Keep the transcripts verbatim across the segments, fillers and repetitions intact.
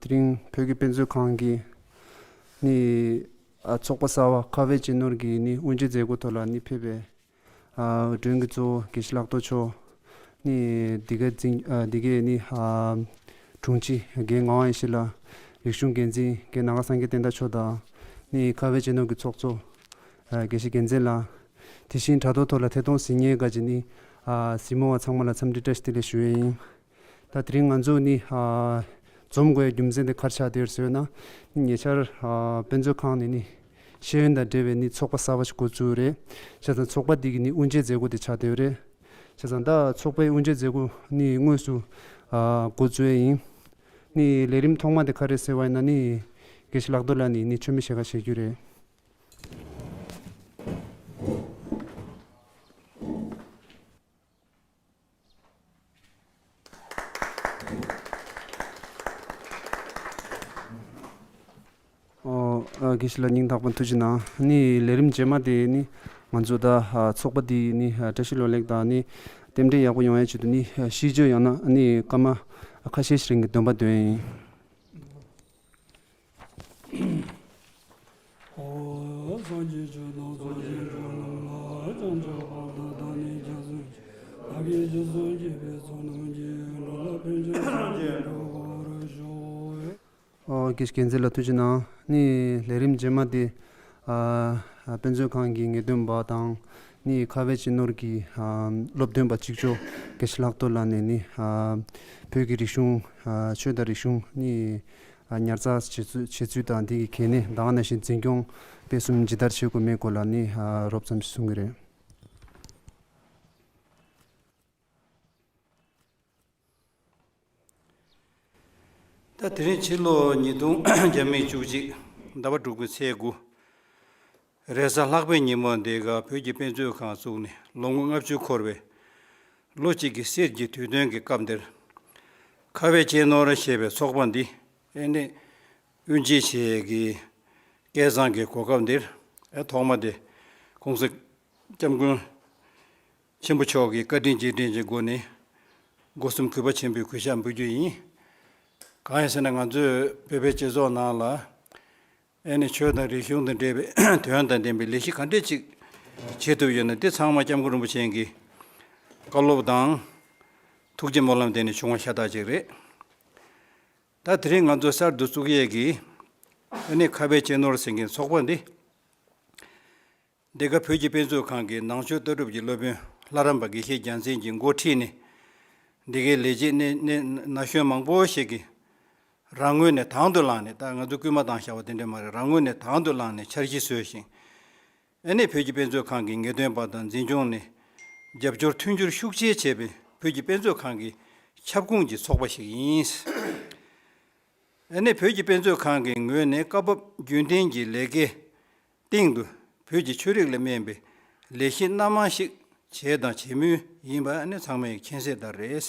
དེ་རིང་བོད་ཀྱི་དཔེ་མཛོད་ཁང་གི་ནི་ཨ་ཚོགས་པ་གསར་པ་ཁ་བའི་གཅེས་ནོར་གྱི་ནི་དབུ་འབྱེད་མཛད་སྒོ་ཐོག་ལ་ནི་ཕེབས་པའི་ཨ་མགྲོན་གྱི་གཙོ་བོ་དགེ་བཤེས་ལྷག་རྡོར་མཆོག་ནི་འདི་ག་འཛིན་ཨ་འདི་གའི་ནི་ཨ་དྲུང་ཆེ་རྒན་ངག་དབང་ཡེ་ཤེས་ལགས། རིག་གཞུང་འགན་འཛིན་རྒན་ནཱ་ག་སངས་རྒྱས་བསྟན་དར་མཆོག་དང་ནི་ཁ་བའི་གཅེས་ནོར་གྱི་ཚོགས་གཙོ་ཨ་དགེ་བཤེས་རྒྱལ་མཚན་ལགས། དེ་བཞིན་དྲ་ཐོག་ཐོག་ལ་ཐད་གཏོང་གཟིགས་མཁན་ག་ཅི་ནི་ཨ་གཟིགས་མོ་བ་ཚང་མ་ལ་འཚམས་འདྲི་བཀྲ་ཤིས་བདེ་ལེགས་ཞུ་ཡས་ཡིན། ད་དེ་རིང་ང་ཚོ་ནི་ཨ་འཛོམས་དགོས་ཡ་རྒྱུ་མཚན་དེ་ག་རེ་ཆགས་བསྡད་ཡོད་ཟེར་ན། ཉེ་ཆར་ཨ་དཔེ་མཛོད་ཁང་ནས་ནི་ཤེས་ཡོན་དང་འབྲེལ་བའི་ནི་ཚོགས་པ་གསར་པ་ཞིག་འགོ་བཙུགས་རེད། བྱས་ཙང་ཚོགས་པ་འདི་གི་ནི་དབུ་འབྱེད་མཛད་སྒོ་དེ་ཆགས་བསྡད་ཡོད་རེད། བྱས་ཙང་ད་ཚོགས་པའི་དབུ་འབྱེད་མཛད་སྒོ་ནི་དངོས་སུ་ཨ་འགོ་བཙུགས་ཡས་ཡིན། ནི་ལས་རིམ་ཐོག་མ་དེ་ག་རེ་ཟེར་བ་ཡིན་ན་ནི་དགེ་བཤེས་ལྷག་རྡོར་ལགས་ནས་ནི་མཆོད་མེ་ཞལ་ཁ་བཞེས་རྒྱུ་རེད། ཨོ། ཨ་དགེ་བཤེས་ལགས་སྙིང་ཐག་པ་ཐུགས་རྗེ་གནང་། ནི་ལས་རིམ་རྗེས་མ་དེ་ནི་ང་ཚོ་ད་ཨ་ཚོགས་པ་འདི་ནི་ཨ་བཀྲ་ཤིས་ལོ་ལེགས་དང་ནི་རྟེན་འབྲེལ་ཡག་པོ་ཡོང་ཡ་ཆེད་དུ་ནི་ཨ་ཤིས་བརྗོད་ཡང་ན་ནི་སྐར་མ་ཁ་ཤས་ཤིག་རིང་གི་འདོན་པ་འདོན་ཡིན། ཨོ་དགེ་བཤེས་རྒྱལ་མཚན་ལགས་ཐུགས་རྗེ་གནང་། ནི་ལས་རིམ་རྗེས་མ་དེ་ཨ་དཔེ་མཛོད་ཁང་གི་ངེས་སྟོན་པ་དང་ནི་ཁ་བའི་གཅེས་ནོར་གྱི་ཨ་སློབ་སྟོན་པ་གཅིག་ལྕོགས་དགེ་བཤེས་ལྷག་རྡོར་ལགས་ནས་ནི་ཨ་བོད་ཀྱི་རིག་གཞུང་ཨ་ཆོས་དང་རིག་གཞུང་ནི་ཨ་ཉར་ཚགས་བྱེད་ཚུལ་བྱེད་ཚུལ་དང་དེ་གི་གལ་གནད་ད་ག་ནང་བཞིན་འཛིན་སྐྱོང་སྤེལ་གསུམ་ཇི་ལྟར་བྱེད་དགོས་མེད་སྐོར་ལ་ནི་ཨ་རོབ་ཙམ་ཞིག་གསུང་གི་རེད། ད་དེ་རིང་ཕྱི་ལོ་ཉིས་སྟོང་བཅུ་གཅིག་ཟླ་བ་དྲུག་པའི་ཚེས་དགུ། རེས་གཟའ་ལྷག་པའི་ཉིན་མོ་འདི་ག་བོད་ཀྱི་དཔེ་མཛོད་ཁང་བཙུགས་ནས་ལོ་ངོ་ལྔ་བཅུ་འཁོར་བའི་ལོ་གཅིག་གི་གསེར་གྱི་དུས་སྟོན་གྱི་སྐབས་འདིར། ཁ་བའི་གཅེས་ནོར་ཞེས་པའི་ཚོགས་པ་འདི་ཨེ་ནི་དབུ་འབྱེད་བྱེད་ཀྱི་སྐལ་བཟང་གི་གོ་སྐབས་འདིར་ཨེ་ཐོག་མ་དེ་༸གོང་ས་༸སྐྱབས་མགོན་ཆེན་པོ་མཆོག་གི་བཀའ་དྲིན་རྗེས་དྲན་གྱི་སྒོ་ནས་སྒོ་གསུམ་གུས་པ་ཆེན་པོས་གུས་ཕྱག་འབུལ་རྒྱུ་ཡིན། གང་ཡིན་ཟེར་ན་ང་ཚོའི་བོད་པའི་སྤྱི་ཚོགས་ནང་ལ་ཨེ་ནི་ཆོས་དང་རིག་གཞུང་དང་འབྲེལ་བའི་དོན་དང་ལྡན་པའི་ལས་གཞི་ག་འདྲས་ཅིག་བྱེད་ཐུབ་ཡོད་ན་འདི་ཚང་མ་༸སྐྱབས་མགོན་རིན་པོ་ཆེ་གི་བཀའ་སློབ་དང་ཐུགས་རྗེ་སྨོན་ལམ་དེ་ནས་བྱུང་བ་ཤ་སྟག་ཅིག་རེད། ད་དེ་རིང་ང་ཚོ་གསར་དུ་བཙུགས་ཡས་ཀྱི་ཨ་ནི་ཁ་བའི་གཅེས་ནོར་ཟེར་མཁན་ཚོགས་པ་འདི། འདི་ག་བོད་ཀྱི་དཔེ་མཛོད་ཁང་གི་ནང་ཆོས་ལྟ་གྲུབ་ཀྱི་སློབ་དཔོན་ལྷ་རམས་པ་དགེ་བཤེས་རྒྱལ་མཚན་གྱིས་འགོ་ཁྲིད་ནས་འདི་གའི་ལས་བྱེད་ནས་ནས་ན་གཞོན་མང་པོ་ཞིག་གིས་རང་ངོས་ནས་དང་དུ་བླངས་ནས། ད་ང་ཚོ་སྐུལ་མ་བཏང་བཞག་པ་དེ་འདྲ་མ་རེད། རང་ངོས་ནས་དང་དུ་བླངས་ནས་འཆར་གཞི་བཟོས་ཤིང་། ཨ་ནི་བོད་ཀྱི་དཔེ་མཛོད་ཁང་གི་ངེས་སྟོན་པ་དང་འཛིན་སྐྱོང་ནས་རྒྱབ་སྐྱོར་མཐུན་འགྱུར་ཤུགས་ཆེ་བྱས་པའི་བོད་ཀྱི་དཔེ་མཛོད་ཁང་གི་ཁྱབ་ཁོངས་ཀྱི་ཚོགས་པ་ཞིག་ཡིན། ཨ་ནི་བོད་ཀྱི་དཔེ་མཛོད་ཁང་གི་ངོས་ནས་སྐབས་བབ་རྒྱུན་ལྡན་གྱི་ལས་ཀའི་སྟེང་དུ་བོད་ཀྱི་ཆོས་རིག་ལ་སྨན་པའི་ལས་གཞི་སྣ་མང་ཞིག་བྱས་དང་བྱེད་མུས་ཡིན་པ་ཨ་ནི་ཚང་མས་མཁྱེན་གསལ་ལྟར་རེད།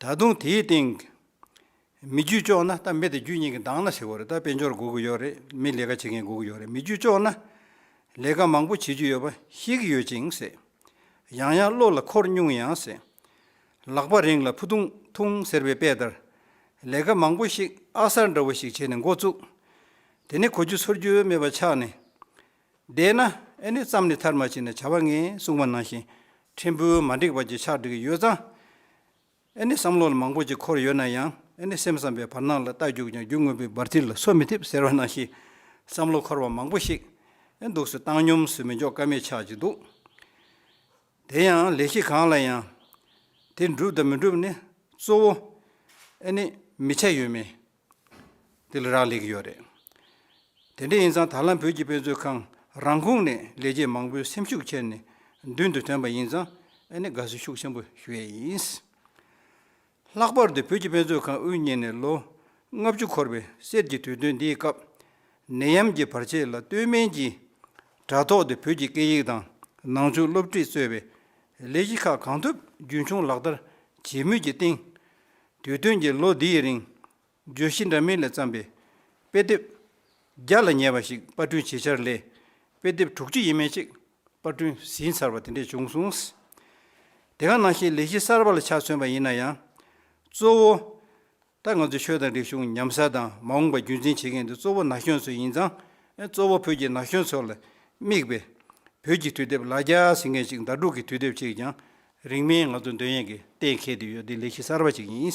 ད་དུང་དེའི་སྟེང་མི་རྒྱུད་ལྕོགས་ན། ད་མི་དེ་རྒྱུད་གཉིས་ཀྱི་འདང་ན་ཟེར་བ་རེད། ད་དཔལ་འབྱོར་དགོས་ཀྱི་ཡོད་རེད། མི་ལས་ཀ་བྱེད་མཁན་དགོས་ཀྱི་ཡོད་རེད། མི་རྒྱུད་ལྕོགས་ན་ལས་ཀ་མང་པོ་བྱེད་རྒྱུ་ཡོད་པ་ཤེས་ཀྱི་ཡོད་ཅིང་ཟེར། ཡང་ཡང་བློ་ལ་འཁོར་མྱོང་ཡང་ཟེར། ལག་པ་རིང་ལ་ཕུ་ཐུང་ཐུང་ཟེར་བའི་དཔེ་ལྟར། ལས་ཀ་མང་པོ་ཞིག་ཨ་གསར་འདྲ་བོ་ཞིག་བྱས་ནས་འགོ་བཙུགས། དེ་ནས་གོ་རྒྱུ་ཚོར་རྒྱུ་མེད་པ་ཆགས་ནས། བསྡད་ན་ཨེ་ནི་བརྩམས་ནས་མཐར་མ་ཕྱིན་ན་བྱ་བ་ངན་གསུངས་པ་ནང་བཞིན་ཕྲན་བུ་མ་འགྲིག་པ་ཅིག་ཆགས་འགྲོ་གི་ཡོད་ཙང་། ཨེ་ནི་བསམ་བློ་ལ་མང་པོ་ཅིག་འཁོར་ཡོད་ན་ཡང་། ཨེ་ནི་སེམས་བསམ་པའི་བར་སྣང་ལ་རྟ་རྒྱུག་ཀྱང་རྒྱུ་དངོས་པོའི་འབར་མཐིལ་ལ་སོ་མི་ཐེབས་ཟེར་བ་ནང་བཞིན། བསམ་བློ་འཁོར་བ་མང་པོ་ཞིག་ཨེ་འདུག་སེ་བཏང་སྙོམས་སུ་མི་འཇོག་ཀ་མེད་ཆགས་ཀྱི་འདུག། དེ་ཡང་ལས་གཞི་གང་ལ་ཡང་དེ་འགྲུབ་དང་མི་འགྲུབ་ནི་གཙོ་བོ་ཨེ་ནི་མི་ཆ་ཡོད་མེད་དེ་ལ་རག་ལས་ཀྱི་ཡོད་རེད། དེ་འདྲ་ཡིན་ཙང་ད་ལམ་བོད་ཀྱི་དཔེ་མཛོད་ཁང་རང་ཁོངས་ནས་ལས་བྱེད་མང་པོས་སེམས་ཤུགས་ཁྱེར་ནས་མདུན་དུ་ཐོན་པ་ཡིན་ཙང་ཨེ་ནི་དགའ་བསུ་ཤུགས་ཆེན་པོ་ཞུ་ཡས་ཡིན། ལྷག་པར་དུ་བོད་ཀྱི་དཔེ་མཛོད་ཁང་དབུ་བརྙེས་ནས་ལོ་ལྔ་བཅུ་འཁོར་བའི་གསེར་གྱི་དུས་སྟོན་འདིའི་སྐབས། ནད་ཡམས་ཀྱི་བར་ཆད་ལ་ལྟོས་མིན་གྱིས་དྲ་ཐོག་ཏུ་བོད་ཀྱི་སྐད་ཡིག་དང་ནང་ཆོས་སློབ་ཁྲིད་གཙོས་པའི་ལས་གཞི་ཁག་གང་ཐུབ་རྒྱུན་འཁྱོངས་ལག་བསྟར་བྱེད་མུས་ཀྱི་སྟེང་། དུས་སྟོན་གྱི་ལོ་འདིའི་རིང་བརྗོད་གཞི་འདྲ་མིན་ལས་བརྩམས་པའི་དཔེ་དེབ་བརྒྱ་ལ་ཉེ་བ་ཞིག་པར་སྐྲུན་བྱེད་འཆར་ལས། དཔེ་དེབ་དྲུག་ཅུ་ཡས་མས་ཅིག་པར་སྐྲུན་ཟིན་ཚར་བ་དེ་འདྲས་བྱུང་སོང་། དེ་ག་ནང་བཞིན་ལས་གཞི་གསར་པ་ལ་ཆ་མཚོན་པ་ཡིན་ན་ཡང་། གཙོ་བོ་ ད་ང་ཚོའི་ཆོས་དང་རིག་གཞུང་ཉམས་ས་དང་མ་འོངས་པ་རྒྱུན་འཛིན་བྱེད་མཁན་དེ་གཙོ་བོ་ན་གཞོན་ཚོ་ཡིན་ཙང་། གཙོ་བོ་བོད་ཀྱི་ན་གཞོན་ཚོ་ལ་དམིགས་པའི་བོད་ཀྱི་དུས་དེབ་ལ་རྒྱ་ཟེར་མཁན་ཅིག་ཟླ་དྲུག་གི་དུས་དེབ་ཅིག་ཀྱང་རིང་མིན་ང་ཚོ་འདོན་ཡས་ཀྱི་གཏན་འཁེལ་དུ་ཡོད། འདི་ལས་གཞི་གསར་པ་ཅིག་ཡིན།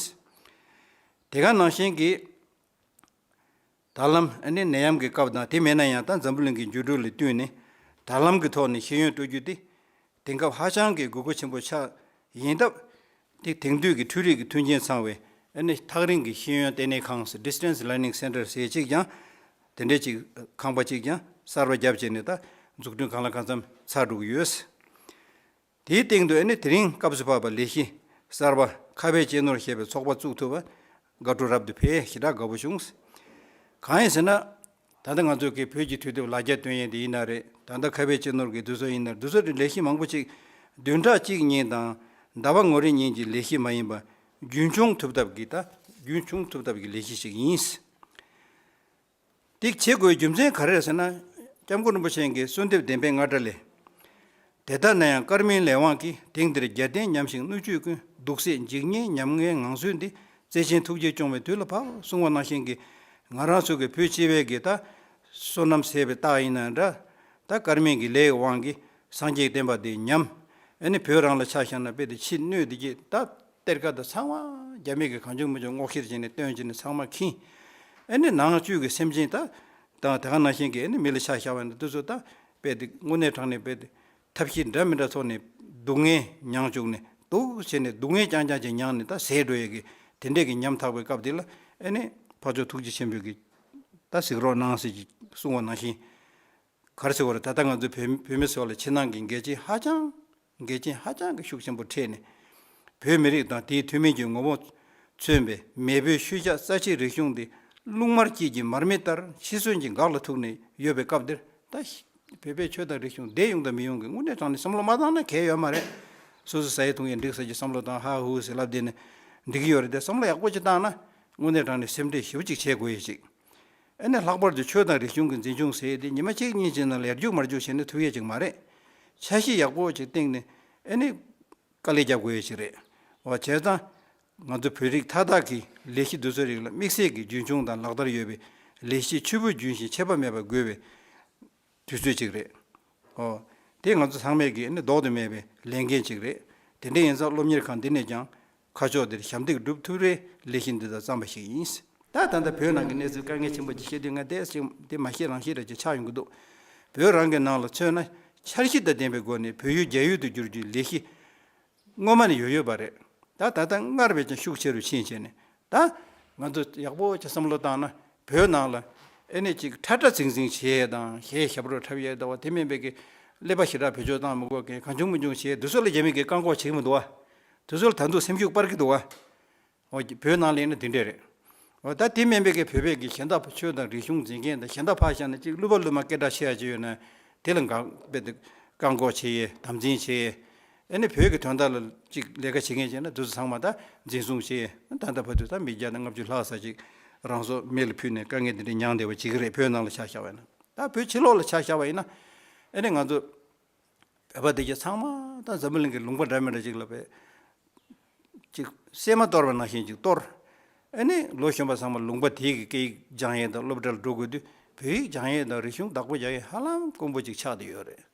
དེ་ག་ནང་བཞིན་གྱི་ད་ལམ་ཨ་ནི་ནད་ཡམས་ཀྱི་སྐབས་དང་དེ་མེད་ན་ཡང་ད་འཛམ་བུ་གླིང་གི་འགྱུར་འགྲོས་ལ་བསྟུན་ནས་ད་ལམ་གྱི་ཐོག་ནས་ཤེས་ཡོན་སྤྲོད་རྒྱུ་དེ་དེང་སྐབས་ཧ་ཅང་གི་དགོས་མཁོ་ཆེན་པོ་ཆགས་ཡིན་སྟབས། དེ་དེང་དུས་ཀྱི་འཕྲུལ་རིག་གི་མཐུན་རྐྱེན་ཚང་བའི་ཨ་ནི་ཐག་རིང་གི་ཤེས་ཡོན་ལྟེ་གནས་ཁང་ཟེར། Distance Learning Center ཟེར་ཅིག་ཀྱང་དེ་འདྲའི་ཅིག་ཁང་པ་ཅིག་ཀྱང་གསར་པ་བརྒྱབ་བྱས་ནས་ད་འཛུགས་སྐྲུན་གང་ལ་གང་འཚམ་ཚར་འགྲོ་གི་ཡོད། དེའི་སྟེང་དུ་ཨ་ནི་དེ་རིང་སྐབས་སུ་བབས་པ་ལས་གཞི་གསར་པ་ཁ་བའི་གཅེས་ནོར་ཞེས་པའི་ཚོགས་པ་བཙུགས་ཐུབ་པ་དགའ་སྤྲོ་རབ་ཏུ་འཕེལ། ཞེ་དྲག་དགའ་པོ་བྱུང་། གང་ཡིན་ཟེར་ན། ད་ལྟ་ང་ཚོ་གི་བོད་ཀྱི་དུས་དེབ་ལ་རྒྱ་འདོན་ཡས་དེ་ཡིན་ན་རེད། ད་ལྟ་ཁ་བའི་གཅེས་ནོར་གྱི་དུས་ཚོད་ཡིན་ན་རེད། དུས་ཚོད་དེ་ལས་གཞི་མང་པོ་ཅིག་བདུན་ཕྲག་གཅིག་གཉིས་དང་ཟླ་བ་ངོ་རེ་གཉིས་ཀྱི་ལས་གཞི་མ་ཡིན་པ་རྒྱུན་འཁྱོངས་ཐུབ་ཐབས་ཀྱི། ད་རྒྱུན་འཁྱོངས་ཐུབ་ཐབས་ཀྱི་ལས་གཞི་ཞིག་ཡིན། འདི་བྱེད་དགོས་རྒྱུ་མཚན་ག་རེ་རེད་ཟེར་ན། སྐྱབས་མགོན་རིན་པོ་ཆེ་གི་གསོལ་འདེབས་བདེན་པའི་རྔ་སྒྲ་ལས། དེ་ལྟར་ན་ཡང་ཀརྨའི་ལས་དབང་གིས། དེང་འདིར་རྒྱལ་བསྟན་ཉམས་ཤིང་སྣོད་བཅུད་ཀུན། སྡུག་བསྲེས་འཇིགས་ཉེན་ཉམ་ངའི་ངང་ཚུལ་འདི། བརྩེ་ཆེན་ཐུགས་རྗེས་སྐྱོང་བའི་དུས་ལ་བབ། གསུངས་པ་ནང་བཞིན་གྱི། ང་རང་ཚོ་གི་བོད་སྤྱི་པའི་གི་ད་བསོད་ནམས་ཟད་པའི་རྟགས་ཡིན་ན་འདྲ། ད་ཀརྨའི་གི་ལས་ཀྱི་དབང་གིས་སངས་རྒྱས་བསྟན་པ་འདི་ཉམས། ཨ་ནི་བོད་རང་ལ་ཆ་བཞག་ན་དཔེ་དེ་ཕྱི་སྣོད་འདི་གྱི་ད། གཏེར་ཁ་དང་ཚང་མ་རྒྱ་མི་གིས་གང་བྱུང་མི་བྱུང་སྔོག་བཤེར་བྱས་ནས་བཏོན་བྱས་ནས་ཚང་མ་ཁྱེར། ཨ་ནི་ནང་བཅུད་ཀྱི་སེམས་ཅན་ད་དང་དེ་ག་ནང་བཞིན་གྱི་ཨ་ནི་མི་ལ་ཆ་བཞག་པ་ཡིན་ན་དེ་ཚོ་ད་དཔེ་དེ་དངོས་གནས་དྲང་གནས་དཔེ་དེ་ཐབས་ཤེས་འདྲ་མི་འདྲ་ཐོག་ནས་སྡུག་བསྔལ་མྱངས་བཅུག་ནས་སྡུག་བྱས་ནས་སྡུག་བསྔལ་རྐྱང་རྐྱང་ཅིག་མྱངས་ནས་ད་ཟད་འགྲོ་ཡས་ཀྱི་དེ་འདྲས་ཀྱི་ཉམ་ཐག་པའི་སྐབས་དེ་ལ་ཨ་ནི་འཕགས་མཆོག་ཐུགས་རྗེ་ཆེན་པོས་ཀྱི་ད་གཟིགས་རོགས་གནང་ཟེར་གྱི་གསུངས་པ་ནང་བཞིན། ག་རེ་ཟེར་བ་རེད། ད་ལྟ་ང་ཚོ་བོད་བོད་མི་ཚོ་ལ་ཕྱི་ནང་གི་འགལ་རྐྱེན་ཧ་ཅང་འགལ་རྐྱེན་ཧ་ཅང་གི་ཤུགས་ཆེན་པོ་འཕྲད་ནས། བོད་མི་རིགས་དང་དེའི་ཐུན་མིན་གྱི་ངོ་བོ་མཚོན་པའི་མེས་པོའི་ཤུལ་བཞག་རྩ་ཆེའི་རིག་གཞུང་འདི་རླུང་དམར་དཀྱིལ་གྱི་མར་མེ་ལྟར་འཆི་གསོན་གྱི་འགག་ལ་ཐུག་ནས་ཡོད་པའི་སྐབས་འདིར། ད་བོད་པའི་ཆོས་དང་རིག་གཞུང་བསྡད་ཡོང་དང་མི་ཡོང་གི་དངོས་གནས་དྲང་གནས་བསམ་བློ་མ་བཏང་ན་གལ་ཡོད་མ་རེད། སོ་སོ་ཟ་ཡི་འཐུང་ཡི་འགྲིག་ས་ཀྱི་བསམ་བློ་བཏང་ཧ་ཧུ་ཟེར་ལབ་བསྡད་ནས་འགྲིག་གི་ཡོད་རེད་དེ། བསམ་བློ་ཡག་པོ་ཅིག་བཏང་ན་དངོས་གནས་དྲང་གནས་སེམས་ཁྲལ་ཞེ་པོ་ཅིག་བྱེད་དགོས་ཡས་ཅིག་ཨ་ནི་ལྷག་པར་དུ་ཆོས་དང་རིག་གཞུང་གི་འཛིན་སྐྱོང་ཟེར་ཡས་དེ་ཉི་མ་གཅིག་གཉིས་ཅིག་ནང་ལ་ཡར་རྒྱུག་མར་རྒྱུག་བྱས་ནས་ཐུབ་ཡས་ཅིག་མ་རེད། འཆར་གཞི་ཡག་པོ་ཅིག་བཏིང་ནས་ཨ་ནི་དཀའ་ལས་རྒྱག་དགོས་ཡས་ཅིག་རེད། འོ་བྱས་ཙང་ང་ཚོ་བོད་རིགས་མཐའ་དག་གི་ལས་གཞི་དེ་ཚོའི་རིགས་ལ་དམིགས་བསལ་གྱི་རྒྱུན་འཁྱོངས་དང་ལག་བསྟར་ཡོད་པའི་ལས་གཞི་ཆུ་བོ་རྒྱུན་བཞིན་ཆད་པ་མེད་པར་དགོས་པའི་དུས་ཚོད་ཅིག་རེད། ཨོ། དེ་ང་ཚོ་ཚང་མས་ཀྱི་ནི་ལྡོག་ཏུ་མེད་པའི་ལས་འགན་ཅིག་རེད། དེ་འདྲ་ཡིན་ཙང་སློབ་གཉེར་ཁང་འདི་ནས་ཀྱང་ཁ་ཕྱོགས་འདིར་ཞབས་འདེགས་སྒྲུབ་ཐུབ་རེ་ལས་གཞི་འདི་དང་བརྩམས་པ་ཞིག་ཡིན། ད་ད་ལྟ་བོད་ནང་གི་གནས་ཚུལ་དཀའ་ངལ་ཆེན་པོ་ཅིག་བཤད་དུས་ང་དེ་ཅིག་དེ་མ་བཤད་རང་བཤད་རེ་ཅིག་ཆགས་ཡོང་གི་འདུག་བོད་རང་གི་ནང་ལ་མཚོན་ན་འཆར་གཞི་དང་ལྡན་པའི་སྒོ་ནས་བོད་ཡུལ་རྒྱ་ཡུལ་དུ་བསྒྱུར་རྒྱུའི་ལས་གཞི་སྔོན་མ་ནས་ཡོད་ཡོད་པ་རེད། ད་ད་ལྟ་སྔར་བས་ཀྱང་ཤུགས་ཆེ་རུ་ཕྱིན་བྱས་ནས། ད་ང་ཚོ་ཡག་པོ་ཅིག་བསམ་བློ་བཏང་ན་བོད་ནང་ལ་ཨེ་ནས་ཅིག་ཁྲ་ཁྲ་ཚིང་ཚིང་བྱེད་ཡས་དང་གཞས་ཞབས་བྲོ་འཁྲབ་ཡས་དང་བ་དེ་མིན་པའི་གི་ཀླད་པ་ཞེ་དྲག་བེད་སྤྱོད་བཏང་མི་དགོས་མཁན་གང་བྱུང་མི་བྱུང་བྱེད་དུས་ཚོད་ལ་རྒྱ་མི་གི་བཀག་འགོག་བྱེད་ཀྱི་མི་འདུག་བ། དུས་ཚོད་ལ་ད་དུང་སེམས་ཤུགས་སྤར་གྱི་འདུག་བ། འོ་བོད་ནང་ལ་ཡིན་ན་དེ་འདྲས་རེད། འོ་ད་དེ་མིན་པའི་གི་བོད་པའི་གི་གཞན་དག་ཆོས་དང་རིག་གཞུང་འཛིན་མཁན་དང་གཞན་དག་ཕར་བཞག་ན་ཅིག་གླུ་པ་གླུ་མ་སྐད་གྲགས་ཆེ་ཡ་ཅིག་ཡོད་ན་དེ་ལ་འགག་དཔེ་དེ་བཀག་འགོག་བྱེད་ཡས་དམ་འཛིན་བྱེད་ཡས། ཨེ་ནི་བོད་ཀྱི་དོན་དག་ལ་ཅིག་ལས་ཀ་བྱེད་མཁན་བྱས་ན་དུས་ཚོད་ཚང་མ་ད་འཛིན་བཟུང་བྱེད་ཡས། ད་ལྟ་བར་དུ་ད་མི་བརྒྱ་དང་ལྔ་བཅུ་ལྷག་ཙམ་ཅིག་རང་སྲོག་མེ་ལ་ཕུལ་ནས་དཀའ་ངལ་འདི་འདྲ་མྱངས་བསྡད་པ་ཅིག་རེད། བོད་ནང་ལ་ཆ་བཞག་པ་ཡིན་ན། ད་བོད་ཕྱི་ལོགས་ལ་ཆ་བཞག་པ་ཡིན་ན་ཨེ་ནི་ང་ཚོ་བོད་པ་དེ་གྱད་ཚང་མ་ད་འཛམ་བུ་གླིང་གི་ལུང་པ་འདྲ་མི་འདྲ་ཅིག་ལ་བས་ཅིག་སྲན་མ་གཏོར་བ་ནང་བཞིན་ཅིག་གཏོར། ཨེ་ནི་ལོ་གཞོན་པ་ཚང་མ་ལུང་པ་དེའི་གི་སྐད་ཡིག་སྦྱང་ཡས་དང་སློབ་གྲྭ་ལ་འགྲོ་དགོས་དུས་བོད་ཡིག་སྦྱང་ཡས་དང་རིག་གཞུང་བདག་པོ་རྒྱག་ཡས་ཧ་ལམ་དཀོན་པོ་ཅིག་ཆགས་བསྡད་ཡོད་རེད།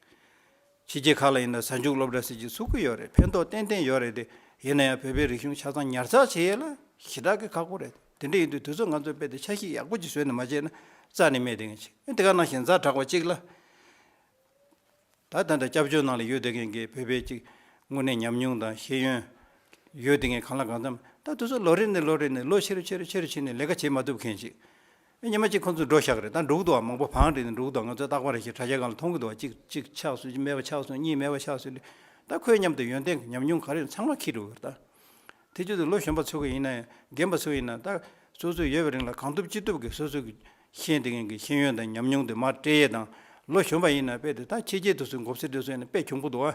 ཕྱི་རྒྱལ་ཁག་ལ་ཡིན་ན་གཟའ་མཇུག་སློབ་གྲྭ་ཟེར་ཅིག་ཚུགས་ཀྱི་ཡོད་རེད། ཕན་ཐོགས་ཏན་ཏན་ཡོད་རེད་དེ། ཡིན་ན་ཡང་བོད་པའི་རིག་གཞུང་ཆ་ཚང་ཉར་ཚགས་བྱེད་ཡས་ལ་ཞེ་དྲག་གི་ཁག་པོ་རེད། དེ་འདྲ་ཡིན་དུས་དུས་ཚོད་ང་ཚོས་དཔེ་དེ་ཆ་ཤས་ཡག་པོ་ཅིག་བཟོས་ནས་མ་བྱས་ན་རྩ་ནས་མེད་དེ་ངས་ཅིག་དེ་ག་ནང་བཞིན་ཛ་དྲག་པ་གཅིག་ལ། ད་ད་ལྟ་སྐྱབས་བཅོལ་ནང་ལ་ཡོད་བསྡད་མཁན་གྱི་བོད་པའི་ཅིག་དངོས་གནས་ཉམས་མྱོང་དང་ཤེས་ཡོན་ཡོད་བསྡད་མཁན་གང་ལ་གང་འཚམ་ད་དུས་ཚོད་ལོ་རེ་ནས་ལོ་རེ་ནས་ལོ་ཆེ་རུ་ཆེ་རུ་ཆེ་རུ་ཕྱིན་ནས་ལས་ཀ་བྱེད་མ་ཐུབ་མཁན་ཅིག་ཨེ་ཉི་མ་གཅིག་ཁོང་ཚོ་འགྲོ་བཞག་རེད། ད་འགྲོ་གི་འདུག་བ། མང་པོ་བང་སྒྲིག་ནས་འགྲོ་གི་འདུག་ང་ཚོ་རྟག་པར་ཞིག་དྲ་རྒྱ་སྒང་ལ་མཐོང་གི་འདུག་བ། གཅིག་གཅིག་ཆགས་སོང་། གཅིག་མེད་པ་ཆགས་སོང་། གཉིས་མེད་པ་ཆགས་སོང་ལ། ད་ཁོའི་མཉམ་དུ་ཡོན་ཏན་གྱི་ཉམས་མྱོང་ག་རེ་ཚང་མ་འཁྱེར་འགྲོ་གི་རེད་ད། དེ་ཚོ་དུ་ལོ་གཞོན་པ་ཚོ་གི་ཡིན་ན་ཡང་རྒན་པ་ཚོ་ཡིན་ན་ད་སོ་སོ་ཡོད་པའི་རིང་ལ་གང་ཐུབ་ཅི་ཐུབ་ཀྱིས་སོ་སོ་གི་ཤེས་བསྡད་མཁན་གྱི་ཤེས་ཡོན་དང་ཉམས་མྱོང་དེ་མར་སྤྲད་ཡས་དང་། ལོ་གཞོན་པ་ཡིན་ན་དཔེ་དེ་ད་ཕྱི་རྒྱལ་དུ་སོང་མགོ་སེར་དུ་སོང་ཡིན་ན་དཔེ་གྱོང་པོ་འདུག་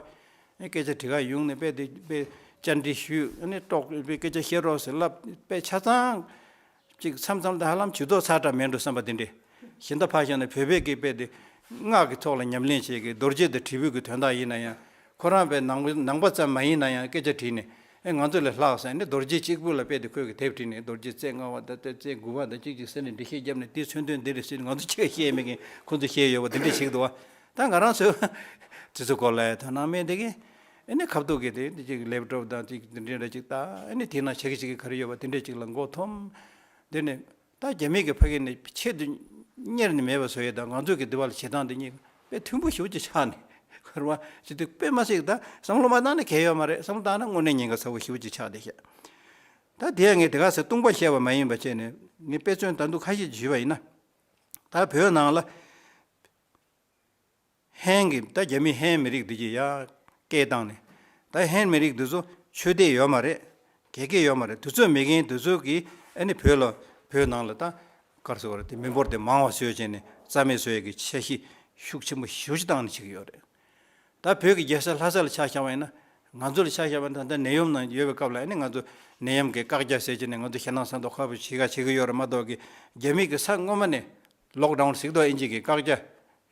ཨ། སྐད་ཆ་དྲི་ག་ཡོང་ནས་དཔེ་དེ་དཔེ་བཅར་འདྲི་ཞུས། ཨ་ནི་ཀྲོག་དཔེ་སྐད་ཆ་བཤད་རོགས་ཟེར་ལབ། དཔེ་ཆ་ཚང་ཅིག་མཚམས་མཚམས་དེ་ཧ་ལམ་ཇུས་གཏོགས་ཚ་དྲགས་མེད་འགྲོ་བསམ་པ་དེ་འདྲས། གཞན་དག་ཕར་བཞག་ན་བོད་པའི་སྐད་དཔེ་དེ་སྔགས་ཀྱི་ཐོག་ལ་ཉམས་ལེན་བྱེད་ཀྱི་རྡོ་རྗེ་དང་དྲིལ་བུ་གི་དོན་དག་ཡིན་ན་ཡང་། ཁོ་རང་དཔེ་ནང་པ་ནང་པ་ཙམ་མ་ཡིན་ན་ཡང་སྐད་ཆ་དྲིས་ནས་ ཨེ་ང་ཚོ་ལས་ལྷག་ཟེར་ནས་རྡོ་རྗེ་གཅིག་པུ་ལ་དཔེ་དེ་ཁོས་ཀྱི་དེབ་བྲིས་ནས་རྡོ་རྗེ་རྩེ་ལྔ་པ་དང་དེ་རྩེ་དགུ་པ་དང་གཅིག་གཅིག་ཟེར་ནས་འགྲེལ་བཤད་བརྒྱབ་ནས་དེའི་མཚོན་དོན་འདི་རེད་ཟེར་ནས་ང་ཚོ་གཅིག་ཤེས་མེད་མཁན་ཁོ་ཚོ་ཤེས་ཡོད་པ་དེ་འདྲས་ཞིག་འདུག་བ། ད་ང་རང་ཚོས་དེ་ཚོ་སྐོར་ལ་དོ་སྣང་མེད་དེ་གི་ཨེ་ནས་ཁ་ཐུག་གི་དེ་འདི་གཅིག་ལེབ་ཊོབ་དང་གཅིག་དེ་འདྲས་འདྲ་གཅིག་ད་ཨེ་ནས་དེ་ན་ཆེ་གི་ཆེ་གི་ག་རེ་ཡོད་པ་དེ་འདྲས་གཅིག་ལ་མགོ་འཐོམ། དེ་ནས་ད་རྒྱ་མི་གི་ཕ་གི་ནས་ཆེད་དུ་གཉེར་ནས་མེད་པ་བཟོ་ཡས་དང་ང་ཚོ་གི་འདི་བ་ལ་བྱེད་སྟངས་འདི་གཉིས་དཔེ་མཐུན་པོ་ཞེ་པོ་ཅིག་ཆགས་ནས་ག་རེ་བ་ཅི་སྟེ་དཔེ་མ་སྲིད་ད་བསམ་བློ་མ་བཏང་ན་གལ་ཡོད་མ་རེད། བསམ་བློ་བཏང་ན་དངོས་གནས་ཉེན་ཁ་ཚ་པོ་ཞེ་པོ་ཅིག་ཆགས་བསྡད་ཤག་ད་དེ་ཡང་ངས་དེ་ག་ཚོད་ལྟུང་བ་བཤད་པ་མ་ཡིན་པ་བྱས་ནས་ངས་དཔེ་མཚོན་ད་དུང་ཁ་ཤས་ཞུས་པ་ཡིན་ན། ད་བོད་ནང་ལ་ཧན་གྱི་ད་རྒྱ་མི་ཧན་མི་རིགས་འདི་གྱི་ཡ་སྐད་བཏང་ནས་ད་ཧན་མི་རིགས་འདི་ཚོ་ཆོས་དད་ཡོད་མ་རེད། དགེ་རྒན་ཡོད་མ་རེད། དུས་ཚོད་མེད་མཁན་དུས་ཚོད་ཀྱི་ཨ་ནི་བོད་ལ་བོད་ནང་ལ་ད་གར་སོ་བར་དེ་མི་འབོར་དེ་མང་བ་བཟོས་བྱས་ནས་རྩ་མེད་བཟོ་ཡས་ཀྱི་འཆར་གཞི་ཤུགས་ཆེན་པོ་ཞེ་པོ་ཅིག་བཏང་ནས་བྱེད་ཀྱི་ཡོད་རེད། ད་བོད་ཀྱི་རྒྱལ་ས་ལྷ་ས་ལ་ཆ་བཞག་པ་ཡིན་ན། ང་ཚོ་ལ་ཆ་བཞག་པ་ཡིན་ན་ད་ལྟ་ནད་ཡམས་ནང་ཡོད་པའི་སྐབས་ལ་ཨ་ནི་ང་ཚོ་ནད་ཡམས་ཀྱི་བཀག་རྒྱ་ཟེར་བྱས་ནས་ང་ཚོ་ཞེད་སྣང་ཟ་མདོག་ཁ་པོ་བྱེད་ག་བྱེད་ཀྱི་ཡོད་རེད་མ་གཏོགས་ཀྱི་རྒྱ་མི་གི་ས་སྔོན་མ་ནས་ལོག་ཌའུན་ཟེར་གི་འདུག་ཨིན་ཇི་གི་བཀག་རྒྱ་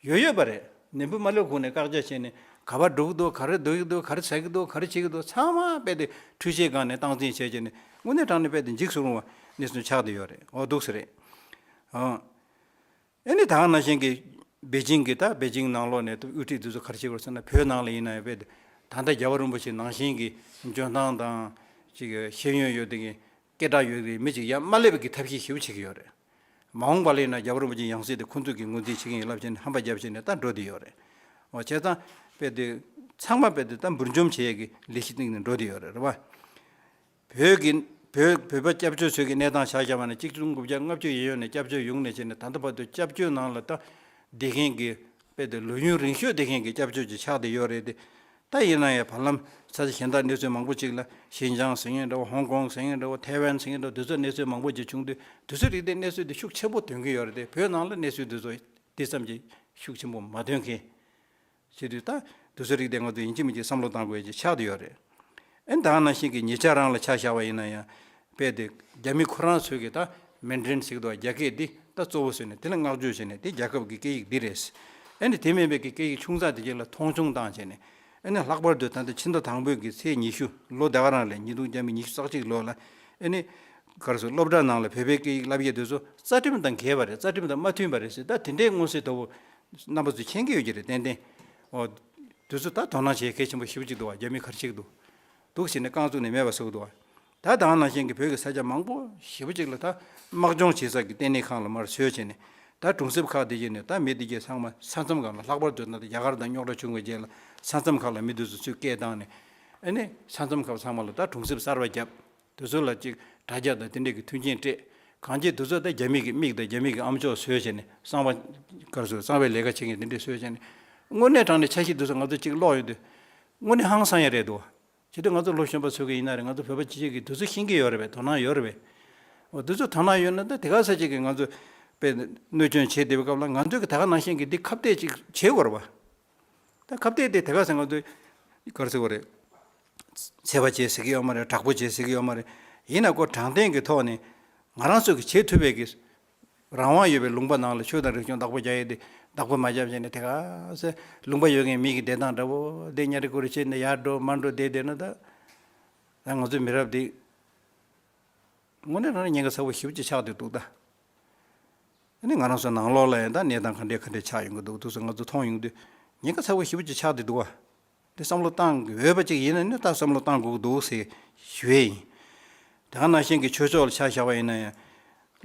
ཡོད་ཡོད་པ་རེད། ནད་འབུ་མ་སླེབས་གོང་ནས་བཀག་རྒྱ་བྱས་ནས་ག་པར་འགྲོ་གི་འདུག་ག་རེ་འདུག་གི་འདུག་ག་རེ་ཟ་གི་འདུག་ག་རེ་བྱེད་ཀྱི་འདུག་ཚང་མ་རྦད་དེ་འཕྲུལ་ཆས་སྒང་ནས་སྟངས་འཛིན་བྱས་བྱས་ནས་དངོས་གནས་དྲང་གནས་རྦད་དེ་འཇིགས་སུ་རུང་བ་གནས་ཚུལ་ཆགས་བསྡད་ཡོད་རེད། འོ་འདུག་ས་རེད། ཨ། ཨེ་ནི་ད་ག་ནང་བཞིན་གྱི་པེ་ཅིང་གི་ད་པེ་ཅིང་ནང་ལོགས་ནས་དབུ་ཁྲིད་དེ་ཚོ་ག་རེ་བྱེད་དགོས་ཟེར་ན་བོད་ནང་ལ་ཡིན་ན་ཡང་དཔེ་ད་ལྟ་རྒྱལ་བ་རིན་པོ་ཆེ་ནང་བཞིན་གྱི་འཇོན་ཐང་དང་ཅིག་ཤེས་ཡོན་ཡོད་དེ་གི་སྐད་གྲགས་ཡོད་དེ་མི་ཅིག་ཡར་མ་སླེབས་པའི་གི་ཐབས་ཤེས་ཞེ་པོ་བྱེད་ཀྱི་ཡོད་རེད། མ་འོངས་པ་ལ་ཡིན་ན་རྒྱལ་བ་རིན་པོ་ཆེའི་ཡང་སྲིད་དེ་ཁོང་ཚོས་ཀྱི་ངོས་འཛིན་བྱེད་ཀྱི་ཡིན་ལབ་བྱས་ནས་ཧམ་པ་བརྒྱབ་བྱས་ནས་ད་འགྲོ་བསྡད་ཡོད་རེད། འོ་བྱས་ཙང་དཔེ་དེ་ཚང་མ་དཔེ་དེ་ད་འབུར་འཇོམས་བྱེད་ཡས་ཀྱི་ལས་གཞི་སྟེང་ནས་འགྲོ་བསྡད་ཡོད་རེད། རེད་བ། བོད་ཀྱི་བོད་བོད་པ་སྐྱབས་བཅོལ་ཚོས་ཀྱི་གནས་སྟངས་ཆ་བཞག་པ་ན་གཅིག་སྟོང་དགུ་བརྒྱ་ལྔ་བཅུ་ཡས་ཡོད་ནས་སྐྱབས་བཅོལ་ཡོང་ནས་བྱས་ནས་ད་ལྟ་བར་དུ་སྐྱབས་བཅོལ་ནང་ལ་ད་བསྡད་མཁན་གྱི་དཔེ་དེ་ལོ་ཡུན་རིང་ཤོས་བསྡད་མཁན་གྱི་སྐྱབས་བཅོལ་ཅིག་ཆགས་བསྡད་ཡོད་རེད་དེ། ད་ཡིན་ན་ཡང་བར་ལམ་ས་ཆ་གཞན་དག་གནས་ཚུལ་མང་པོ་ཅིག་ལ་ཤིན་ཅང་ཟེར་མཁན་འདྲ་བོ་ཧོང་ཀོང་ཟེར་མཁན་འདྲ་བོ་ཐའེ་ཝན་ཟེར་མཁན་འདྲ་བོ་དེ་ཚོ་གནས་ཚུལ་མང་པོ་ཅིག་བྱུང་དུས་དེ་ཚོ་རིགས་དེ་གནས་ཚུལ་དེ་ཤུགས་ཆེན་པོ་ཐོན་གྱི་ཡོད་རེད་དེ་བོད་ནང་ལ་གནས་ཚུལ་དེ་ཚོ་དེ་ཙམ་གྱིས་ཤུགས་ཆེན་པོ་མ་ཐོན་མཁན། བྱེད་དུས་ད་དུས་ཚོད་རིགས་དེ་ང་ཚོ་ཡིན་གཅིག་མིན་གཅིག་བསམ་བློ་བཏང་དགོས་ཀྱི་ཆགས་བསྡད་ཡོད་རེད། ཨེ་ད་ག་ནང་བཞིན་གྱི་ཉེ་ཆར་རང་ལ་ཆ་བཞག་པ་ཡིན་ན་ཡང་དཔེ་དེ་རྒྱ་མི་ཁོ་རང་ཚོས་ཀྱི་ད་མན་ཌ་རིན་ཟེར་གི་འདུག་རྒྱ་སྐད་འདི་ད་གཙོ་བོ་བཟོས་ནས་དེ་ལ་བསྔགས་བརྗོད་བྱས་ནས་དེ་རྒྱལ་ཁབ་ཀྱི་སྐད་ཡིག་འདི་རེད། ཨེ་ནི་དེ་མིན་པའི་གི་སྐད་ཡིག་ཆུང་ཙག་དེ་གྱད་ལ་མཐོང་ཆུང་བཏང་བྱས་ནས་ཨེ་ནི་ལྷག་པར་དུ་ད་ལྟ་ཕྱི་ཟླ་དང་པོའི་གི་ཚེས་ཉི་ཤུ་ལོ་ད་ག་རང་ལ་ཉིས་སྟོང་བརྒྱ་མེད་ཉི་ཤུ་རྩ་གཅིག་ལོ་ལ་ཨེ་ནི་ག་རེ་ཟེར་སློབ་གྲྭ་ནང་ལ་བོད་པའི་སྐད་ཡིག་བསླབ་ཡས་དེ་ཚོ་རྩ་ཁྲིམས་དང་འགལ་བ་རེད། རྩ་ཁྲིམས་དང་མ་མཐུན་པ་རེད་ཟེར་ད་དེ་འདྲའི་མངོན་གསལ་དོད་པོ་རྣམ་པ་ཚོས་མཁྱེན་གྱི་ཡོད་ཀྱི་རེད། ཏན་ཏན། འོ། དེ་ཚོ་ད་དོ་སྣང་བྱེད་གལ་ཆེན་པོ་ཞེ་པོ་ཅིག་འདུག་བ། རྒྱ་མི་ག་རེ་བྱེད་ཀྱི་འདུག་འདུག་ཟེར་ནས་རྐང་བཙུགས་ནས་མེད་པ་བཟོ་གི་འདུག་བ། ད་ད་ག་ནང་བཞིན་གྱི་བོད་ཀྱི་ས་ཆ་མང་པོ་ཞེ་པོ་ཅིག་ལ་ད་དམག་སྦྱོང་བྱེད་ས་ཀྱི་ལྟེ་གནས་ཁང་ལ་མར་བཟོས་བྱས་ནས་ད་གྲོང་གསེབ་ཁག་དེ་བཞིན་ནས་ད་མི་དེ་གྱད་ཚང་མ་ས་མཚམས་ཁག་ལ་ལྷག་པར་དུ་ད་ལྟ་རྒྱ་གར་དང་རྙོག་དྲ་བྱུང་བའི་རྗེས་ལ་ས་མཚམས་ཁག་ལ་མི་དེ་ཚོ་ཚུར་སྐད་བཏང་ནས་ཨ་ནི་ས་མཚམས་ཁག་ཚང་མ་ལ་ད་གྲོང་གསེབ་གསར་པ་བརྒྱབ། དེ་ཚོ་ལ་ཅིག་དྲ་རྒྱ་དང་དེ་འདྲས་ཀྱི་མཐུན་རྐྱེན་སྤྲད། གང་ཅི་དེ་ཚོ་ད་རྒྱ་མི་གི་མིག་དང་རྒྱ་མི་གི་ཨམ་ཅོག་བཟོས་བྱས་ནས་གསང་བ་ག་རེ་ཟེར་གསང་བའི་ལས་ཀ་བྱེད་མཁན་དེ་འདྲས་བཟོས་བྱས་ནས་དངོས་གནས་དྲང་གནས་འཆར་གཞི་དེ་ཚོ་ང་ཚོ་ཅིག་ཀློག་ཡོང་དུས་དངོས་གནས་ཧང་སང་ཡ་རེད་འདུག་བྱེད་དུས་ང་ཚོ་ལོ་གཞོན་པ་ཚོ་གི་ཡིན་ན་རེད། ང་ཚོ་བོད་པ་སྤྱི་སྤྱོད་ཀྱི་དེ་ཚོ་ཤེས་ཀྱི་ཡོད་རེད་པས། དོ་སྣང་ཡོད་རེད་པས། འོ་དེ་ཚོ་དོ་སྣང་ཡོད་ན་ད་དེ་ག་ས་ཅིག་གི་ང་ཚོ་དཔེ་གནོད་སྐྱོན་བྱེད་བསྡད་པའི་སྐབས་ལ་ང་ཚོས་གི་ད་ག་ནང་བཞིན་གྱི་འདི་ཁ་གཏད་ཅིག་བྱེད་དགོས་རེད་པ། ད་ཁ་གཏད་དེ་དེ་ག་ཟེར་ང་ཚོས་ག་རེ་ཟེར་དགོས་རེད། ཚད་པ་བྱེད་ཟེར་གྱི་ཡོད་མ་རེད། དྲག་པོ་བྱེད་ཟེར་གྱི་ཡོད་མ་རེད། ཡིན་ན་ཁོ་དྲང་བདེན་གྱི་ཐོག་ནས་ང་རང་ཚོ་གི་བྱེད་ཐུབ་པའི་གི་རང་དབང་ཡོད་པའི་ལུང་པ་ནང་ལ་ཆོས་དང་རིག་གཞུང་བདག་པོ་རྒྱག་ཡས་དེ་བདག་པོ་མ་རྒྱབ་བྱས་ནས་དེ་ག་ཟེར་ལུང་པ་ཡོད་མཁན་མི་གི་བསྡད་སྟངས་འདྲ་བོ་དེ་ཉ་རི་ཀུ་རི་བྱས་ནས་ཡར་འགྲོ་མར་འགྲོ་བསྡད་བསྡད་ན་ད་ད་ང་ཚོའི་མི་རབས་འདི་དངོས་གནས་རང་ཉེན་ཁ་ཚ་པོ་ཞེ་པོ་ཅིག་ཆགས་བསྡད་འདུག་ད། ཨ་ནི་ང་རང་ཚོ་ནང་ལོགས་ལ་ཡང་ད་གནས་སྟངས་ག་འདྲས་ག་འདྲས་ཆགས་ཡོང་གི་འདུག་དེ་ཚོ་ང་ཚོ་མཐོང་ཡོང་དུས་ཉེན་ཁ་ཚ་པོ་ཞེ་པོ་ཅིག་ཆགས་བསྡད་འདུག་བ། དེ་བསམ་བློ་བཏང་དགོས་པ་ཅིག་ཡིན་ན་ནི་ད་བསམ་བློ་བཏང་དགོས་ཀྱི་འདུག་ཟེར་ཞུ་ཡས་ཡིན། དེ་ག་ནང་བཞིན་གྱི་ཆོས་ཕྱོགས་ལ་ཆ་བཞག་པ་ཡིན་ན་ཡང་།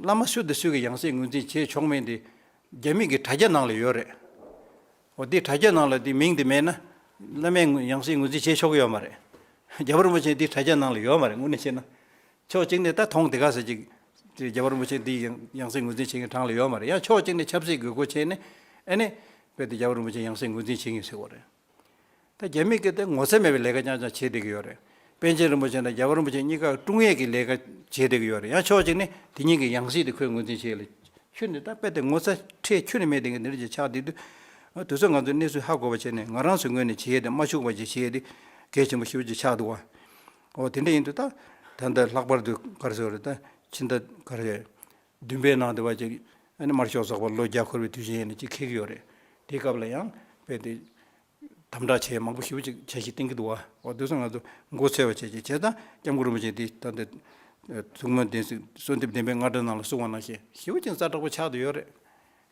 བླ་མ་སུ་དང་སུ་གི་ཡང་སྲིད་ངོས་འཛིན་བྱེད་ཆོག་མིན་དེ་རྒྱ་མི་གི་དྲ་རྒྱ་ནང་ལ་ཡོད་རེད། འོ་དེ་དྲ་རྒྱ་ནང་ལ་དེ་མིང་དེ་མེད་ན་བླ་མའི་ཡང་སྲིད་ངོས་འཛིན་བྱེད་ཆོག་གི་ཡོད་མ་རེད། རྒྱལ་བ་རིན་པོ་ཆེ་དེ་དྲ་རྒྱ་ནང་ལ་ཡོད་མ་རེད། དངོས་གནས་བཤད་ན། ཕྱོགས་གཅིག་ནས་ད་མཐོང་དེ་ག་ཟེར་ཅིག་རྒྱལ་བ་རིན་པོ་ཆེ་འདི་ཡང་ཡང་སྲིད་ངོས་འཛིན་བྱེད་མཁན་གྲངས་ལ་ཡོད་མ་རེད། ཡང་ཕྱོགས་གཅིག་ནས་ཆབ་སྲིད་དགོས་མཁོ་བྱས་ནས་ཨ་ནི་དཔེ་དེ་རྒྱལ་བ་རིན་པོ་ཆེ་ཡང་སྲིད་ངོས་འཛིན་བྱེད་མཁན་ཟེར་བ་རེད། ད་རྒྱ་མི་གིས་དེ་ངོ་ཚ་མེད་པའི་ལས་ཀ་རྐྱང་རྐྱང་བྱེད་བསྡད་ཀྱི་ཡོད་རེད། པཎ་ཆེན་རིན་པོ་ཆེ་དང་རྒྱལ་བ་རིན་པོ་ཆེ་གཉིས་ཀ་དཀྲུག་ཡས་ཀྱི་ལས་ཀ་བྱེད་བསྡད་ཀྱི་ཡོད་རེད། ཡང་ཕྱོགས་གཅིག་ནས་དེ་གཉིས་ཀྱི་ཡང་སྲིད་དེ་ཁོས་ངོས་འཛིན་བྱེད་ཡས་ལ་ཁྱོན་ནས་ད་དཔེ་དེ་ངོ་ཚ་ཁྲེལ་ཁྱོན་ནས་མེད་བསྡད་མཁན་འདི་འདྲ་ཅིག་ཆགས་བསྡད་དུས། དེ་ཚོ་ང་ཚོས་གནས་ཚུལ་ཧ་གོ་བ་བྱས་ནས་ང་རང་ཚོའི་ངོས་ནས་བྱེད་ཡས་དེ་མ་འཕྱུགས་པ་ཅིག་བྱེད་ཡས་དེ་གལ་ཆེན་པོ་ཞེ་པོ་ཅིག་ཆགས་འདུག་བ། འོ་དེ་འདྲ་ཡིན་དུས་ད་ད་ལྟ་ལྷག་པར་དུ་ག་རེ་ཟེར་བ་རེད། ད་ཕྱི་ཟླ་ག་རེ་བདུན་པའི་ནང་དུ་བ་ཅིག་ཨ་ནི་དམར་ཤོག་ཚོགས་པ་ལོ་བརྒྱ་འཁོར་བའི་དུས་ཆེན་ཡིན་ན་ཅིག་འཁེལ་གྱི་ཡོད་རེད། དེའི་སྐབས་ལ་ཡང་དཔེ་དེ་ དམ་དྲག་བྱས་མང་པོ་ཞེ་པོ་ཅིག་བྱ་ཞིག་བསྟན་གྱི་འདུག་བ། འོ་དེ་ཚོ་ང་ཚོ་མགོ་ཚོས་པ་བྱས་ཅིག་བྱས་ཙང་སྐྱབས་མགོན་རིན་པོ་ཆེ་འདི་ད་ལྟ་ཐུགས་སྨོན་བདེན་ཚིག་གསོལ་འདེབས་བདེན་པའི་རྔ་སྒྲ་ནང་ལ་གསུངས་པ་ནང་བཞིན་ཞེ་པོ་ཅིག་རྩ་དྲག་པོ་ཆགས་བསྡད་ཡོད་རེད།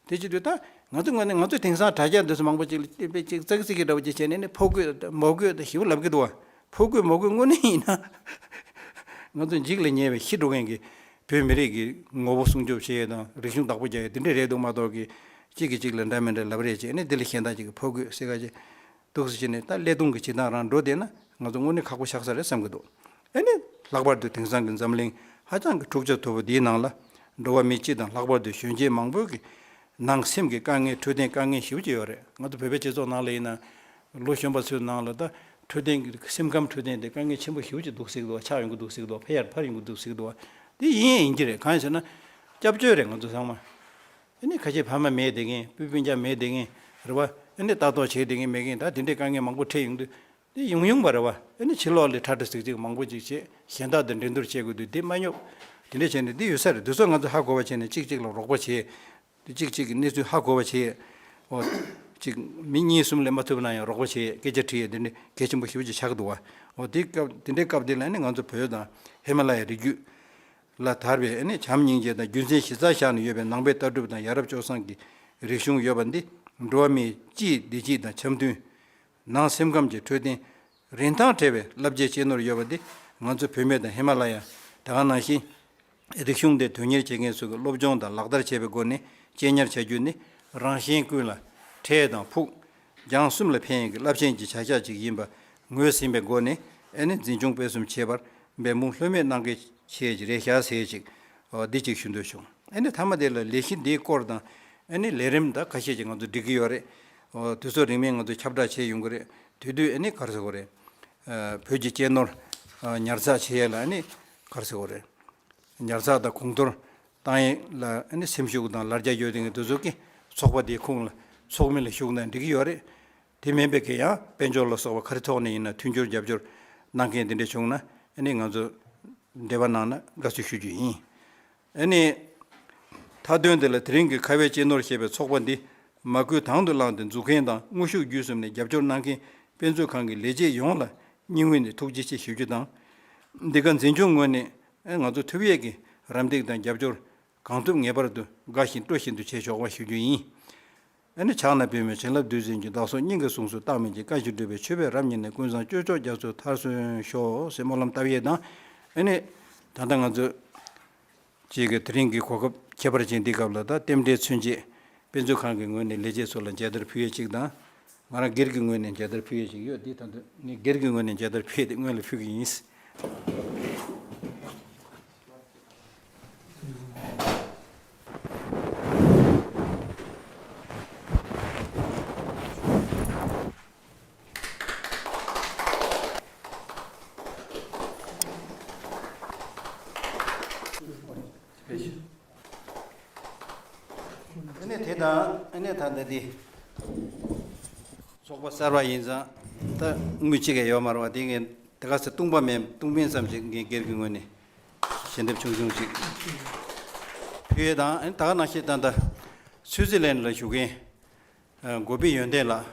དེ་བྱེད་དུས་ད་ང་ཚོ་ངོས་ནས་ང་ཚོ་དེང་སང་དྲ་རྒྱ་འདི་ཚོ་མང་པོ་ཅིག་ལ་བསྟན་པའི་ཅིག་ཙག་ཙིག་གི་འདྲ་བོ་ཅིག་བྱས་ནས་ནི་ཕོ་རྒོད་མོ་རྒོད་ད་ཞེ་པོ་ལབ་ཀྱི་འདུག་བ། ཕོ་རྒོད་མོ་རྒོད་དངོས་གནས་ཡིན་ན་ང་ཚོ་འཇིག་ལ་ཉེ་བའི་ཤི་འགྲོ་མཁན་གྱི་བོད་མི་རིགས་ཀྱི་ངོ་བོ་སྲུང་སྐྱོབ་བྱེད་ཡས་དང་རིག་གཞུང་བདག་པོ་རྒྱག་ཡས་དེ་འདྲས་རེད་འདུག་མ་གཏོགས་ཀྱི་གཅིག་གིས་གཅིག་ལ་འདྲ་མི་འདྲ་ལབ་རེས་བྱས་ནས་འདི་ལ་གཞན་དག་ཅིག་གི་ཕོ་རྒོད་ཟེར་ག་ཅིག་འདུག་སེ་བྱས་ནས་ད་ཀླད་སྟོང་གི་བྱེད་སྟངས་རང་འགྲོ་བསྡད་ན་ང་ཚོ་དངོས་གནས་ཁག་པོ་ཆགས་ས་རེད་བསམ་གྱི་འདུག་ཨ་ནི་ལྷག་པར་དུ་དེང་སང་གི་འཛམ་གླིང་ཧ་ཅང་གི་འཁྲུག་ཆ་དོད་པོ་འདིའི་ནང་ལ་འགྲོ་བ་མི་སྤྱི་དང་ལྷག་པར་དུ་གཞོན་སྐྱེས་མང་པོ་གི་ནང་སེམས་ཀྱི་དཀའ་ངལ་འཕྲོད་བསྟེན་དཀའ་ངལ་ཞེ་པོ་ཅིག་ཡོད་རེད། ང་ཚོ་བོད་པའི་སྤྱི་ཚོགས་ནང་ལ་ཡིན་ན་ལོ་གཞོན་པ་ཚོའི་ནང་ལ་ད་འཕྲོད་བསྟེན་གྱི་སེམས་ཁམས་འཕྲོད་བསྟེན་དེ་དཀའ་ངལ་ཆེན་པོ་ཞེ་པོ་ཅིག་འདུག་སེ་འདུག་ཆགས་ཡོང་གི་འདུག་སེ་འདུག་ཕལ་ཆེར་འཕར་ཡོང་གི་འདུག་སེ་འདུག་དེ་ཡིན་ཡིན་གྱི་རེད། གང་ཡིན་ཟེར་ན་སྐྱབས་བཅོལ་རེད་ང་ཚོ་ཚང་མ། ཨ་ནི་ཁ་ཆེ་ཕ་མ་མེད་བསྡད་མཁན་སྤུན་སྤུན་ཀྱག་མེད་བསྡད་མཁན་རེད་བ། ཨ་ནི་ལྟ་རྟོག་བྱེད་བསྡད་མཁན་མེད་མཁན་ད་དེ་འདྲའི་དཀའ་ངལ་མང་པོ་འཕྲད་ཡོང་དུས་དེ་ཡོང་ཡོང་པ་རེད་བ། ཨ་ནི་ཕྱི་ལོགས་ལ་ཁྲ་ཁྲ་ཟིག་ཟིག་མང་པོ་ཅིག་བྱེད་གཞན་དག་དང་འགྲན་བསྡུར་བྱེད་དགོས་དུས་དེ་མ་སྙོབ། དེ་འདྲ་བྱས་ནས་འདི་ཡོད་ས་རེད། འདི་ཚོ་ང་ཚོ་ཧ་གོ་བ་བྱས་ནས་གཅིག་གཅིག་ལ་རོགས་པ་བྱེད། དེ་གཅིག་གཅིག་གི་གནས་ཚུལ་ཧ་གོ་བ་བྱེད། འོ། གཅིག་མི་གཉིས་གསུམ་ལས་མ་ཐུབ་ན་ཡང་རོགས་པ་བྱེད་སྐད་ཆ་དྲི་ཡས་དེ་འདྲ་གལ་ཆེན་པོ་ཞེ་པོ་ཅིག་ཆགས་འདུག་བ། འོ་དེ་སྐབས་དེ་འདྲའི་སྐབས་དེ་ལ་ནི་ང་ཚོ་བོད་དང་ཧི་མ་ལ་ཡའི་རི་རྒྱུད་ལ་དར་བའི་ཨ་ནི་བྱམས་སྙིང་རྗེ་དང་རྒྱུ་མཚན་གཞི་རྩར་བཞག་ནས་ཡོད་པའི་ནང་པའི་ལྟ་གྲུབ་དང་ཡ་རབས་སྤྱོད་བཟང་གི་རིག་གཞུང་ཡོད་པ་འདི་འགྲོ་བ་མིའི་སྤྱིའི་བདེ་སྐྱིད་དང་འཆམ་མཐུན། ནང་སེམས་ཁམས་ཀྱི་འཕྲོད་བསྟེན། རིན་ཐང་བྲལ་བའི་བསླབ་བྱའི་གཅེས་ནོར་ཡོད་པ་འདི་ང་ཚོ་བུད་མེད་དང་ཧི་མ་ལ་ཡ། དེ་ག་ནང་བཞིན་རིག་གཞུང་དེ་དོན་གཉེར་བྱེད་མཁན་ཚོ་གིས་སློབ་སྦྱོང་དང་ལག་བསྟར་བྱས་པའི་སྒོ་ནས་གཅེས་ཉར་བྱ་རྒྱུ་ནི་རང་གཞན་ཀུན་ལ་འཕྲལ་དང་ཕུགས། རྒྱང་གསུམ་ལ་ཕན་ཡོན་གྱི་རླབས་ཆེན་གྱི་བྱ་གཞག་ཅིག་ཡིན་པ་ངོས་ཟིན་པའི་སྒོ་ནས་ཨ་ནི་འཛིན་སྐྱོང་སྤེལ་གསུམ་བྱེད་པར་འབད་འབུངས་ལྷོད་མེད་གནང་གལ་ཆེ་རེད་ཤག་ཟེར་ཅིག་འདི་གཅིག་ཞུ་འདོད་བྱུང་། ཨ་ནི་མཐའ་མ་དེ་ལ་ལས་གཞི་འདིའི་སྐོར་དང་ཨ་ནི་ལས་རིམ་དང་ཁ་ཤས་ཅིག་ང་ཚོ་སྒྲིག་གི་ཡོད་རེད། དུས་ཚོད་རིང་མིན་ང་ཚོ་ཁྱབ་བསྒྲགས་བྱེད་ཡོང་གི་རེད། དེ་དུས་ཨ་ནི་ག་རེ་ཟེར་དགོས་རེད། བོད་ཀྱི་གཅེས་ནོར་ཉར་ཚགས་བྱེད་ཡས་ལ་ཨ་ནི་ག་རེ་ཟེར་དགོས་རེད། ཉར་ཚགས་དང་གོང་མཐོར་བཏང་ཡས་ལ་ཨ་ནི་སེམས་ཤུགས་དང་ལར་རྒྱ་ཡོད་དེ་ངས་དེ་ཚོ་གི་ཚོགས་པ་དེའི་ཁོངས་ལ་ཚོགས་མི་ལ་ཞུགས་ན་འགྲིག་གི་ཡོད་རེད། དེ་མིན་པའི་གི་ཡང་དཔལ་འབྱོར་ལ་སོགས་པ་ག་རེ་ཐོག་ནས་ཡིན་ན་མཐུན་འགྱུར་རྒྱབ་སྐྱོར་གནང་མཁན་དེ་འདྲ་བྱུང་ན་ཨ་ནི་ང་ཚོ་འབྲེལ་བ་གནང་ན་དགའ་བསུ་ཞུ་རྒྱུ་ཡིན། ཨ་ནི། མཐའ་དོན་དེ་ལ་དེ་རིང་གི་ཁ་བའི་གཅེས་ནོར་ཞེས་པའི་ཚོགས་པ་འདི་མ་བསྐུལ་དང་དུ་བླངས་ཏེ་འཛུགས་མཁན་དང་དངོས་ཤུགས་བརྒྱུད་གསུམ་ནས་རྒྱབ་སྐྱོར་གནང་མཁན་དཔེ་མཛོད་ཁང་གི་ལས་བྱེད་ཡོངས་ལ་སྙིང་དབུས་ནས་ཐུགས་རྗེ་ཆེ་ཞུ་རྒྱུ་དང་། འདི་ག་འཛིན་སྐྱོང་ངོས་ནས་ང་ཚོ་ཐུབ་ཡས་ཀྱི་རམ་འདེགས་དང་རྒྱབ་སྐྱོར་གང་ཐུབ་ངེས་པར་དུ་དགའ་བཞིན་སྤྲོ་བཞིན་དུ་བྱེད་ཆོག་པ་ཞུ་རྒྱུ་ཡིན། ཨ་ནི་ཕྱག་ན་པདྨོའི་བྱིན་རླབས་རྡུལ་འཛིན་གྱི་བདག་སོགས་སྙིང་གི་གཟུངས་སུ་རྟག་མིན་གྱི་བཀའ་བཞིན་སྒྲུབ་པའི་མཆོད་པས་རབ་མཉེས་ནས་ཀུན་བཟང་སྤྱོད་མཆོག་རྒྱ་མཚོའི་མཐར་སོན་ཤོག་ཟེར་སྨོན་ལམ་བཏབ་ཡས་དང་། ཨ་ནི་ད་ལྟ་ང་ཚོ་གཅིག་གི་དེ་རིང་གི་གོ་སྐབས་ཁྱད་པར་ཅན་འདི་སྐབས་ལ་ད་རྟེན་འབྲེལ་མཚོན་བྱེད་དཔེ་མཛོད་ཁང་གི་ངོས་ནས་ལས་བྱེད་ཚོ་ལ་མཇལ་དར་ཕུལ་ཡས་གཅིག་དང་། ང་རང་སྒེར་གྱི་ངོས་ནས་མཇལ་དར་ཕུལ་ཡས་གཅིག་ཡོད། འདི་ད་ལྟ་ངས་སྒེར་གྱི་ངོས་ནས་མཇལ་དར་ཕུལ་ཏེ་སྔོན་ལ་ཕུལ་གྱི་ཡིན། ཨ་ནི་དེ་དང་ཨ་ནི་ད་ལྟ་འདི་ཚོགས་པ་གསར་པ་ཡིན་ཙང་ད་དངུལ་གཅིག་ཡང་ཡོད་མ་རེད་བ། དེ་ངས་དེ་ག་ཚོད་བཏུང་པ་མེད་བཏུང་མིན་ཙམ་ཞིག་ངས་སྒེར་གྱི་ངོས་ནས་ཞལ་འདེབས་ཆུང་ཆུང་ཞིག་ཕུལ་ཡས་དང་། ཨ་ནི་ད་ག་ནང་བཞིན་ད་ལྟ་སུའུ་ཙི་ལན་ལ་བཞུགས་མཁན་གོ་པི་ཡོན་ཏན་ལགས།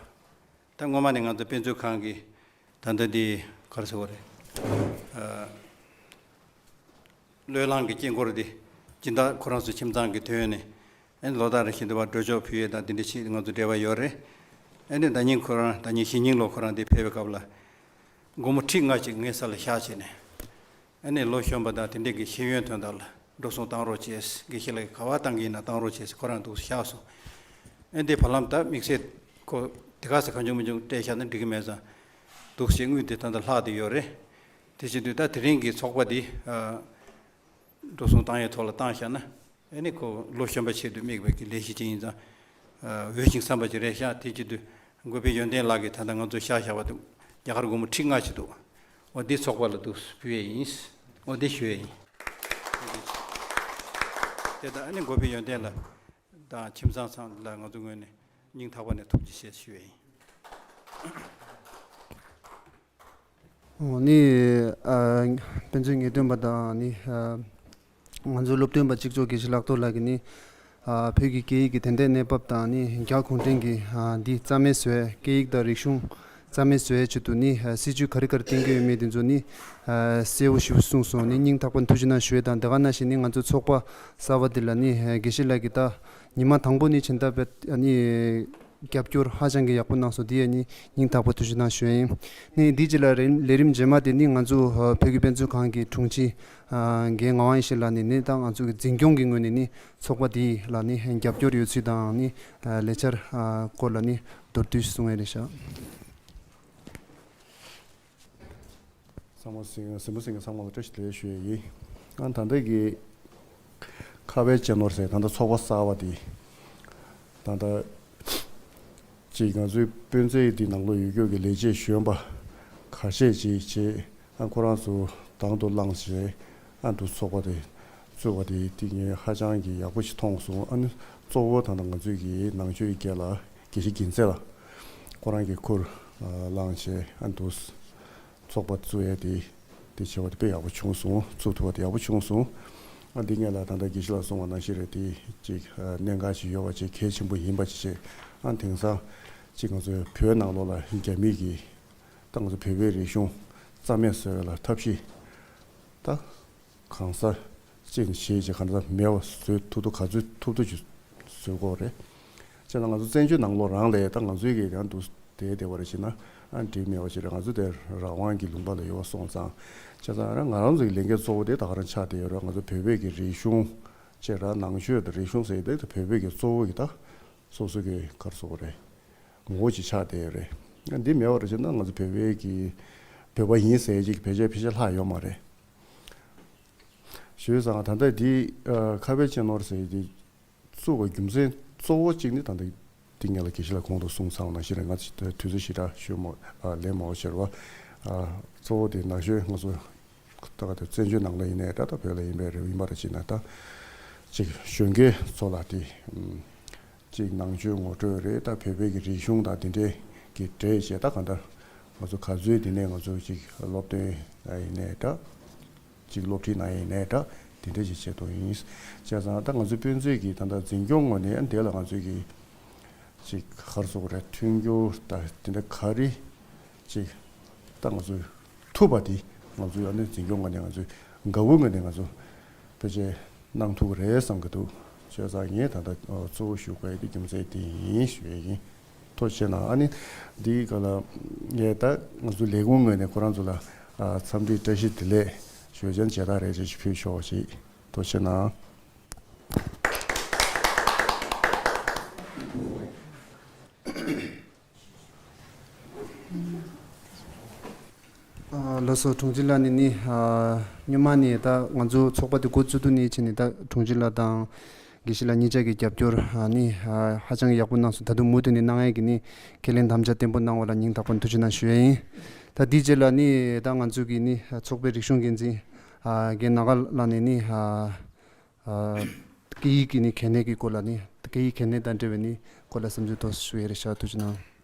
ད་སྔོན་མ་ནས་ང་ཚོ་དཔེ་མཛོད་ཁང་གི་ད་ལྟ་འདི་ག་རེ་ཟེར་བ་རེད། ཨ། བློས་བསླངས་ཀྱི་དཀྱིལ་འཁོར་འདི་སྦྱིན་བདག་ཁོ་རང་ཚོ་ཁྱིམ་ཚང་གི་དོན་ནས་ཨ་ནི་ལོ་ལྟར་རེ་བཞིན་དུ་བ་འགྲོ་ཆོག་ཕུལ་ཡས་དང་འདི་འདྲ་ཞིག་ང་ཚོ་འབྲེལ་བ་ཡོད་རེད། ཨ་ནི་ཟླ་ཉིན་ཁོ་རང་ཟླ་ཉིན་གཞེས་ཉིན་ལོ་ཁོ་རང་འདི་ཕེབས་པའི་སྐབས་ལ་སྒོར་མོ་ཁྲི་ལྔ་ཅིག་ངའི་ས་ལ་བཞག་བྱས་ནས། ཨ་ནི་ལོ་གཞོན་པ་དང་དེ་འདྲས་ཀྱི་ཤེས་ཡོན་དོན་དག་ལ་འགྲོ་སོང་བཏང་རོགས་བྱས། དགེ་བཤེས་ལགས་ཀྱིས་ག་པར་བཏང་གི་ཡིན་ན་བཏང་རོགས་བྱས་ཟེར་ཁོ་རང་འདུག་སེ་བཞག་སོང་། ཨ་ནི་དེ་བར་ལམ་ད་དམིགས་བསལ་ཁོ་དེ་ག་ཟེ་གང་བྱུང་མི་བྱུང་སྤྲད་བཞག་ན་འགྲིག་གི་མེད་ཙང་། འདུག་སེ་དངུལ་དེ་ད་ལྟ་ལྷག་བསྡད་ཡོད་རེད། དེ་བྱེད་དུས་ད་དེ་རིང་གི་ཚོགས་པ་འདི་ཨ་འགྲོ་སོང་བཏང་ཡའི་ཐོག་ལ་བཏང་བཞག་ན། ཨ་ནི་ཁོ་ལོ་གཞོན་པ་ཆེད་དུ་དམིགས་པའི་གི་ལས་གཞི་ཅིག་ཡིན་ཙང་། ཨ་འོས་ཤིང་འཚམས་པ་ཅིག་རེད་ཤག་དེ་བྱེད་དུས་གོ་པི་ཡོན་ཏན་ལགས་ཀྱིས་ད་ལྟ་ང་ཚོ་བཞག་བཞག་པ་འདུག་རྒྱ་གར་སྒོར་མོ་ཁྲི་ལྔ་ཅིག་འདུག་འོ་འདི་ཚོགས་པ་ལ་འདུག་སེ་ཕུལ་ཡས་ཡིན། འོ་འདི་ཞུ་ཡས་ཡིན། དེ་ལྟར་ཨ་ནི་གོ་པི་ཡོན་ཏན་ལགས་དང་ཁྱིམ་ཚང་ཚང་ལ་ང་ཚོ་ངོས་ནས་སྙིང་ཐག་པ་ནས་ཐུགས་རྗེ་ཆེ་ཞུ་ཡས་ཡིན། འོ་ནི། ཨ། དཔེ་མཛོད་ངེས་སྟོན་པ་དང་ནི། ཨ། ང་ཚོའི་སློབ་སྟོན་པ་གཅིག་ལྕོགས་དགེ་བཤེས་ལག་ཐོག་ལགས་ཀྱིས་ནི། ཨ། བོད་ཀྱི་སྐད་ཡིག་གི་དེང་དུས་གནས་བབ་དང་ནི་རྒྱ་གུང་ཁྲན་གྱིས། ཨ། འདི་རྩ་མེད་བཟོས། སྐད་ཡིག་དང་རིག་གཞུང་ རྩ་མེད་བཟོ་ཡའི་ཆེད་དུ་ནི་སྲིད་ཇུས་ག་རེ་ག་རེ་བཏིང་གི་ཡོད་མེད་དེ་ཚོ་ནི་གསལ་བོ་ཞིབ་གསུངས་སོང་ནི་སྙིང་ཐག་པ་ནས་ཐུགས་རྗེ་གནང་ཞུ་ཡས་དང་། དེ་ག་ནང་བཞིན་ནི་ང་ཚོ་ཚོགས་པ་གསར་པ་འདི་ལ་ནི་དགེ་བཤེས་ལགས་ཀྱིས་ད་ཉི་མ་དང་པོ་ནས་བྱས་ད་བར་ནི་རྒྱབ་སྐྱོར་ཧ་ཅང་གི་ཡག་པོ་གནང་སོང་། དེ་ཡས་ནི་སྙིང་ཐག་པ་ཐུགས་རྗེ་གནང་ཞུ་ཡས་ཡིན། ནི་འདི་རྗེས་ལ་རིམ་ལས་རིམ་རྗེས་མ་དེ་ནི་ང་ཚོ་བོད་ཀྱི་དཔེ་མཛོད་ཁང་གི་དྲུང་ཆེ་རྒན་ངག་དབང་ཡེ་ཤེས་ལགས་ནས་ནི་ད་ང་ཚོ་གི་འཛིན་སྐྱོང་གི་ངོས་ནས་ནི་ཚོགས་པ་འདི་ལ་ནི་རྒྱབ་སྐྱོར་ཡོད་ཚུལ་དང་ནི་ལས་འཆར་སྐོར་ལ་ནི་མདོར་བསྡུས་གསུང་ཡས་རེད་ཤག་ཚང་མ་སེམས་སེམས་པ་སེང་གེ་ཚང་མ་ལ་བཀྲ་ཤིས་བདེ་ལེགས་ཞུ་ཡས་ཡིན། ཨ་ད་ལྟ་གི་ཁ་བའི་གཅེས་ནོར་ཟེར་ད་ལྟ་ཚོགས་པ་གསར་པ་འདི་ད་ལྟ་ཅིག་ང་ཚོའི་དཔོན་རྩེ་འདི་ནང་ལོགས་ཡོད་རྒྱུ་གི་ལས་བྱེད་གཞོན་པ་ཁ་ཤས་ཅིག་བྱས། ཨ་ཁོ་རང་ཚོ་དང་དུ་བླངས་བྱས་ཨ་འདུ་ཚོགས་པ་དེ་བཙུགས་པ་དེ་ཏིག་ངས་ཧ་ཅང་གི་ཡག་པོ་ཞིག་མཐོང་སོང་། ཨ་ནི་གཙོ་བོ་ད་ལྟ་ང་ཚོའི་གི་ནང་ཆོས་ཀྱི་སྐད་ལ་དགེ་བཤེས་རྒྱལ་མཚན་ལགས་ཁོ་རང་གི་ཁུར་བླངས་བྱས་ཨ་འདུ་ཚོགས་པ་བཙུགས་ཡས་དེ་དེ་བྱས་པ་དེ་དཔེ་ཡག་པོ་བྱུང་སོང་། བཙུགས་ཐུབ་པ་དེ་ཡག་པོ་བྱུང་སོང་། ཨ་འདི་ངས་ལ་ད་ལྟ་དགེ་བཤེས་ལགས་གསུངས་པ་ནང་བཞིན་རེད། དེ་ཅིག་གནད་འགག་ཅིག་ཡོད་པ་ཅིག་གལ་ཆེན་པོ་ཡིན་པ་ཅིག་བྱས། ཨ་དེང་སང་ཅིག་ང་ཚོའི་བོད་ནང་ལོགས་ལ་རྒྱ་མི་གིས་ད་ང་ཚོ་བོད་པའི་རིག་གཞུང་རྩ་མེད་བཟོ་ཡས་ལ་ཐབས་ཤེས་ད་གང་ས་ཅིག་ནས་བྱས་བྱས་གང་ས་མེད་པ་བཟོ་ཐུབ་ཐུབ་ག་ཚོད་ཐུབ་ཐུབ་ཅིག་བཟོ་དགོས་རེད། བྱས་ཙང་ང་ཚོ་བཙན་བྱོལ་ནང་ལོགས་རང་ལ་ད་ང་ཚོའི་གི་ཡང་དུ་བསྡད་བསྡད་པ་རེད་བྱས་ན་ཨ་འགྲིག་མེད་པ་ཞིག་རེད། ང་ཚོ་དེ་རང་དབང་གི་ལུང་པ་ལ་ཡོད་པ་སོང་ཙང་། བྱས་ཙང་རང་ང་རང་ཚོ་གི་ལས་འགན་གཙོ་བོ་དེ་ད་ག་རང་ཆགས་བསྡད་ཡོད་རེད། ང་ཚོ་བོད་པའི་གི་རིག་གཞུང་བྱས་ར་ནང་ཆོས་དང་རིག་གཞུང་ཟེར་ཡས་དེ་བོད་པའི་གི་གཙོ་བོ་གི་ད་སོ་སོ་གི་ག་རེ་ཟེར་དགོས་རེད། ངོ་བོ་ཅིག་ཆགས་བསྡད་ཡོད་རེད། འདི་མེད་པ་རེད་བྱས་ན་ང་ཚོ་བོད་པའི་གི་བོད་པ་ཡིན་ཟེར་ཅིག་ཕལ་ཆེར་ཕལ་ཆེར་ལྷག་ཡོད་མ་རེད། བྱས་ཙང་ད་ལྟ་འདི་ཨ་ཁ་བའི་གཅེས་ནོར་ཟེར་འདི་བཙུགས་པའི་རྒྱུ་མཚན་གཙོ་བོ་གཅིག་ནི་ད་ལྟ་འདི་ངས་ལ་དགེ་བཤེས་ལགས་གོང་དུ་གསུངས་ཚར་བ་ནང་བཞིན་རེད། ང་ཚོ་དུས་ཚོད་ཞེ་དྲག་ཤོད་མ་ཨ་ལེན་མ་འོས་ཕྱིར་བ་ཨ་གཙོ་བོ་དེ་ནང་ཆོས་ང་ཚོ་ད་ག་དུས་བཙན་བྱོལ་ནང་ལ་ཡིན་ནའི་འདྲ་ད་བོད་ལ་ཡིན་པའི་རེད་ཡིན་པ་རེད་བྱས་ན་ད་ཅིག་གཞོན་སྐྱེས་ཚོ་ལ་དེ་ཅིག་ནང་ཆོས་ངོ་སྤྲོད་རེད། ད་བོད་པའི་གི་རིག་གཞུང་དང་དེ་འདྲའི་གི་འབྲེལ་བྱས་ད་གང་ལྟར་ང་ཚོ་ག་ཚོད་དེ་ནས་ང་ཚོ་ཅིག་སློབ་སྟོན་ཡིན་ནའི་འདྲ་ཅིག་སློབ་ཁྲིད་གནང་ཡིན་ནའི་འདྲ་དེ་འདྲ་ཅིག་བྱེད་དོ་ཡིན། བྱས་ཙང་ད་ང་ཚོ་དཔེ་མཛོད་ཀྱི་ད་ལྟ་འཛིན་སྐྱོང་ངོས་ནས་ཨ་དེ་ལ་ང་ཚོས་ཀྱི་ཅིག་ག་རེ་ཟེར་དགོས་རེད། མཐུན་འགྱུར་ད་དེ་འདྲ་ག་རེ་ཅིག་ད་ང་ཚོས་ཐུབ་པ་དེ་ང་ཚོས་ཨ་ནི་འཛིན་སྐྱོང་ངོས་ནས་ང་ཚོས་དགའ་བོའི་ངོས་ནས་ང་ཚོ་ཕལ་ཆེར་གནང་ཐུབ་ཀྱི་རེད་བསམ་གྱི་འདུག་བྱས་ཙང་ངས་ད་ལྟ་གཙོ་བོ་ཞུ་དགོས་ཡ་དེ་རྒྱུ་མཚན་དེ་ཡིན་ཞུ་ཡ་ཡིན། ཐུགས་རྗེ་གནང་། ཨ་ནི་འདིའི་སྒང་ལ་ངས་ད་ང་ཚོ་ལས་ཁུངས་ངོས་ནས་ཁོ་རང་ཚོ་ལ་ཨ་འཚམས་འདྲི་བཀྲ་ཤིས་བདེ་ལེགས་ཞུ་མཚན་མཇལ་དར་རེ་རེ་ཞིག་ཕུལ་ཤོག་ཅིག་ཐུགས་རྗེ་གནང་། ཨ་ལགས་སོ། དྲུང་ཆེ་ལགས་ནས་ནི་ཨ་སྔོན་མ་ནས་ད་ང་ཚོ་ཚོགས་པ་དེ་འགོ་བཙུགས་དུས་ནས་བྱས་ནས་ད་དྲུང་ཆེ་ལགས་དང་དགེ་བཤེས་ལགས་གཉིས་ཆ་གི་རྒྱབ་སྐྱོར་ཨ་ནི་ཨ་ཧ་ཅང་ཡག་པོ་གནང་སོང་། ད་དུང་མུ་མཐུད་ནས་གནང་ཡས་ཀྱི་ནི་ཁས་ལེན་དམ་བཅའ་བརྟན་པོ་གནང་བ་ལ་སྙིང་ཐག་པ་ནས་ཐུགས་རྗེ་གནང་ཞུ་ཡས་ཡིན། ད་དེའི་རྗེས་ལ་ནི་ད་ང་ཚོ་གི་ནི་ཚོགས་པའི་རིག་གཞུང་འགན་འཛིན་ཨ་རྒན་ནཱ་ག་ལགས་ནས་ནི་ཨ་ཨ་སྐད་ཡིག་གི་ནི་གལ་གནད་ཀྱི་སྐོར་ལ་ནི་སྐད་ཡིག་གལ་གནད་དང་འབྲེལ་བའི་ནི་སྐོར་ལ་བསམ་ཚུལ་ཏོག་ཙམ་ཞུ་ཡས་རེད་ཤག་ཐུགས་རྗེ་གནང་།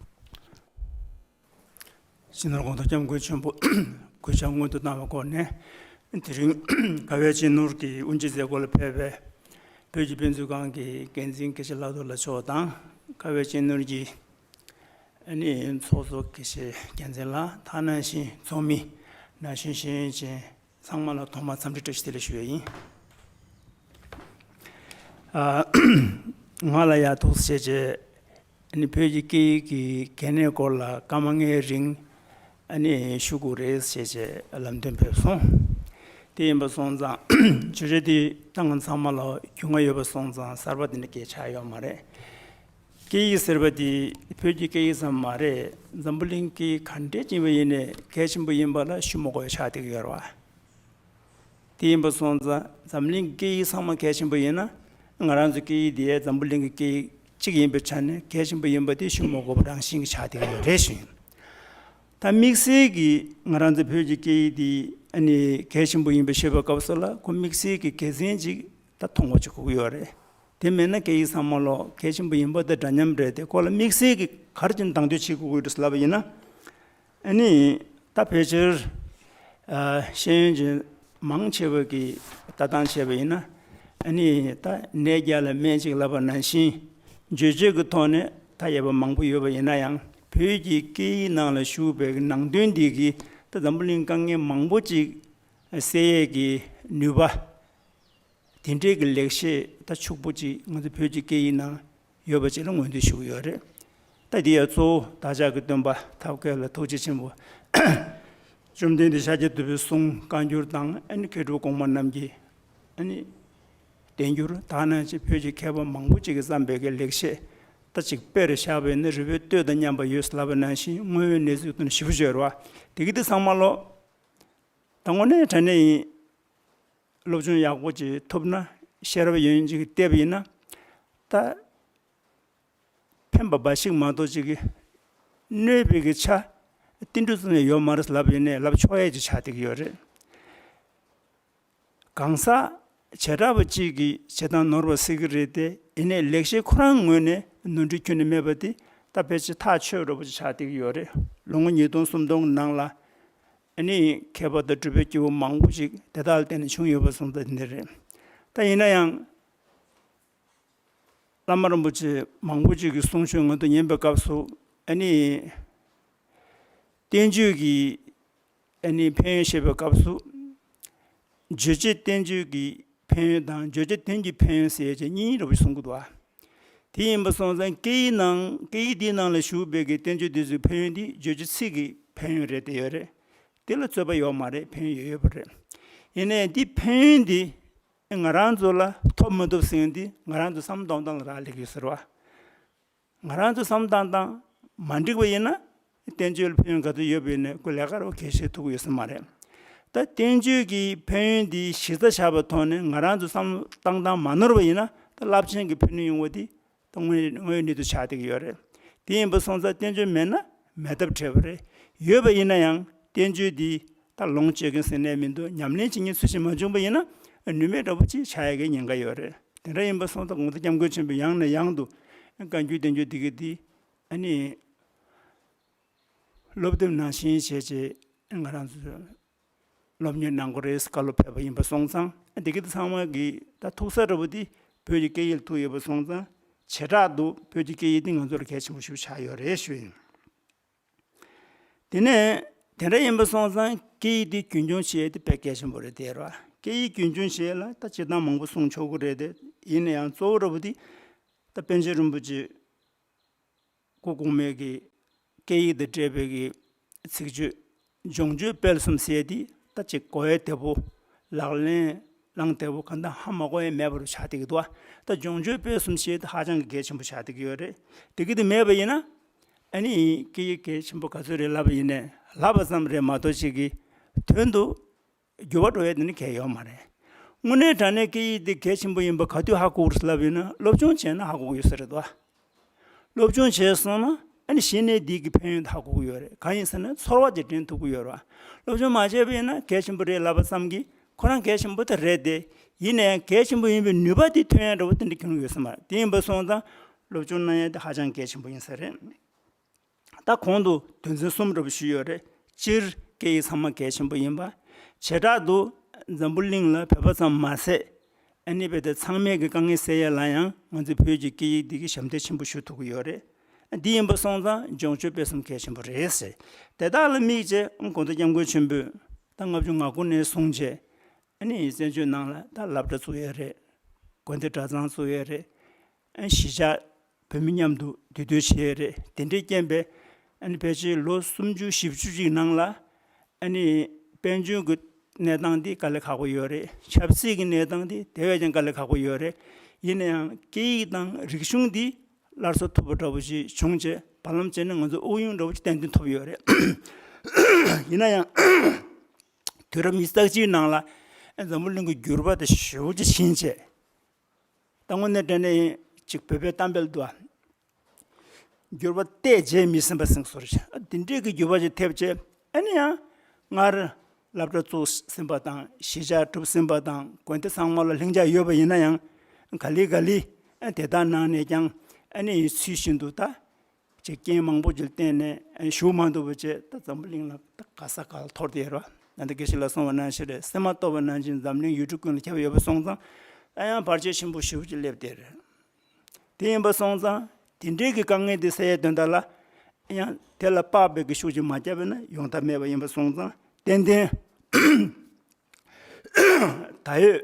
སྤྱི་ནོར་གོང་ས་སྐྱབས་མགོན་ཆེན་པོ་གུས་ཕྱག་སྔོན་དུ་བཏང་བའི་སྐོར་ནས། དེ་རིང་ཁ་བའི་གཅེས་ནོར་གྱི་དབུ་འབྱེད་མཛད་སྒོ་ལ་ཕེབས་པའི་བོད་ཀྱི་དཔེ་མཛོད་ཁང་གི་འགན་འཛིན་དགེ་བཤེས་ལྷག་རྡོར་ལགས་མཆོག་དང་། ཁ་བའི་གཅེས་ནོར་གྱི་ཨ་ནི་ཚོགས་གཙོ་དགེ་བཤེས་རྒྱལ་མཚན་ལགས། ད་ནང་བཞིན་ཚོགས་མི་ན་གཞོན་ཤེས་ཡོན་ཅན་ཚང་མ་ལ་ཐོག་མར་འཚམས་འདྲི་བཀྲ་ཤིས་བདེ་ལེགས་ཞུ་ཡ་ཡིན། ཨ་ང་ལ་ཡ་ཐུགས་རྗེ་ཆེ། ཨ་ནི་བོད་ཀྱི་སྐད་ཡིག་གི་གལ་གནད་སྐོར་ལ་སྐར་མ་ལྔའི་རིང་ཨ་ནི་ཞུ་དགོས་རེད་ཟེར་བྱས་ལམ་སྟོན་ཕེབས་སོང་། དེ་ཡིན་པ་སོང་ཙང་བརྗོད་བྱ་དེ་ད་ང་ཚང་མ་ལ་རྒྱུས་མངའ་ཡོད་པ་སོང་ཙང་གསར་པ་དེ་འདྲ་སྐད་ཆགས་ཡོད་མ་རེད། སྐད་ཡིག་ཟེར་བ་དེ་བོད་ཀྱི་སྐད་ཡིག་ཙམ་མ་རེད། འཛམ་བུ་གླིང་སྐད་ཡིག་ག་འདྲས་ཅིག་ཡིན་པ་ཡིན་ནའི་གལ་ཆེན་པོ་ཡིན་པ་ལ་ཞུ་མི་དགོས་པ་ཆགས་བསྡད་ཀྱི་ཡོད་རེད་བ། དེ་ཡིན་པ་སོང་ཙང་འཛམ་གླིང་སྐད་ཡིག་ཚང་མ་གལ་ཆེན་པོ་ཡིན་ན། ང་རང་ཚོའི་སྐད་ཡིག་དེ་འཛམ་བུ་གླིང་གི་སྐད་ཡིག་གཅིག་ཡིན་པའི་ཆ་ནས་གལ་ཆེན་པོ་ཡིན་པ་དེ་ཞུ་མ་དགོས་པ་རང་བཞིན་གྱི་ཆགས་བསྡད་ཀྱི་ཡོད་རེད་ཞུ་ཡིན། ད་དམིགས་བསལ་གྱིས་ང་རང་ཚོ་བོད་ཀྱི་སྐད་ཡིག་དེ་ཨ་ནི་གལ་ཆེན་པོ་ཡིན་པ་ཤོད་པའི་སྐབས་སུ་ལ་ཁོ་དམིགས་བསལ་གྱི་དགེ་མཚན་ཅིག་ད་མཐོང་བ་ཅིག་དགོས་ཀྱི་ཡོད་རེད། དེ་མེད་ན་སྐད་ཡིག་ཚང་མ་ལོ་གལ་ཆེན་པོ་ཡིན་པ་དང་འདྲ་མཉམ་རེད་དེ། ཁོ་ལ་དམིགས་བསལ་གྱིས་ག་རེ་བྱས་ནས་དང་དོད་བྱེད་དགོས་ཀྱི་ཡོད་རེད་ཟེར་ལབ་པ་ཡིན་ན། ཨ་ནི་ད་ཕལ་ཆེར་ཨ་ཤེས་ཡོན་ཅན་མང་ཆེ་བ་གིས་ལྟ་སྟངས་བྱས་པ་ཡིན་ན། ཨ་ནི་ད་ནད་བརྒྱ་ལ་སྨན་གཅིག་ལབ་པ་ནང་བཞིན་བརྗོད་བྱེད་ཀྱི་ཐོག་ནས་ད་ཡོད་པ་མང་པོ་ཡོད་པ་ཡིན་ན་ཡང་ བོད་ཀྱི་སྐད་ཡིག་ནང་ལ་ཞུགས་པའི་ནང་དོན་འདི་གིས་ད་འཛམ་བུ་གླིང་དཀའ་ངལ་མང་པོ་ཅིག་སེལ་ཡས་ཀྱི་ནུས་པ། དེ་འདྲའི་གི་ལེགས་བཤད་ད་ཕྱུག་པོ་ཅིག་ང་ཚོ་བོད་ཀྱི་སྐད་ཡིག་ནང་ཡོད་པ་ཅིག་ལ་ངོས་འཛིན་ཞུ་གི་ཡོད་རེད། ད་འདི་ཡང་གཙོ་བོ་བདག་ཅག་གི་སྟོན་པ་ཐབས་མཁས་ལ་ཐུགས་རྗེ་ཆེན་པོ། བཅོམ་ལྡན་འདས་ཤཱཀྱ་ཐུབ་པའི་གསུང་བཀའ་འགྱུར་དང་ཨ་ནི་མཁས་གྲུབ་གོང་མ་རྣམས་ཀྱི་ཨ་ནི་བསྟན་འགྱུར་དག་ནང་བཞིན་བོད་ཀྱི་མཁས་པ་མང་པོ་ཅིག་གིས་བརྩམས་པའི་གི་ལེགས་བཤད་ད་ཅིག་དཔེར་བཞག་པ་ཡིན་ན་རི་བོའི་གཏོས་དང་མཉམ་པ་ཡོད་ཟེར་ལབ་པ་ནང་བཞིན་དངོས་ཡོད་གནས་ཚུལ་དང་ཞིབ་པོ་བརྗོད་རོགས། དེ་གི་དེ་ཚང་མ་ལོ། ད་དངོས་གནས་དྲང་གནས་ཡིན། སློབ་སྦྱོང་ཡག་པོ་ཅིག་ཐུབ་ན་ཤེས་རབ་ཡོན་ཅིག་བལྟས་པ་ཡིན་ན། ད་ཕན་པ་འབའ་ཞིག་མ་གཏོགས་ཅིག་གི་གནོད་པའི་གི་ཆ་ཏིལ་འབྲུ་ཙམ་ཡང་ཡོད་མ་རེད་ལབ་ཡིན་ནའི་ལབ་ཆོག་ཡས་ཅིག་ཆགས་བསྡད་ཀྱི་ཡོད་རེད། གང་ཟག་བྱེ་བྲག་པ་གཅིག་གིས་བྱེད་སྟངས་ནོར་བ་སྲིད་ཀྱི་རེད་དེ། ཡིན་ནའི་ལེགས་བཤད་ཁོ་རང་ངོས་ནས་ནོར་འཁྲུལ་ཁྱོན་ནས་མེད་པ་དེ་ད་ཕལ་ཆེར་ཐག་ཆོད་འདྲ་པོ་ཅིག་ཆགས་བསྡད་ཀྱི་ཡོད་རེད། ལོ་ངོ་ཉིས་སྟོང་སུམ་སྟོང་གི་ནང་ལ་ཨ་ནི་མཁས་པ་དང་གྲུབ་པའི་སྐྱེས་བུ་མང་པོ་ཞིག་དེ་དག་ལ་བརྟེན་ནས་བྱུང་ཡོད་པ་སོང་ཙང་འདི་རེད། ད་ཡིན་ན་ཡང་བླ་མ་རིན་པོ་ཆེ་མང་པོ་ཅིག་གི་གསུང་ཆོས་ང་ཚོ་ཉན་པའི་སྐབས་སུ་ཨ་ནི་བསྟན་བཅོས་ཀྱི་ཨ་ནི་ཕན་ཡོན་བཤད་པའི་སྐབས་སུ། བརྗོད་བྱེད་བསྟན་བཅོས་ཀྱི་ཕན་ཡོན་དང་བརྗོད་བྱ་དོན་གྱི་ཕན་ཡོན་ཟེར་ཡས་ཅིག་གཉིས་འདྲ་པོ་ཞིག་གསུང་གི་འདུག་ཨ། དེ་ཡིན་པ་སོང་ཙང་སྐད་ཡིག་ནང་སྐད་ཡིག་འདིའི་ནང་ལ་ཞུགས་པའི་གི་བསྟན་བཅོས་འདི་ཚོའི་ཕན་ཡོན་འདི་བརྗོད་བྱ་ཚིག་གི་ཕན་ཡོན་རེད་དེ་ཡོད་རེད། དེ་ལ་རྩོད་པ་ཡོད་མ་རེད། ཕན་ཡོན་ཡོད་ཡོད་པ་རེད། ཡིན་ནའི་འདི་ཕན་ཡོན་འདི་ང་རང་ཚོ་ལ་ཐོབ་མི་ཐོབ་ཟེར་ཡོན་འདི་ང་རང་ཚོ་བསམ་བློ་གཏོང་སྟངས་ལ་རག་ལས་ཀྱི་ཡོད་ཟེར་བ། ང་རང་ཚོ་བསམ་བློ་བཏང་སྟངས་མ་འགྲིག་པ་ཡིན་ན། བསྟན་བཅོས་ལ་ཕན་ཡོན་ག་ཚོད་ཡོད་པ་ཡིན་ནའི་ཁོ་ལས་ཀ་རོ་གལ་ཆེ་ཐུག་ཡོད་ས་མ་རེད། ད་བསྟན་བཅོས་ཀྱི་ཕན་ཡོན་འདི་གཞི་རྩ་བཞག་པའི་ཐོག་ནས་ང་རང་ཚོ་བསམ་བློ་བཏང་སྟངས་མ་ནོར་བ་ཡིན་ན་ད་རླབས་ཆེན་གྱི་ཕན་ནུས་ཡོང་བ་འདི་ད་དངོས་དངོས་ཡོད་གནས་ཚུལ་ཆགས་བསྡད་ཀྱི་ཡོད་རེད། དེ་ཡིན་པ་སོང་ཙང་བསྟན་བཅོས་མེད་ན་མེད་ཐབས་བྲལ་བ་རེད། ཡོད་པ་ཡིན་ན་ཡང་བསྟན་བཅོས་འདི་ད་ལོངས་སྤྱོད་མཁན་ཟེར་ནས་མི་འདུག་ཉམས་ལེན་བྱེད་མཁན་ཚུལ་བཞིན་མ་བྱུང་པ་ཡིན་ན་ནུས་མེད་འདྲ་པོ་ཅིག་ཆགས་ཡ་གི་ཉེན་ཁ་ཡོད་རེད། དེ་འདྲ་ཡིན་པ་སོང་ཙང་གོང་ས་སྐྱབས་མགོན་ཆེན་པོས་ཡང་ནས་ཡང་དུ་བཀའ་འགྱུར་བསྟན་བཅོས་འདི་གི་འདི་ཨ་ནི་སློབ་དེབ་ནང་བཞིན་བྱས་བྱས་ང་རང་ཚོ་སློབ་གཉེར་གནང་དགོས་རེད་བཀའ་སློབ་ཕེབས་པ་ཡིན་པ་སོང་ཙང་འདི་གི་འདི་ཚང་མ་གི་ད་ཐུག་ས་འདྲ་པོ་འདི་བོད་ཀྱི་སྐད་ཡིག་ལ་ཐུག་ཡོད་པ་སོང་ཙང་བྱེ་བྲག་ཏུ་བོད་ཀྱི་སྐད་ཡིག་འདི་ང་ཚོ་ལ་གལ་ཆེན་པོ་ཞིག་ཆགས་ཡོད་རེད་ཞུ་ཡིན། དེ་ནས་དེ་འདྲ་ཡིན་པ་སོང་ཙང་སྐད་ཡིག་འདི་རྒྱུན་འཁྱོངས་བྱེད་ཡས་དེ་དཔེ་གལ་ཆེན་པོ་རེད་དེ་ར། སྐད་ཡིག་རྒྱུན་འཁྱོངས་བྱེད་ཡས་ལ་ད་སྤྱིར་བཏང་མང་པོ་གསུང་ཆོག་གི་རེད་དེ། ཡིན་ན་ཡང་གཙོ་བོ་འདྲ་པོ་འདི་ད་པཎ་ཆེན་རིན་པོ་ཆེ་སྐུ་གོང་མའི་གི་སྐད་ཡིག་དང་འབྲེལ་བའི་གི་ཚིག་བརྗོད་སྦྱོང་སྤྱོད་སྤེལ་གསུམ་ཟེར་ཡས་འདི་ད་ཅིག་གོ་ཡས་དེ་པོ་ལག་ལེན་བླང་དེ་པོ་གང་ལྟར་ཧ་མ་གོ་ཡས་མེད་པ་རུ་ཆགས་བསྡད་ཀྱི་འདུག་ད་སྦྱོང་སྤྱོད་སྤེལ་གསུམ་ཟེར་ཡས་དེ་ཧ་ཅང་གི་གལ་ཆེན་པོ་ཆགས་བསྡད་ཀྱི་ཡོད་རེད། དེ་གི་དེ་མེད་པ་ཡིན་ན། ཨ་ནི་སྐད་ཡིག་གལ་ཆེན་པོ་ག་ཚོད་རེད་ལབ་པ་ཡིན་ནའི་ལབ་པ་ཙམ་རེད་མ་གཏོགས་ཅིག་གི་དོན་དུ་འགྱུར་བ་འགྲོ་ཡས་དེ་ནི་གལ་ཡོད་མ་རེད། དངོས་གནས་དྲང་གནས་སྐད་ཡིག་འདི་གལ་ཆེན་པོ་ཡིན་པ་ག་དུས་ཧ་གོ་གི་རེད་ལབ་ཡིན་ན་སློབ་སྦྱོང་བྱས་ན་ཧ་གོ་གི་ཡོད་ས་རེད་དོ། སློབ་སྦྱོང་བྱས་སོང་ན་ཨ་ནི་གཞི་ནས་འདི་གི་ཕན་ཡོན་ཧ་གོ་གི་ཡོད་རེད། གང་ཡིན་ཟེར་ན་ཚོར་བ་ཅིག་འདྲེན་ཐུབ་ཀྱི་ཡོད་རེད་བ། སློབ་སྦྱོང་མ་བྱས་པ་ཡིན་ན་གལ་ཆེན་པོ་རེད་ལབ་པ་ཙམ་གྱིས་ཁོ་རང་གལ་ཆེན་པོ་དེ་རེད་དེ། ཡིན་ན་ཡང་གལ་ཆེན་པོ་ཡིན་པའི་ནུས་པ་དེ་ཐོན་ཡ་འདྲ་བོ་དེ་འདྲ་ཁྱོན་ཡོད་ས་མ་རེད། དེ་ཡིན་པ་སོང་ཙང་སློབ་སྦྱོང་གནང་ཡ་དེ་ཧ་ཅང་གལ་ཆེན་པོ་ཡིན་ས་རེད། ད་གོང་དུ་དོན་ཚན་གསུམ་འདྲ་པོ་ཞུས་ཡོད་རེད། སྤྱིར་སྐད་ཡིག་ཚང་མ་གལ་ཆེན་པོ་ཡིན་པ། བྱེ་བྲག་ཏུ་འཛམ་བུ་གླིང་ལ་བོད་པ་ཙམ་མ་ཟད། ཨ་ནི་བོད་དེ་ཚང་མས་ཀྱི་དཀའ་ངལ་སེལ་ཡ་ལ་ཡང་ང་ཚོའི་བོད་ཀྱི་སྐད་ཡིག་འདི་གི་ཞབས་འདེགས་ཆེན་པོ་ཞུ་ཐུབ་ཀྱི་ཡོད་རེད། འདི་ཡིན་པ་སོང་ཙང་སྦྱོང་སྤྱོད་སྤེལ་གསུམ་གལ་ཆེན་པོ་རེད་ཟེར། དེ་དག་ལ་དམིགས་བྱས་གོང་དུ་སྐྱབས་མགོན་ཆེན་པོས་ད་ལྔ་བཅུ་ང་དགུ་ནས་བཟུང་བྱས། ཨ་ནི་བཙན་བྱོལ་ནང་ལ་ད་སློབ་གྲྭ་བཙུགས་ཡས་རེད། དགོན་སྡེ་གྲྭ་ཚང་བཙུགས་ཡས་རེད། ཨ་གཞིས་ཆགས་བོད་མི་མཉམ་དུ་འདུས་སྡོད་བྱེད་ཡས་རེད། དེ་འདྲའི་རྐྱེན་པས་ཨ་ནི་ཕལ་ཆེར་ལོ་སུམ་ཅུ་བཞི་བཅུ་ཅིག་ནང་ལ་ཨ་ནི་དཔལ་འབྱོར་གྱི་གནས་སྟངས་འདི་དཀའ་ལས་ཁག་པོ་ཡོད་རེད། ཆབ་སྲིད་ཀྱི་གནས་སྟངས་འདི་དེ་བས་ཀྱང་དཀའ་ལས་ཁག་པོ་ཡོད་རེད། ཡིན་ན་ཡང་སྐད་ཡིག་དང་རིག་གཞུང་འདི་སླར་གསོ་ཐུབ་པ་འདྲ་བོ་ཞིག་བྱུང་རྗེས་བར་ལམ་བྱས་ན་ང་ཚོ་དབུགས་དབྱུང་འདྲ་བོ་ཞིག་ཏན་ཏན་ཐོབ་ཡོད་རེད། ཡིན་ན་ཡང་། དུས་རབས་ཉི་ཤུ་རྩ་གཅིག་ནང་ལ་འཛམ་བུ་གླིང་གི་འགྱུར་བ་དེ་ཞེ་པོ་ཅིག་ཕྱིན་བྱས། ད་དངོས་གནས་དྲང་གནས་ཡིན་ཅིག་བོད་པའི་གཏམ་དཔེ་ལ་འདུག་ཨ། འགྱུར་བ་བལྟས་རྗེས་མི་ཟིན་པ་ཟེར་སྲོལ་ཞིག་ཨ། དེ་འདྲའི་གི་འགྱུར་བ་ཞིག་ཐེབས་བྱས་ཨ་ནི་ཡང་སྔར་སློབ་གྲྭ་བཙུགས་ཟིན་པ་དང་གཞིས་ཆགས་གྲུབ་ཟིན་པ་དང་དགོན་སྡེ་ཚང་མ་ལ་ལྷིང་འཇགས་ཡོད་པ་ཡིན་ན་ཡང་ག་ལེ་ག་ལེ་ཨ་དེ་དག་ནང་ནས་ཀྱང་ཨ་ནི་ཚུལ་བཞིན་དུ་ད། ཅིག་རྐྱེན་མང་པོ་ཅིག་བརྟེན་ནས་ཞུ་མ་ཐུབ་པ་བྱས་ད་འཛམ་བུ་གླིང་ལ་ད་ག་ས་ག་ལ་འཐོར་བསྡད་ཡོད་རེད་བ། ད་ལྟ་དགེ་བཤེས་ལགས་གསུངས་པ་ནང་བཞིན་རེད། སེམས་མ་རྟོགས་པ་ནང་བཞིན་འཛམ་གླིང་ཡུལ་གྲུ་ཀུན་ལ་ཁྱབ་ཡོད་པ་སོང་ཙང་ད་ཡང་བར་ཆད་ཆེན་པོ་ཞེ་པོ་ཅིག་སླེབས་བསྡད་རེད། དེ་ཡིན་པ་སོང་ཙང་དེ་འདྲའི་གི་དཀའ་ངལ་དེ་སེལ་ཡའི་དོན་དག་ལ་ ཡང་དེ་ལ་དཔག་པའི་གི་ཤུགས་ཀྱིས་མ་བརྒྱབ་པས་ན་ཡོང་ཐབས་མེད་པ་ཡིན་པ་སོང་ཙང་ཏན་ཏན་ད་ཡོད་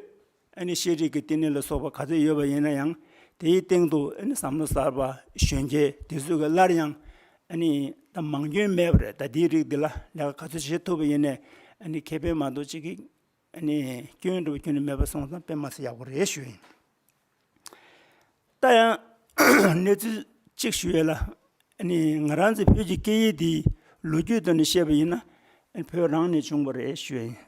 ཨ་ནི་ཤེས་རིག་གི་བསྟི་གནས་ལ་སོགས་པ་ག་ཚོད་ཡོད་པ་ཡིན་ན་ཡང་དེའི་སྟེང་དུ་ཨ་ནི་བསམ་བློ་གསར་པ་གཞོན་སྐྱེས་དེ་ཚོས་གི་སླར་ཡང་ཨ་ནི་ད་མང་སྐྱོན་མེད་པ་རེད། ད་དེའི་རིགས་འདི་ལ་ལས་ཀ་ག་ཚོད་བྱེད་ཐུབ་པ་ཡིན་ནའི་ཨ་ནི་ཁེ་ཕན་མ་གཏོགས་ཅིག་གི་ཨ་ནི་སྐྱོན་འགྲོ་བའི་སྐྱོན་ནི་མེད་པ་སོང་ཙང་དཔེ་མ་སྲིད་ཡག་པོ་རེད་ཞུ་ཡིན། ད་ཡང་གནས་ཚུལ་གཅིག་ཞུ་ཡས་ལ། ཨ་ནི་ང་རང་ཚོའི་བོད་ཀྱི་སྐད་ཡིག་འདི་ལོ་རྒྱུས་ཐོག་ནས་བཤད་པ་ཡིན་ན་ཨ་ནི་བོད་རང་ནས་བྱུང་བ་རེད་ཞུ་ཡིན།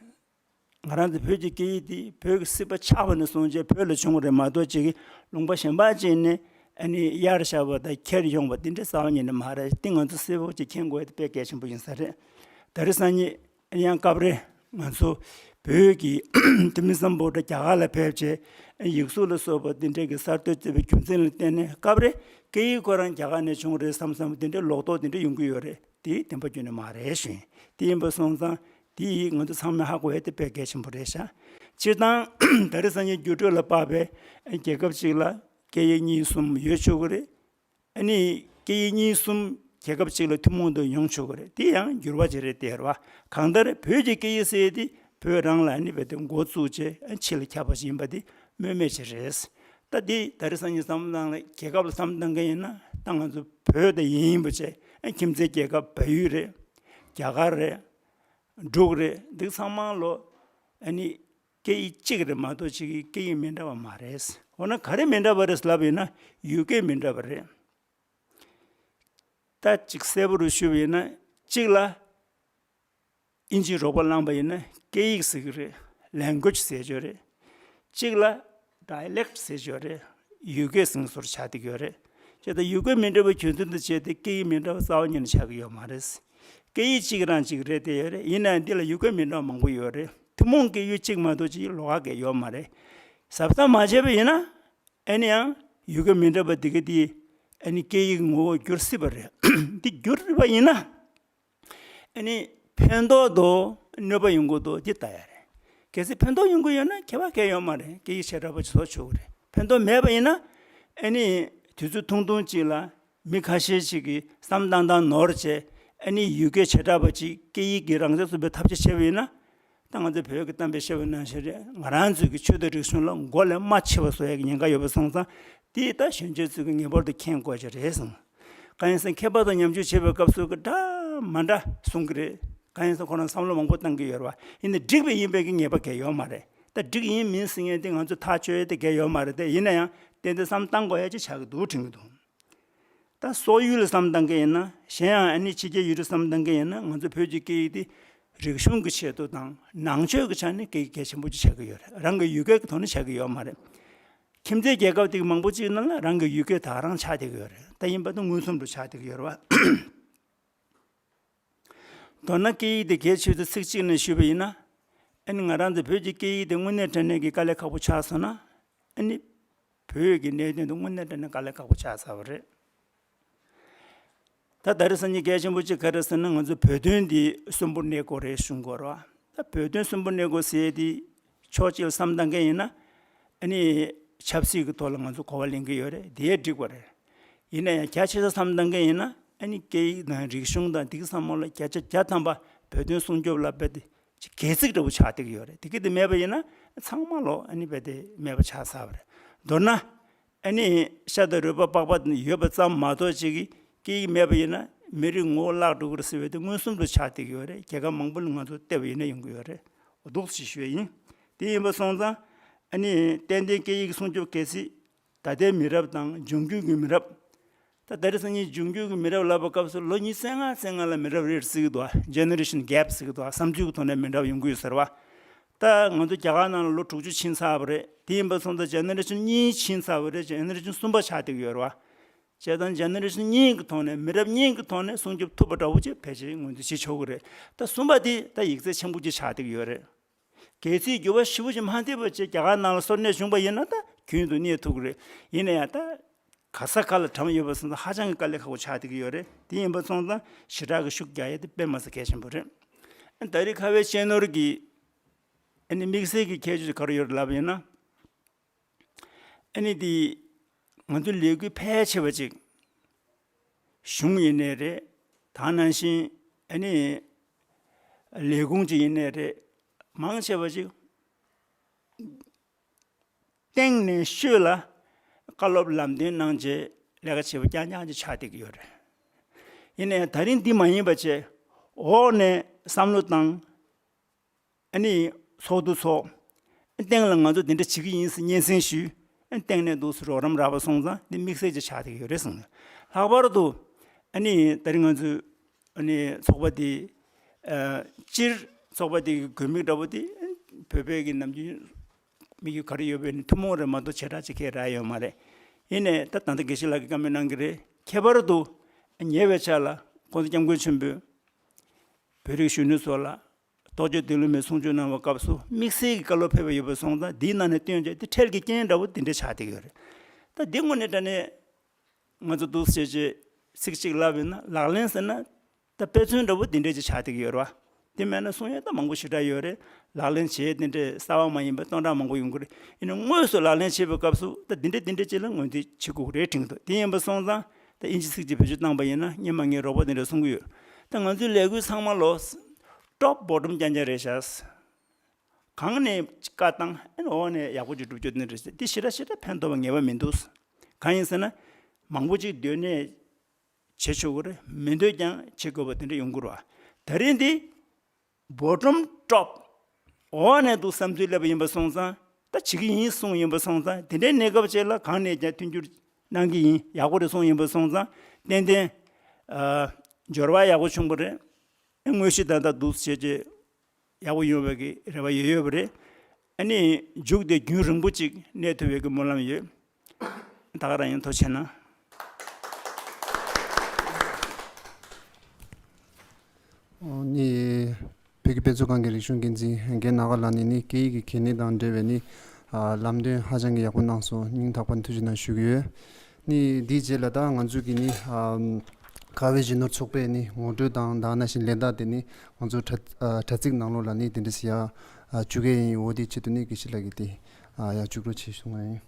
ང་རང་ཚོའི་བོད་ཀྱི་སྐད་ཡིག་འདི་བོད་ཀྱི་སྲིད་པ་ཆགས་པ་ནས་བཟུང་བྱས་བོད་ལ་བྱུང་བ་རེད་མ་གཏོགས་ཅིག་ལུང་པ་གཞན་པ་ཅིག་ནས་ཨ་ནི་གཡར་བཞག་པ་དང་ཁྱེར་ཡོང་བ་འདི་འདྲ་རྩ་བ་ཉིད་ནས་མ་རེད། འདི་ང་ཚོ་གསལ་པོ་ཅིག་མཁྱེན་དགོས་ཡ་དེ་དཔེ་གལ་ཆེན་པོ་ཡིན་ས་རེད། དེ་རིང་སང་ཉིན་ཡང་སྐབས་རེ་ང་ཚོ་བོད་ཀྱི་དེ་མིན་སམ་བྷོ་ཊ་རྒྱ་གར་ལ་ཕེབས་བྱས་ཡིག་གཟུགས་ལ་སོགས་པ་འདི་འདྲའི་གི་གསར་གཏོད་བྱས་པའི་རྒྱུ་མཚན་ལ་བརྟེན་ནས་སྐབས་རེ་སྐད་ཡིག་ཁོ་རང་རྒྱ་གར་ནས་བྱུང་བ་རེད་བསམ་བསམ་འདི་འདྲའི་ལོག་རྟོག་འདི་འདྲ་ཡོང་གི་ཡོད་རེད། དེ་བདེན་པ་ཁྱོན་ནས་མ་རེད་ཞུ་ཡིན། དེ་ཡིན་པ་སོང་ཙང་དེ་ཡིས་ང་ཚོ་ཚང་མས་ཧ་གོ་ཡ་དེ་དཔེ་གལ་ཆེན་པོ་རེད་ཤག་སྤྱིར་བཏང་ད་རེས་སང་ཉིན་འགྱུར་འགྲོས་ལ་དཔག་པའི་རྒྱལ་ཁབ་ཅིག་ལ་སྐད་ཡིག་གཉིས་གསུམ་ཡོད་ཆོག་གི་རེད། ཨ་ནི་སྐད་ཡིག་གཉིས་གསུམ་རྒྱལ་ཁབ་གཅིག་ལ་ཐུན་མོང་དུ་ཡོང་ཆོག་གི་རེད། དེ་ཡང་འགྱུར་བ་ཅིག་རེད་དེ་རེད་བ། གང་ལྟར་བོད་ཀྱི་སྐད་ཡིག་ཟེར་དེ་བོད་རང་ལ་ཨ་ནི་རྦད་དེ་འགོ་བཙུགས་བྱས་ཕྱི་ལ་ཁྱབ་པ་ཞིག་ཡིན་པ་དེ་སྨོས་མེད་ཅིག་རེད། ད་དེ་ད་རེས་སང་ཉིན་བསམ་བློ་བཏང་ན་རྒྱལ་ཁབ་ལ་བསམ་བློ་བཏང་མཁན་ཡིན་ན་ད་ང་ཚོ་བོད་དང་ཡིན་ཡིན་པ་བྱས་ཨ་ཁྱིམ་མཚེས་རྒྱལ་ཁབ་བལ་ཡུལ་རེད། རྒྱ་གར་རེད། འབྲུག་རེད། འདི་ཚང་མ་ལོ་ཨ་ནི་སྐད་ཡིག་གཅིག་རེད་མ་གཏོགས་གཅིག་གི་སྐད་ཡིག་མི་འདྲ་བ་མ་རེད། འོ་ན་ག་རེ་མི་འདྲ་བ་རེད་ལབ་ཡིན་ན་ཡུལ་སྐད་མི་འདྲ་བ་རེད། ད་གཅིག་གསལ་པོ་རུ་ཞུས་པ་ཡིན་ན་གཅིག་ལ་ཨིན་ཇིའི་རོགས་པ་བླངས་པ་ཡིན་ན་སྐད་ཡིག་ཟེར་གི་རེད། ལེང་གུ་ཨེཇ་ཟེར་གྱི་རེད། གཅིག་ལ་ཌའི་ལེག་ཊི་ཟེར་གྱི་རེད། ཡུལ་སྐད་ཟེར་བཟོ་འདྲ་ཆགས་བསྡད་ཀྱི་ཡོད་རེད། བྱས་ཙང་ཡུལ་སྐད་མི་འདྲ་བའི་རྒྱུ་མཚན་དུ་བྱས་ཏེ་སྐད་ཡིག་མི་འདྲ་བ་རྩ་བ་ཉིད་ནས་ཆགས་ཀྱི་ཡོད་མ་རེད། སྐད་ཡིག་གཅིག་རང་གཅིག་རེད་དེ་ཡོད་རེད། ཡིན་ནའང་འདི་ལ་ཡུལ་སྐད་མི་འདྲ་བ་མང་པོ་ཡོད་རེད། ཐུན་མོང་སྐད་ཡིག་གཅིག་མ་གཏོགས་ཅིག་ལོགས་ཀ་གང་ཡང་ཡོད་མ་རེད། གཟབ་གཟབ་མ་བྱས་པ་ཡིན་ན་ཨ་ནི་ཡང་ཡུལ་སྐད་མི་འདྲ་བ་འདི་ག་དེ་ཨ་ནི་སྐད་ཡིག་ངོ་བོ་འགྱུར་སྲིད་པ་རེད། འདི་འགྱུར་བ་ཡིན་ན། ཨ་ནི་ཕན་ཐོགས་དང་གནོད་པ་ཡོང་གི་འདུག་འདི་ལྟ་ཡ་རེད། གལ་སྲིད་ཕན་ཐོགས་ཡོང་གི་ཡོད་ན་ཁྱད་པར་གང་ཡང་ཡོད་མ་རེད། སྐད་ཡིག་བྱེ་བྲག་པ་ཅིག་བཟོ་ཆོག་གི་རེད། ཕན་ཐོགས་མེད་པ་ཡིན་ན་ཨ་ནི་དུས་ཚོད་ཐུང་ཐུང་ཅིག་ལ་མི་ཁ་ཤས་ཤིག་གིས་བསམ་བཏང་སྟངས་ནོར་བྱས་ཨ་ནི་ཡུལ་སྐད་བྱེ་བྲག་པ་ཅིག་སྐད་ཡིག་གི་རང་བཙན་རྩོད་པའི་ཐབས་ཤེས་བྱས་པ་ཡིན་ན། ད་ང་ཚོ་བོད་ཀྱི་གཏམ་དཔེ་བཤད་པ་ནང་བཞིན་རེད། ང་རང་ཚོའི་གི་ཆོས་དང་རིག་གཞུང་ལ་མགོ་ལས་རྨ་ཆེ་བ་བཟོ་ཡ་གི་ཉེན་ཁ་ཡོད་པ་སོང་ཙང་དེ་ད་གཞོན་སྐྱེས་ཚོས་གི་ངེས་པར་དུ་མཁྱེན་དགོས་ཀྱི་རེད་གསུངས། གང་ཡིན་ཟེར་ན་མཁས་པ་དང་ཉམས་ཞིབ་བྱེད་པའི་སྐབས་སུ་གི་འདྲ་མ་འདྲ་གསུང་གི་རེད། གང་ཡིན་ཟེར་ན་ཁོ་རང་བསམ་བློ་མང་པོ་བཏང་གི་ཡོད་རེད་བ། ཡིན་ནའི་འགྲིག་པའི་ཡིན་པའི་གི་ངེས་པ་གང་ཡང་ཡོད་མ་རེད། ད་འགྲིག་ཡིན་མིན་ཟེར་མཁན་དེ་ང་ཚོས་ཐག་གཅོད་ཡ་དེ་གང་ཡང་ཡོད་མ་རེད། དེ་ཡིན་ན་ཡང་ཏན་ཏན་བསམ་བཏང་དགོས་ཡ་ཅིག་ཆགས་ཀྱི་འདུག་དྲན་གྱི་འདུག་ད་སོག་ཡུལ་ལ་བསམ་བཏང་མཁན་ཡིན་ན་གཞན་ཡང་ཨ་ནི་ཕྱི་རྒྱལ་ཡུལ་གྲུ་བསམ་བཏང་མཁན་ཡིན་ན་ང་ཚོ་བོད་ཀྱི་སྐད་ཡིག་དེ་རིག་གཞུང་གི་ཆེད་དུ་དང་ནང་ཆོས་ཀྱི་ཆ་ནས་སྐད་ཡིག་གལ་ཆེན་པོ་ཅིག་ཆགས་ཀྱི་ཡོད་རེད། རང་གི་ཡུལ་སྐད་ཀྱི་ཐོག་ནས་ཆགས་ཀྱི་ཡོད་མ་རེད། ཁྱིམ་མཚེས་རྒྱལ་ཁབ་དེ་གི་མང་པོ་ཅིག་ནང་ལ་རང་གི་ཡུལ་སྐད་ད་ག་རང་ཆགས་བསྡད་ཀྱི་ཡོད་རེད། ད་ཡིན་པ་དེ་མངོན་སུམ་དུ་ཆགས་བསྡད་ཀྱི་ཡོད་རེད་བ། མདོར་ན་སྐད་ཡིག་དེ་གལ་ཆེ་ཚུལ་ཚིག་གཅིག་ནས་ཞུས་པ་ཡིན་ན། ཨ་ནི་ང་རང་ཚོ་བོད་ཀྱི་སྐད་ཡིག་དེ་དངོས་གནས་དྲང་གནས་ཀྱི་དཀའ་ལས་ཁག་པོ་ཆགས་སོང་ན། ཨ་ནི་བོད་ཀྱི་གནད་དོན་དེ་དངོས་གནས་དྲང་གནས་དཀའ་ལས་ཁག་པོ་ཆགས་ཚར་བ་རེད། ད་ད་རེས་སང་ཉིན་གལ་ཆེན་པོ་གཅིག་ག་རེ་ཟེར་ན་ང་ཚོ་བོད་དོན་འདི་གསོན་པོར་གནས་དགོས་རེད་གསུང་དགོས་རེད་བ། ད་བོད་དོན་གསོན་པོར་གནས་དགོས་ཟེར་ཡས་དེ་ཕྱོགས་གཅིག་ལ་བསམ་བཏང་མཁན་ཡིན་ན། ཨ་ནི་ཆབ་སྲིད་ཀྱི་ཐོག་ལ་ང་ཚོ་གོ་བ་ལེན་གྱི་ཡོད་རེད། དེ་འགྲིག་པ་རེད། ཡིན་ན་ཡང་རྒྱ་ཆེ་ས་བསམ་བཏང་མཁན་ཡིན་ན་ཨ་ནི་སྐད་ཡིག་དང་རིག་གཞུང་དང་འདི་གི་ཚང་མ་ལ་བརྒྱ་ཆ་བརྒྱ་ཐམ་པ་བོད་དོན་སྲུང་སྐྱོབ་ལ་རྦད་དེ་ཅིག་གལ་ཚིགས་འདྲ་བོ་ཆགས་བསྡད་ཀྱི་ཡོད་རེད། དེ་གི་དེ་མེད་པ་ཡིན་ན་ཚང་མ་ལོ་ཨ་ནི་རྦད་དེ་མེད་པ་ཆགས་ཚར་བ་རེད། མདོར་ན། ཨ་ནི་ཤ་དང་རུས་པ་པགས་པ་ཡོད་པ་ཙམ་མ་གཏོགས་ཅིག་གི་སྐད་ཡིག་མེད་པ་ཡིན་ན་མི་རིགས་ངོ་བོ་བརླག་འགྲོ་གི་རེད་ཟེར་བའི་དེ་མངོན་སུམ་དུ་ཆགས་བསྡད་ཀྱི་ཡོད་རེད། རྒྱལ་ཁབ་མང་པོ་ལ་ང་ཚོ་བལྟས་པ་ཡིན་ན་ཡོང་གི་ཡོད་རེད། འོ་འདུག་སེ་ཞུ་ཡ་ཡིན། དེ་ཡིན་པ་སོང་ཙང་ཨ་ནི་ཏན་ཏན་སྐད་ཡིག་སྲུང་སྐྱོབ་གལ་སྲིད་ད་ལྟའི་མི་རབས་དང་འབྱུང་འགྱུར་གྱི་མི་རབས། ད་ད་རེས་སང་ཉིན་འབྱུང་འགྱུར་གྱི་མི་རབས་ལབ་པའི་སྐབས་སུ་ལོ་ཉི་ཤུ་རྩ་ལྔ་རྩ་ལྔ་ལ་མི་རབས་རེ་རེ་ཟེར་གྱི་འདུག་ཨ། ཇེ་ནེ་རེ་ཤན་གེབ་ཟེར་གྱི་འདུག་ཨ། བསམ་ཚུལ་གྱི་ཐོག་ནས་མི་འདྲ་བ་ཡོང་གི་ཡོད་ཟེར་བ། ད་ང་ཚོ་རྒྱ་གར་ནང་ལ་ལོ་དྲུག་ཅུ་ཕྱིན་ཚར་བ་རེད། དེ་ཡིན་པ་སོང་ཙང་ཇེ་ནེ་རེ་ཤན་གཉིས་ཕྱིན་ཚར་བ་རེད། ཇེ་ནེ་རེ་ཤན་གསུམ་པ་ཆགས་བསྡད་ཀྱི་ཡོད་རེད་བ། བྱས་ཙང་ཇེ་ནེ་རེ་ཤན་གཉིས་ཀྱི་ཐོག་ནས་མི་རབས་གཉིས་ཀྱི་ཐོག་ནས་སྲུང་སྐྱོབ་ཐུབ་པ་འདྲ་བོ་ཅིག་ཕལ་ཆེར་ངོས་འཛིན་བྱེད་ཆོག་གི་རེད། ད་གསུམ་པ་དེ་ད་ཡིག་ཚད་ཆེན་པོ་ཅིག་ཆགས་བསྡད་ཀྱི་ཡོད་རེད། གལ་སྲིད་འགྱུར་བ་ཞེ་པོ་ཅིག་མ་ཐེབས་པ་བྱས་རྒྱ་གར་ནང་ལ་སོར་གནས་བྱུང་པ་ཡིན་ན་ད་རྒྱུན་དུ་གནས་ཐུབ་ཀྱི་རེད། ཡིན་ན་ཡང་ད་ག་ས་ག་ལ་གྲམ་ཡོད་པ་སོང་ཙང་ཧ་ཅང་གི་དཀའ་ལས་ཁག་པོ་ཆགས་བསྡད་ཀྱི་ཡོད་རེད། དེ་ཡིན་པ་སོང་ཙང་ཞེ་དྲག་གི་ཤུགས་རྒྱག་ཡ་དེ་དཔེ་མ་སྲིད་གལ་ཆེན་པོ་རེད། ད་རེས་ཁ་བའི་གཅེས་ནོར་གྱི་ཨ་ནི་དམིགས་བསལ་གྱི་ཁྱད་ཆོས་ག་རེ་ཡོད་རེད་ལབ་པ་ཡིན་ན། ཨ་ནི་དེ་ང་ཚོ་ལས་འགུལ་ཕལ་ཆེ་བ་ཅིག་གཞུང་ཡིན་ནའི་རེད། ད་ནང་བཞིན་ཨ་ནི་ལས་ཁུངས་ཅིག་ཡིན་ནའི་རེད། མང་ཆེ་བ་ཅིག་སྟེང་ནས་ཤོད་ལ་བཀའ་སློབ་ལམ་སྟོན་གནང་རྗེས་ལས་ཀ་བྱེད་པ་རྐྱང་རྐྱང་ཅིག་ཆགས་བསྡད་ཀྱི་ཡོད་རེད། ཡིན་ནའི་ད་རིང་འདི་མ་ཡིན་པ་བྱས། འོག་ནས་བསམ་བློ་བཏང་། ཨ་ནི་ཚོགས་འདུ་ཚོགས། སྟེང་ལ་ང་ཚོ་འདི་འདྲ་བྱེད་ཀྱི་ཡིན་ཟེར་སྙན་སེང་ཞུས། སྟེང་ནས་འདུག་སེ་རོགས་རམ་རག་པ་སོང་ཙང་འདི་དམིགས་བསལ་ཅིག་ཆགས་བསྡད་ཀྱི་ཡོད་རེད་གསུངས། ལྷག་པར་དུ་ཨ་ནི་ད་རིང་ང་ཚོའི་ཨ་ནི་ཚོགས་པ་འདི། ཨ། སྤྱིར་ཚོགས་པ་འདི་གི་དགོས་དམིགས་འདྲ་པོ་འདི་བོད་པའི་གི་ནམ་རྒྱུན་དམིགས་ཡུལ་ག་རེ་ཡོད་པའི་ནི་ཐུན་མོང་རེད་མ་གཏོགས་བྱེ་བྲག་ཅིག་གས་རག་ཡོད་མ་རེད། ཡིན་ནའི་ད་ད་ལྟ་དགེ་བཤེས་ལགས་ཀྱིས་བཀའ་མོལ་གནང་གི་རེད། ཁྱད་པར་དུ་ཉེ་བའི་ཆར་ལ་༸གོང་ས་༸སྐྱབས་མགོན་ཆེན་པོས་བོད་རིགས་གཞོན་ནུ་ཚོ་ལ་རྟོགས་བརྗོད་བདེ་སློང་མའི་གསུང་ཆོས་གནང་བའི་སྐབས་སུ་དམིགས་བསལ་གྱི་བཀའ་སློབ་ཕེབས་པ་ཡོད་པ་སོང་ཙང་འདིའི་ནང་ནས་བཏོན་རྗེས་འདི་འཕྲལ་གྱི་རྐྱེན་འདྲ་བོ་འདི་འདྲ་ཆགས་བསྡད་ཀྱི་ཡོད་རེད། ད་འདི་དངོས་གནས་དྲང་གནས་ང་ཚོ་འདུག་སེ་བྱས་ཚིག་གཅིག་ལབ་ཡིན་ན་ལག་ལེན་ཟེར་ན་ད་དཔེ་མཚོན་འདྲ་བོ་འདི་འདྲ་ཅིག་ཆགས་བསྡད་ཀྱི་ཡོད་རེད་བ། དེ་མེད་ན་གསུང་ཡས་ད་མང་པོ་ཞེ་དྲག་ཡོད་རེད། ལག་ལེན་བྱས་དེ་འདྲའི་གསར་བ་མ་ཡིན་པ་སྟོང་ཕྲག་མང་པོ་ཡོང་གི་རེད། ཡིན་ནའི་དངོས་སུ་ལག་ལེན་བྱེད་པའི་སྐབས་སུ་ད་འདི་འདྲ་འདི་འདྲ་ཅིག་ལ་ངོས་འཛིན་བྱེད་དགོས་ཀྱི་རེད་དྲན་གྱི་འདུག་དེ་ཡིན་པ་སོང་ཙང་ད་ཨིན་ཇི་ཚིག་ཅིག་བེད་སྤྱོད་བཏང་པ་ཡིན་ན་སྔོན་མ་ངའི་རོགས་པ་དེ་འདྲས་གསུང་གི་ཡོད། ད་ང་ཚོའི་ལས་འགུལ་ཚང་མ་ལོ་top bottom རྐྱང་རྐྱང་རེད་ཤག་གང་ནས་བཀའ་བཏང་ཨ་ནི་འོག་ནས་ཡག་པོ་ཅིག་སྒྲུབ་རྒྱུ་དེ་འདྲ་རེད་ཟེར། འདི་ཞེ་དྲག་ཞེ་དྲག་ཕན་ཐོགས་པ་ངེས་པ་མི་འདུག་གང་ཡིན་ཟེར་ན་མང་པོ་ཅིག་སྡོད་གནས་བྱེད་ཆོག་གི་རེད། མི་འདོད་ཀྱང་བྱེད་དགོས་པ་དེ་འདྲ་ཡོང་གི་རེད་བ། ད་རིང་འདི་bottom top འོག་ནས་འདུག་བསམ་ཚུལ་སླེབས་པ་ཡིན་པ་སོང་ཙང་ད་བྱེད་ཀྱི་ཡིན་གསུངས་ཡིན་པ་སོང་ཙང་དེ་འདྲའི་གནས་སྐབས་ཅིག་ལ་གང་ནས་ཀྱང་མཐུན་འགྱུར་གནང་གི་ཡིན། ཡག་པོ་རེད་གསུངས་ཡིན་པ་སོང་ཙང་ཏན་ཏན་ཨ་འབྱོར་བ་ཡག་པོ་བྱུང་བ་རེད། དངོས་གཞི་ད་ལྟ་འདུག་བྱས་རྗེས་ཡག་པོ་ཡོང་བའི་གི་རེ་བ་ཡོད་ཡོད་པ་རེད། ཨ་ནི་མཇུག་དེ་རྒྱུན་རིང་པོ་ཅིག་གནས་ཐུབ་པའི་གི་སྨོན་ལམ་ཡོད། ད་ག་རང་ཡིན། ཐུགས་རྗེ་གནང་། ཨོ་ནི། བོད་ཀྱི་དཔེ་མཛོད་ཁང་གི་རིག་གཞུང་འགན་འཛིན་རྒན་ནཱ་ག་ལགས་ནས་ནི་སྐད་ཡིག་གི་གལ་གནད་དང་འབྲེལ་བའི་ནི་ཨ་ལམ་སྟོན་ཧ་ཅང་གི་ཡག་པོ་གནང་སོང་། སྙིང་ཐག་པ་ནས་ཐུགས་རྗེ་གནང་ཞུ་གི་ཡོད། ནི་འདིའི་རྗེས་ལ་ད་ང་ཚོ་གི་ནི་ཨ་ཁ་བའི་རྗེས་ནོར་ཚོགས་པའི་ནི་ངོ་སྤྲོད་དང་ད་ག་ནང་བཞིན་ལས་རྟགས་དེ་ནི་ང་ཚོ་དྲ་ཨ་དྲ་ཚིགས་ནང་ལོགས་ལ་ནི་དེ་འདྲ་ཞིག་ཡ་ཨ་བཅུག་གི་ཡིན། འོ་དེའི་ཆེད་དུ་ནི་དགེ་བཤེས་ལགས་ཀྱིས་དེ་ཨ་ཡ་བཅུག་རོགས་བྱེད་གསུང་བ་ཡིན།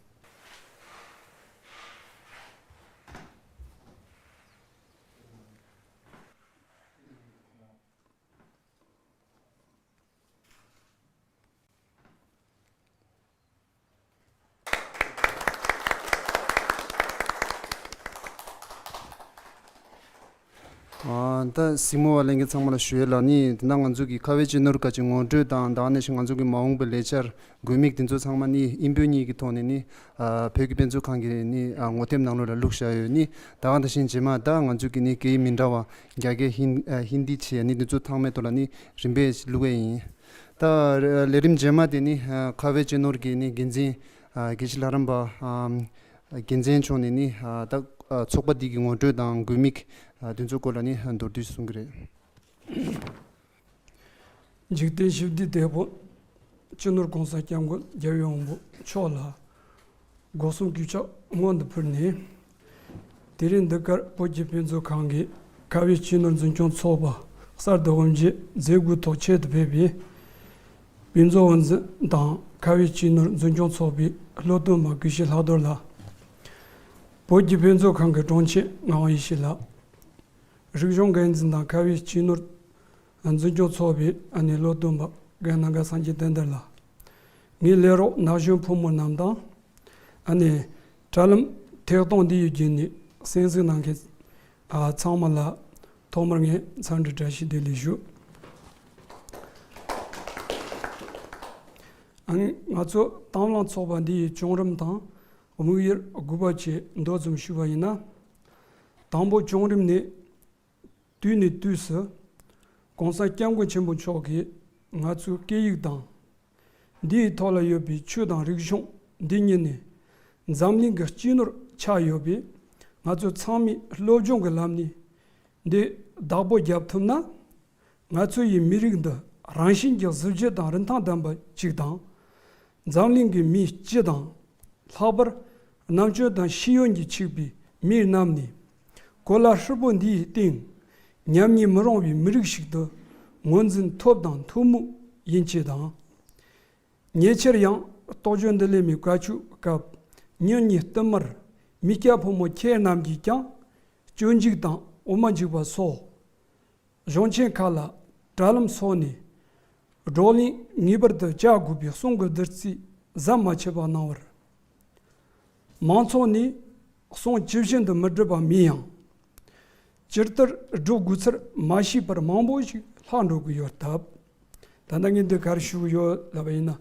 ཨ་ད་གཟིགས་མོ་བ་ལྷན་རྒྱས་ཚང་མ་ལ་ཞུ་ཡས་ལ་ནི་དེ་ན་ང་ཚོ་གི་ཁ་བའི་རྗེས་ནོར་ག་ཅིག་ངོ་སྤྲོད་དང་ད་ག་ནང་བཞིན་ང་ཚོ་གི་མ་འོངས་པའི་ལས་འཆར་དགོས་དམིགས་དེ་ཚོ་ཚང་མ་ནི་དབྱིན་བོད་གཉིས་ཀྱི་ཐོག་ནས་ནི་ཨ་བོད་ཀྱི་དཔེ་མཛོད་ཁང་གི་ནི་ཨ་ངོ་དེབ་ནང་ལོགས་ལ་བླུགས་བཞག་ཡོད། ནི་ད་ག་ནང་བཞིན་རྗེས་མ་ད་ང་ཚོ་གི་ནི་སྐད་ཡིག་མི་འདྲ་བ་རྒྱ་སྐད་ཧིན་ཨ་ཧིན་དི་བྱས་ནི་དེ་ཚོ་ཚང་མའི་ཐོག་ལ་ནི་རིམ་པས་བླུགས་ཡས་ཡིན། ད་ལས་རིམ་རྗེས་མ་དེ་ནི་ཨ་ཁ་བའི་རྗེས་ནོར་གྱི་ནི་འགན་འཛིན་ཨ་དགེ་བཤེས་ལྷ་རམས་པ་ཨམ་རྒྱལ་མཚན་མཆོག་ནས་ནི་ཨ་ད་ཨ་ཚོགས་པ་འདི་གི་ངོ་སྤྲོད་དང་དགོས་དམིགས་ཨ་དེ་ཚོའི་སྐོར་ལ་ནི་མདོར་བསྡུས་གསུང་གི་རེད། འཇིག་རྟེན་ཞི་བདེའི་དེད་དཔོན་སྤྱི་ནོར་༸གོང་ས་༸སྐྱབས་མགོན་རྒྱལ་བའི་དབང་པོ་མཆོག་ལ་སྒོ་གསུམ་གུས་ཕྱག་སྔོན་དུ་ཕུལ་ནས། དེ་རིང་འདི་གར་བོད་ཀྱི་དཔེ་མཛོད་ཁང་གི་ཁ་བའི་རྗེས་ནོར་འཛིན་སྐྱོང་ཚོགས་པ་གསར་དུ་དབུ་འབྱེད་མཛད་སྒོའི་ཐོག་ཆེད་དུ་ཕེབས་པའི་དཔེ་མཛོད་དབུ་འཛིན་དང་ཁ་བའི་རྗེས་ནོར་འཛིན་སྐྱོང་ཚོགས་པའི་བློ་མཐུན་པ་དགེ་བཤེས་ལྷག་རྡོར་ལགས། བོད་ཀྱི་དཔེ་མཛོད་ཁང་གི་དྲུང་ཆེ་ངག་དབང་ཡེ་ཤེས་ལགས། རིག་གཞུང་འགན་འཛིན་དང་ཁ་བའི་རྗེས་ནོར་འཛིན་སྐྱོང་ཚོགས་པའི་ཨ་ནེ་བློ་མཐུན་པ་རྒན་ནཱ་ག་སངས་རྒྱས་བསྟན་དར་ལགས། ངའི་ལས་རོགས་ན་གཞོན་ཕོ་མོ་རྣམས་དང་། ཨ་ནེ་དྲ་ལམ་ཐད་གཏོང་འདི་ཡི་བརྒྱུད་ནས་གསན་གཟིགས་གནང་མཁན་ཨ་ཚང་མ་ལ་ཐོག་མར་ངས་འཚམས་འདྲི་བཀྲ་ཤིས་བདེ་ལེགས་ཞུ། ཨ་ནེ་ང་ཚོ་དང་བླངས་ཚོགས་པ་འདི་ཡི་བྱུང་རིམ་དང་དམིགས་ཡུལ་དགུ་པ་བཅས་མདོ་ཙམ་ཞུས་པ་ཡིན་ན། དང་པོ་བྱུང་རིམ་ནི། དུས་ནས་དུས་སུ་༸གོང་ས་༸སྐྱབས་མགོན་ཆེན་པོ་མཆོག་གིས་ང་ཚོའི་སྐད་ཡིག་དང་། འདིའི་ཐོག་ལ་ཡོད་པའི་ཆོས་དང་རིག་གཞུང་འདི་གཉིས་ནི་འཛམ་གླིང་གི་སྤྱི་ནོར་ཆགས་ཡོད་པས། ང་ཚོ་ཚང་མས་སློབ་སྦྱོང་གི་ལམ་ནས་འདི་བདག་པོ་རྒྱབ་ཐུབ་ན། ང་ཚོ་ཡི་མི་རིགས་འདི་རང་བཞིན་གྱི་གཟི་བརྗིད་དང་རིན་ཐང་ལྡན་པ་ཅིག་དང་། འཛམ་གླིང་གི་མིའི་སྤྱི་དང་། ལྷག་པར་རྣམ་དཔྱོད་དང་ཤེས་ཡོན་གྱིས་ཕྱུག་པའི་མིའི་རྣམ་ནི། གོ་ལ་ཧྲིལ་པོ་འདིའི་སྟེང་ཉམས་ཉེས་མི་རུང་བའི་མི་རིགས་ཤིག་ཏུ་ངོས་འཛིན་ཐོབ་དང་ཐུབ་མུས་ཡིན་ཆེད་དང་། ཉེ་ཆར་ཡང་རྟོགས་བརྗོད་འདི་ལས་མའི་བཀའ་ཆོས་སྐབས་ཉིན་གཉིས་བསྟུད་མར་མི་སྐྱ་ཕོ་མོ་ཁྱེད་རྣམས་ཀྱིས་ཀྱང་སྤྱོད་འཇུག་དང་དབུ་མ་འཇུག་པ་སོགས། གཞུང་ཆེན་ཁག་ལ་དྲ་ལམ་སོགས་ནས་བགྲོ་གླེང་ངེས་པར་དུ་བྱ་དགོས་པའི་གསུང་གི་བདུད་རྩི་ཟམ་མ་ཆད་པ་གནང་བར། མང་ཚོགས་ནས་གསུང་ཇི་བཞིན་དུ་མི་སྒྲུབ་པ་མིན་ཡང་། ཇི་ལྟར་སྒྲུབ་དགོས་ཚུལ་མ་ཤེས་པར་མང་པོ་ཞིག་ལྷག་འགྲོ་གི་ཡོད་སྟབས། ད་ལྟ་ངས་འདི་ག་རེ་ཞུ་གི་ཡོད་ལབ་པ་ཡིན་ན།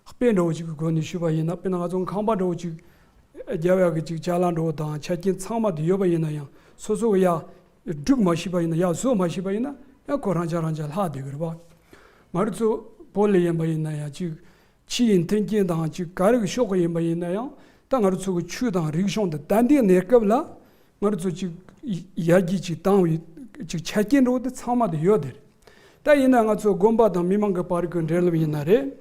དཔེ་འདྲ་བོ་ཅིག་གི་སྒོ་ནས་ཞུས་པ་ཡིན་ན། དཔེར་ན་ང་ཚོ་ཁང་པ་འདྲ་བོ་ཅིག་རྒྱབ་ཡག་གི་ཅིག་ཅ་ལག་འདྲ་བོ་དང་ཆ་རྐྱེན་ཚང་མ་དེ་ཡོད་པ་ཡིན་ན་ཡང་། སོ་སོ་གི་ཡ་སྒྲུག་མ་ཤེས་པ་ཡིན་ན། ཡ་བཟོ་མ་ཤེས་པ་ཡིན་ན་ཡང་ཁོ་རང་ཅག་རང་ཅག་ལྷག་བསྡད་གི་རེད་པ། ང་རང་ཚོ་བོད་ལ་ཡིན་པ་ཡིན་ན་ཡང་ཅིག་ཕྱི་ཡི་མཐུན་རྐྱེན་དང་ཅིག་ག་རེ་གི་ཕྱོགས་གི་ཡིན་པ་ཡིན་ན་ཡང་། ད་ང་རང་ཚོ་གི་ཆོས་དང་རིག་གཞུང་དེ་ད་ལྟའི་གནས་སྐབས་ལ་ང་རང་ཚོ་ཅིག་ཡར་རྒྱས་ཅིག་བཏང་བའི་ཅིག་ཆ་རྐྱེན་འདྲ་བོ་དེ་ཚང་མ་དེ་ཡོད་དེ་རེད། ད་ཡིན་ན་ང་ཚོ་དགོན་པ་དང་མི་མང་གི་བར་གྱི་འབྲེལ་ལམ་ཡིན་ན་རེད།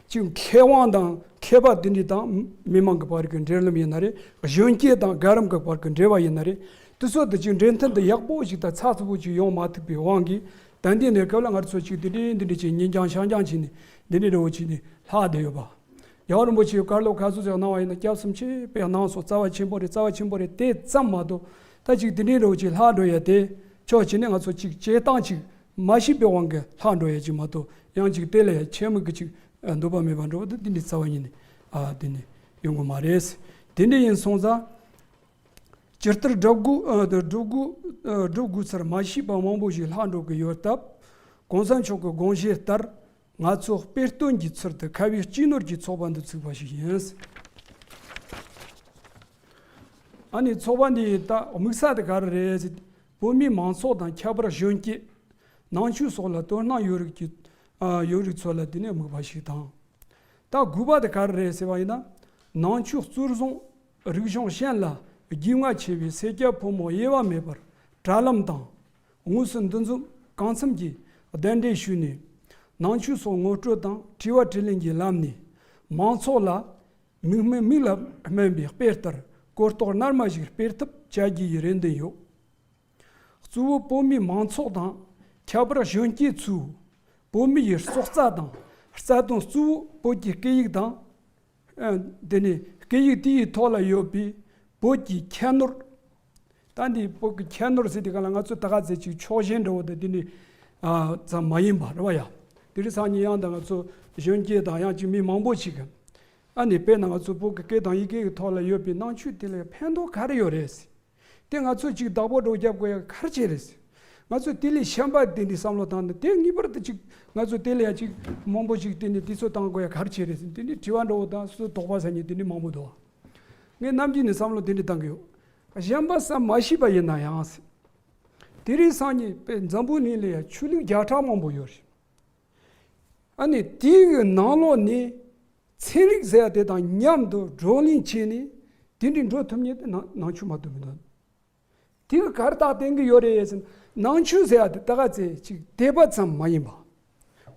ཅིག་མཁས་དབང་དང་མཁས་པ་དེ་འདྲ་དང་མི་མང་གི་བར་གྱི་འབྲེལ་ལམ་ཡིན་ན་རེད། གཞོན་སྐྱེས་དང་རྒན་རབས་ཀྱི་བར་གྱི་འབྲེལ་བ་ཡིན་ན་རེད། དེ་ཚོ་དེ་ཅིག་འབྲེལ་མཐུད་དེ་ཡག་པོ་ཞིག་དང་ཚགས་ཚུད་པོ་ཅིག་ཡོང་མ་ཐུབ་པའི་དབང་གིས། ད་ལྟའི་གནས་སྐབས་ལ་ང་ཚོ་ཅིག་དེ་འདྲ་འདི་འདྲ་ཅིག་ཉིན་རྐྱང་ཤར་རྐྱང་བྱས་ནས་འདི་འདྲ་འདྲ་བོ་བྱས་ནས་ལྷག་བསྡད་ཡོད་པ། རྒྱལ་བ་རིན་པོ་ཆེས་བཀའ་སློབ་ག་ཚོད་ཅིག་གནང་བ་ཡིན་ན། སྐྱབས་སུ་མཆི་བའི་གནང་སོང་། རྩ་བ་ཆེན་པོ་རེད། རྩ་བ་ཆེན་པོ་རེད། དེ་ཙམ་མ་གཏོགས་ད་ཅིག་དེ་འདྲའི་འདྲ་བོ་ཅིག་ལྷག་འགྲོ་ཡ་དེ་ཕྱོགས་གཅིག་ནས་ང་ཚོ་ཅིག་བྱེད་སྟངས་ཅིག་མ་ཤེས་པའི་དབང་གིས་ལྷག་འགྲོ་ཡ་ཅིག་མ་གཏོགས། ཡང་ཅིག་དེ་ལ་ཡ་ཆེ་མི་གི་ཅིག་འདོད་པ་མེད་པ་འདྲ་བོ་དེ་འདི་འདྲའི་རྩ་བ་ཉིད་ནས་ཨ་དེ་ནས་ཡོང་གི་མ་རེད། དེ་འདྲ་ཡིན་སོང་ཙང་། ཇི་ལྟར་སྒྲུབ་དགོས་ཨ་སྒྲུབ་དགོས་ཨ་སྒྲུབ་དགོས་ཚུལ་མ་ཤེས་པ་མང་པོ་ཞིག་ལྷག་འགྲོ་གི་ཡོད་སྟབས། གོང་ས་མཆོག་གི་དགོངས་བཞེད་ལྟར། ང་ཚོ་དཔེ་སྟོན་གྱི་ཚུལ་དུ་ཁ་བའི་སྤྱི་ནོར་གྱི་ཚོགས་པ་འདི་བཙུགས་པ་ཞིག་ཡིན། ཨ་ནི་ཚོགས་པ་འདིའི་ད་དམིགས་ས་དེ་ག་རེ་རེད་ཟེར། བོད་མིའི་མང་ཚོགས་དང་ཁྱད་པར་གཞོན་སྐྱེས། ནང་ཆོས་སོགས་ལ་དོ་སྣང་ཡོད་རིགས་ཀྱི་ཨ་ཡོད་རིགས་ཚོ་ལ་དེ་ནས་དམིགས་པ་ཞིག་དང་། ད་དགོས་པ་དེ་ག་རེ་རེད་ཟེར་བ་ཡིན་ན། ནང་ཆོས་གཙོར་བཟུང་རིག་གཞུང་གཞན་ལ་རྒྱུས་མངའ་ཆེ་བའི་སེར་སྐྱ་ཕོ་མོ་དབྱེ་བ་མེད་པར་དྲ་ལམ་དང་། དངོས་སུ་འདུ་འཛོམས་གང་འཚམ་གྱིས་གདན་འདྲེན་ཞུས་ནས། ནང་ཆོས་སོགས་ངོ་སྤྲོད་དང་དྲི་བ་དྲིས་ལན་གྱི་ལམ་ནས། མང་ཚོགས་ལ་མིག་སྨན་མིག་ལ་སྨན་པའི་དཔེ་ལྟར་གོ་རྟོགས་རྣལ་མ་ཞིག་སྤེལ་ཐབས་བྱ་རྒྱུ་ཡི་རེ་འདུན་ཡོད། གཙོ་བོ་བོད་མིའི་མང་ཚོགས་དང་ཁྱད་པར་གཞོན་སྐྱེས་ཚོས་བོད་མི་ཡི་སྲོག་རྩ་དང་རྩ་དོན། གཙོ་བོ་བོད་ཀྱི་སྐད་ཡིག་དང་། ཨ་དེ་ནས་སྐད་ཡིག་དེའི་ཐོག་ལ་ཡོད་པའི་བོད་ཀྱི་ཁྱད་ནོར། ད་འདི་བོད་ཀྱི་ཁྱད་ནོར་ཟེར་དུས་སྒང་ལ་ང་ཚོ་ད་ག་ཚོད་ཅིག་ཕྱོགས་ཞེན་འདྲ་བོ་དང་དེ་འདྲ་ཨ་ཙམ་མ་ཡིན་པ་རེད་བ་ཡ། དེ་རིང་སང་ཉིན་ཡང་ད་ང་ཚོ་གཞོན་སྐྱེས་དང་ཡང་ཅིག་མི་མང་པོ་ཞིག་གིས། ཨ་ནི་དཔེར་ན་ང་ཚོ་བོད་ཀྱི་སྐད་དང་ཡི་གེ་གི་ཐོག་ལ་ཡོད་པའི་ནང་ཆོས་དེ་ལ་ཕན་ཐོགས་ག་རེ་ཡོད་རེད། དེ་ང་ཚོས་ཅིག་བདག་པོ་འདྲ་བོ་རྒྱབ་དགོས་ཡ་ག་རེ་བྱས་རེད། ང་ཚོས་དེ་ལས་གཞན་པ་དེ་འདྲའི་བསམ་བློ་བཏང་ནས། དེ་ངེས་པར་དུ་ཅིག་ང་ཚོས་དེ་ལ་ཡ་ཅིག་མང་པོ་ཞིག་དེ་ནས་དུས་ཚོད་བཏང་དགོས་ཡ་ག་རེ་བྱས་རེད་ཟེར། དེ་འདྲའི་དྲི་བ་འདྲ་བོ་དང་སོ་སོ་དོགས་པ་ཟ་མཁན་དེ་འདྲའི་མང་པོ་འདུག། ངས་ནམ་རྒྱུན་ནས་བསམ་བློ་དེ་འདྲ་བཏང་གི་ཡོད། གཞན་པ་བསམ་མ་ཤེས་པ་ཡིན་ན་ཡང་ཟེར། དེ་རིང་སང་ཉིན་དཔེ་འཛམ་བུ་གླིང་ལ་ཡ་ཆོས་ལུགས་བརྒྱ་ཕྲག་མང་པོ་ཡོད་རེད། ཨ་ནི་དེའི་ནང་ལོགས་ནས་ཚན་རིག་ཟེར་ཡ་དེ་དང་མཉམ་དུ་བགྲོ་གླེང་བྱས་ནས་དེ་འདྲའི་འགྲོ་ཐུབ་མཁན་དེ་ནང་ནང་ཆོས་མ་གཏོགས་མི་འདུག། དེ་གི་ག་རེ་རྟགས་བསྟན་གྱི་ཡོད་རེད་ཟེར་ན། ནང་ཆོས་ཟེར་ཡ་དེ་ད་ག་ཚོད་ཅིག་དད་པ་ཙམ་མ་ཡིན་པ།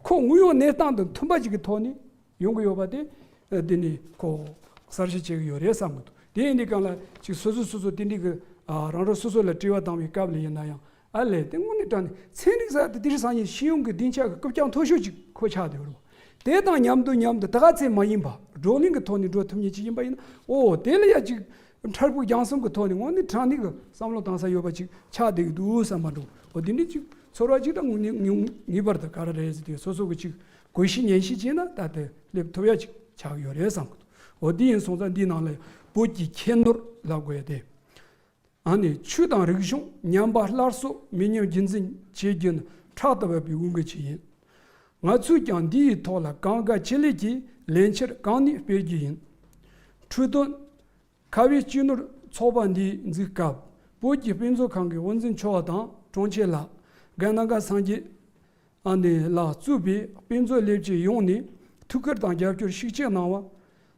ཁོ་དངོས་ཡོད་གནས་སྟངས་དང་མཐུན་པ་ཅིག་གི་ཐོག་ནས་ཡོང་གི་ཡོད་པ་དེ། ཨ་དེ་ནི་ཁོ་གསལ་བཤད་བྱེད་ཀྱི་ཡོད་རེད་བསམ་གྱི་འདུག། དེ་ཡིན་དུས་སྒང་ལ་ཅིག་སོ་སོ་སོ་སོ་དེ་འདྲའི་གི་ཨ་རང་རང་སོ་སོ་ལ་དྲི་བ་བཏང་བའི་སྐབས་ལ་ཡིན་ན་ཡང་། ཨ་ལས། དེ་དངོས་གནས་དྲང་གནས་ཚན་རིག་ཟེར་ཡ་དེ་དེ་རིང་སང་ཉིན་སྤྱི་ཡོངས་ཀྱི་སྡིངས་ཆ་གི་རྐུབ་བཀྱག་མཐོ་ཤོས་ཅིག་ཁོ་ཆགས་བསྡད་ཡོད་རེད། དེ་དང་མཉམ་དུ་མཉམ་དུ་ད་ག་ཚོད་མ་ཡིན་པ་བགྲོ་གླེང་གི་ཐོག་ནས་འགྲོ་ཐུབ་མཁན་ཅིག་ཡིན་པ་ཡིན་ན། ཨོ་དེ་ལ་ཡ་ཅིག་འཕྲལ་ཕུགས་རྒྱང་གསུམ་གྱི་ཐོག་ནས་དངོས་གནས་དྲང་གནས་ཀྱི་བསམ་བློ་བཏང་ས་ཡོད་པ་ཅིག་ཆགས་བསྡད་ཀྱི་འདུག་བསམ་པ་འདྲ་བོ། འོ་དེ་འདྲ་ཅིག་ཚོར་བ་ཅིག་དང་། ངེས་ངེས་ངེས་པར་དུ་ག་རེ་རེད་ཟེར་དུས་སོ་སོ་གི་ཅིག་གོ་ཤེས་ཉན་ཤེས་བྱས་ན་ད་དེ་སླེབས་ཐུབ་ཡ་ཅིག་ཆགས་ཡོད་རེད་བསམ་གྱི་འདུག། འོ་དེ་ཡིན་སོང་ཙང་འདིའི་ནང་ལ་བོད་ཀྱི་ཁྱད་ནོར་ལབ་དགོས་ཡ་དེ། ཨ་ནི་ཆོས་དང་རིག་གཞུང་ཉམས་པ་སླར་གསོ་མི་ཉམས་རྒྱུན་འཛིན་བྱེད་རྒྱུ་ནི་ཕྲག་ཏུ་བབས་པའི་དབང་གི་ཆེད་ཡིན། ང་ཚོས་ཀྱང་འདི་ཡི་ཐོག་ལ་གང་དགའ་ཅི་ལེགས་ཀྱིས་ལན་ཆེར་གང་ནུས་སྤེལ་རྒྱུ་ཡིན། འཕྲོས་དོན། ཁ་བའི་སྤྱི་ནོར་ཚོགས་པ་འདི་འཛུགས་སྐབས་བོད་ཀྱི་དཔེ་མཛོད་ཁང་གི་དབུ་འཛིན་མཆོག་དང་དྲུང་ཆེ་ལགས། རྒན་རྣམ་དཀར་སངས་རྒྱས་ཨ་ནེ་ལགས་གཙོས་པའི་དཔེ་མཛོད་ལས་བྱེད་ཡོངས་ནས་ཐུགས་ཁུར་དང་རྒྱབ་སྐྱོར་ཤུགས་ཆེ་གནང་བར་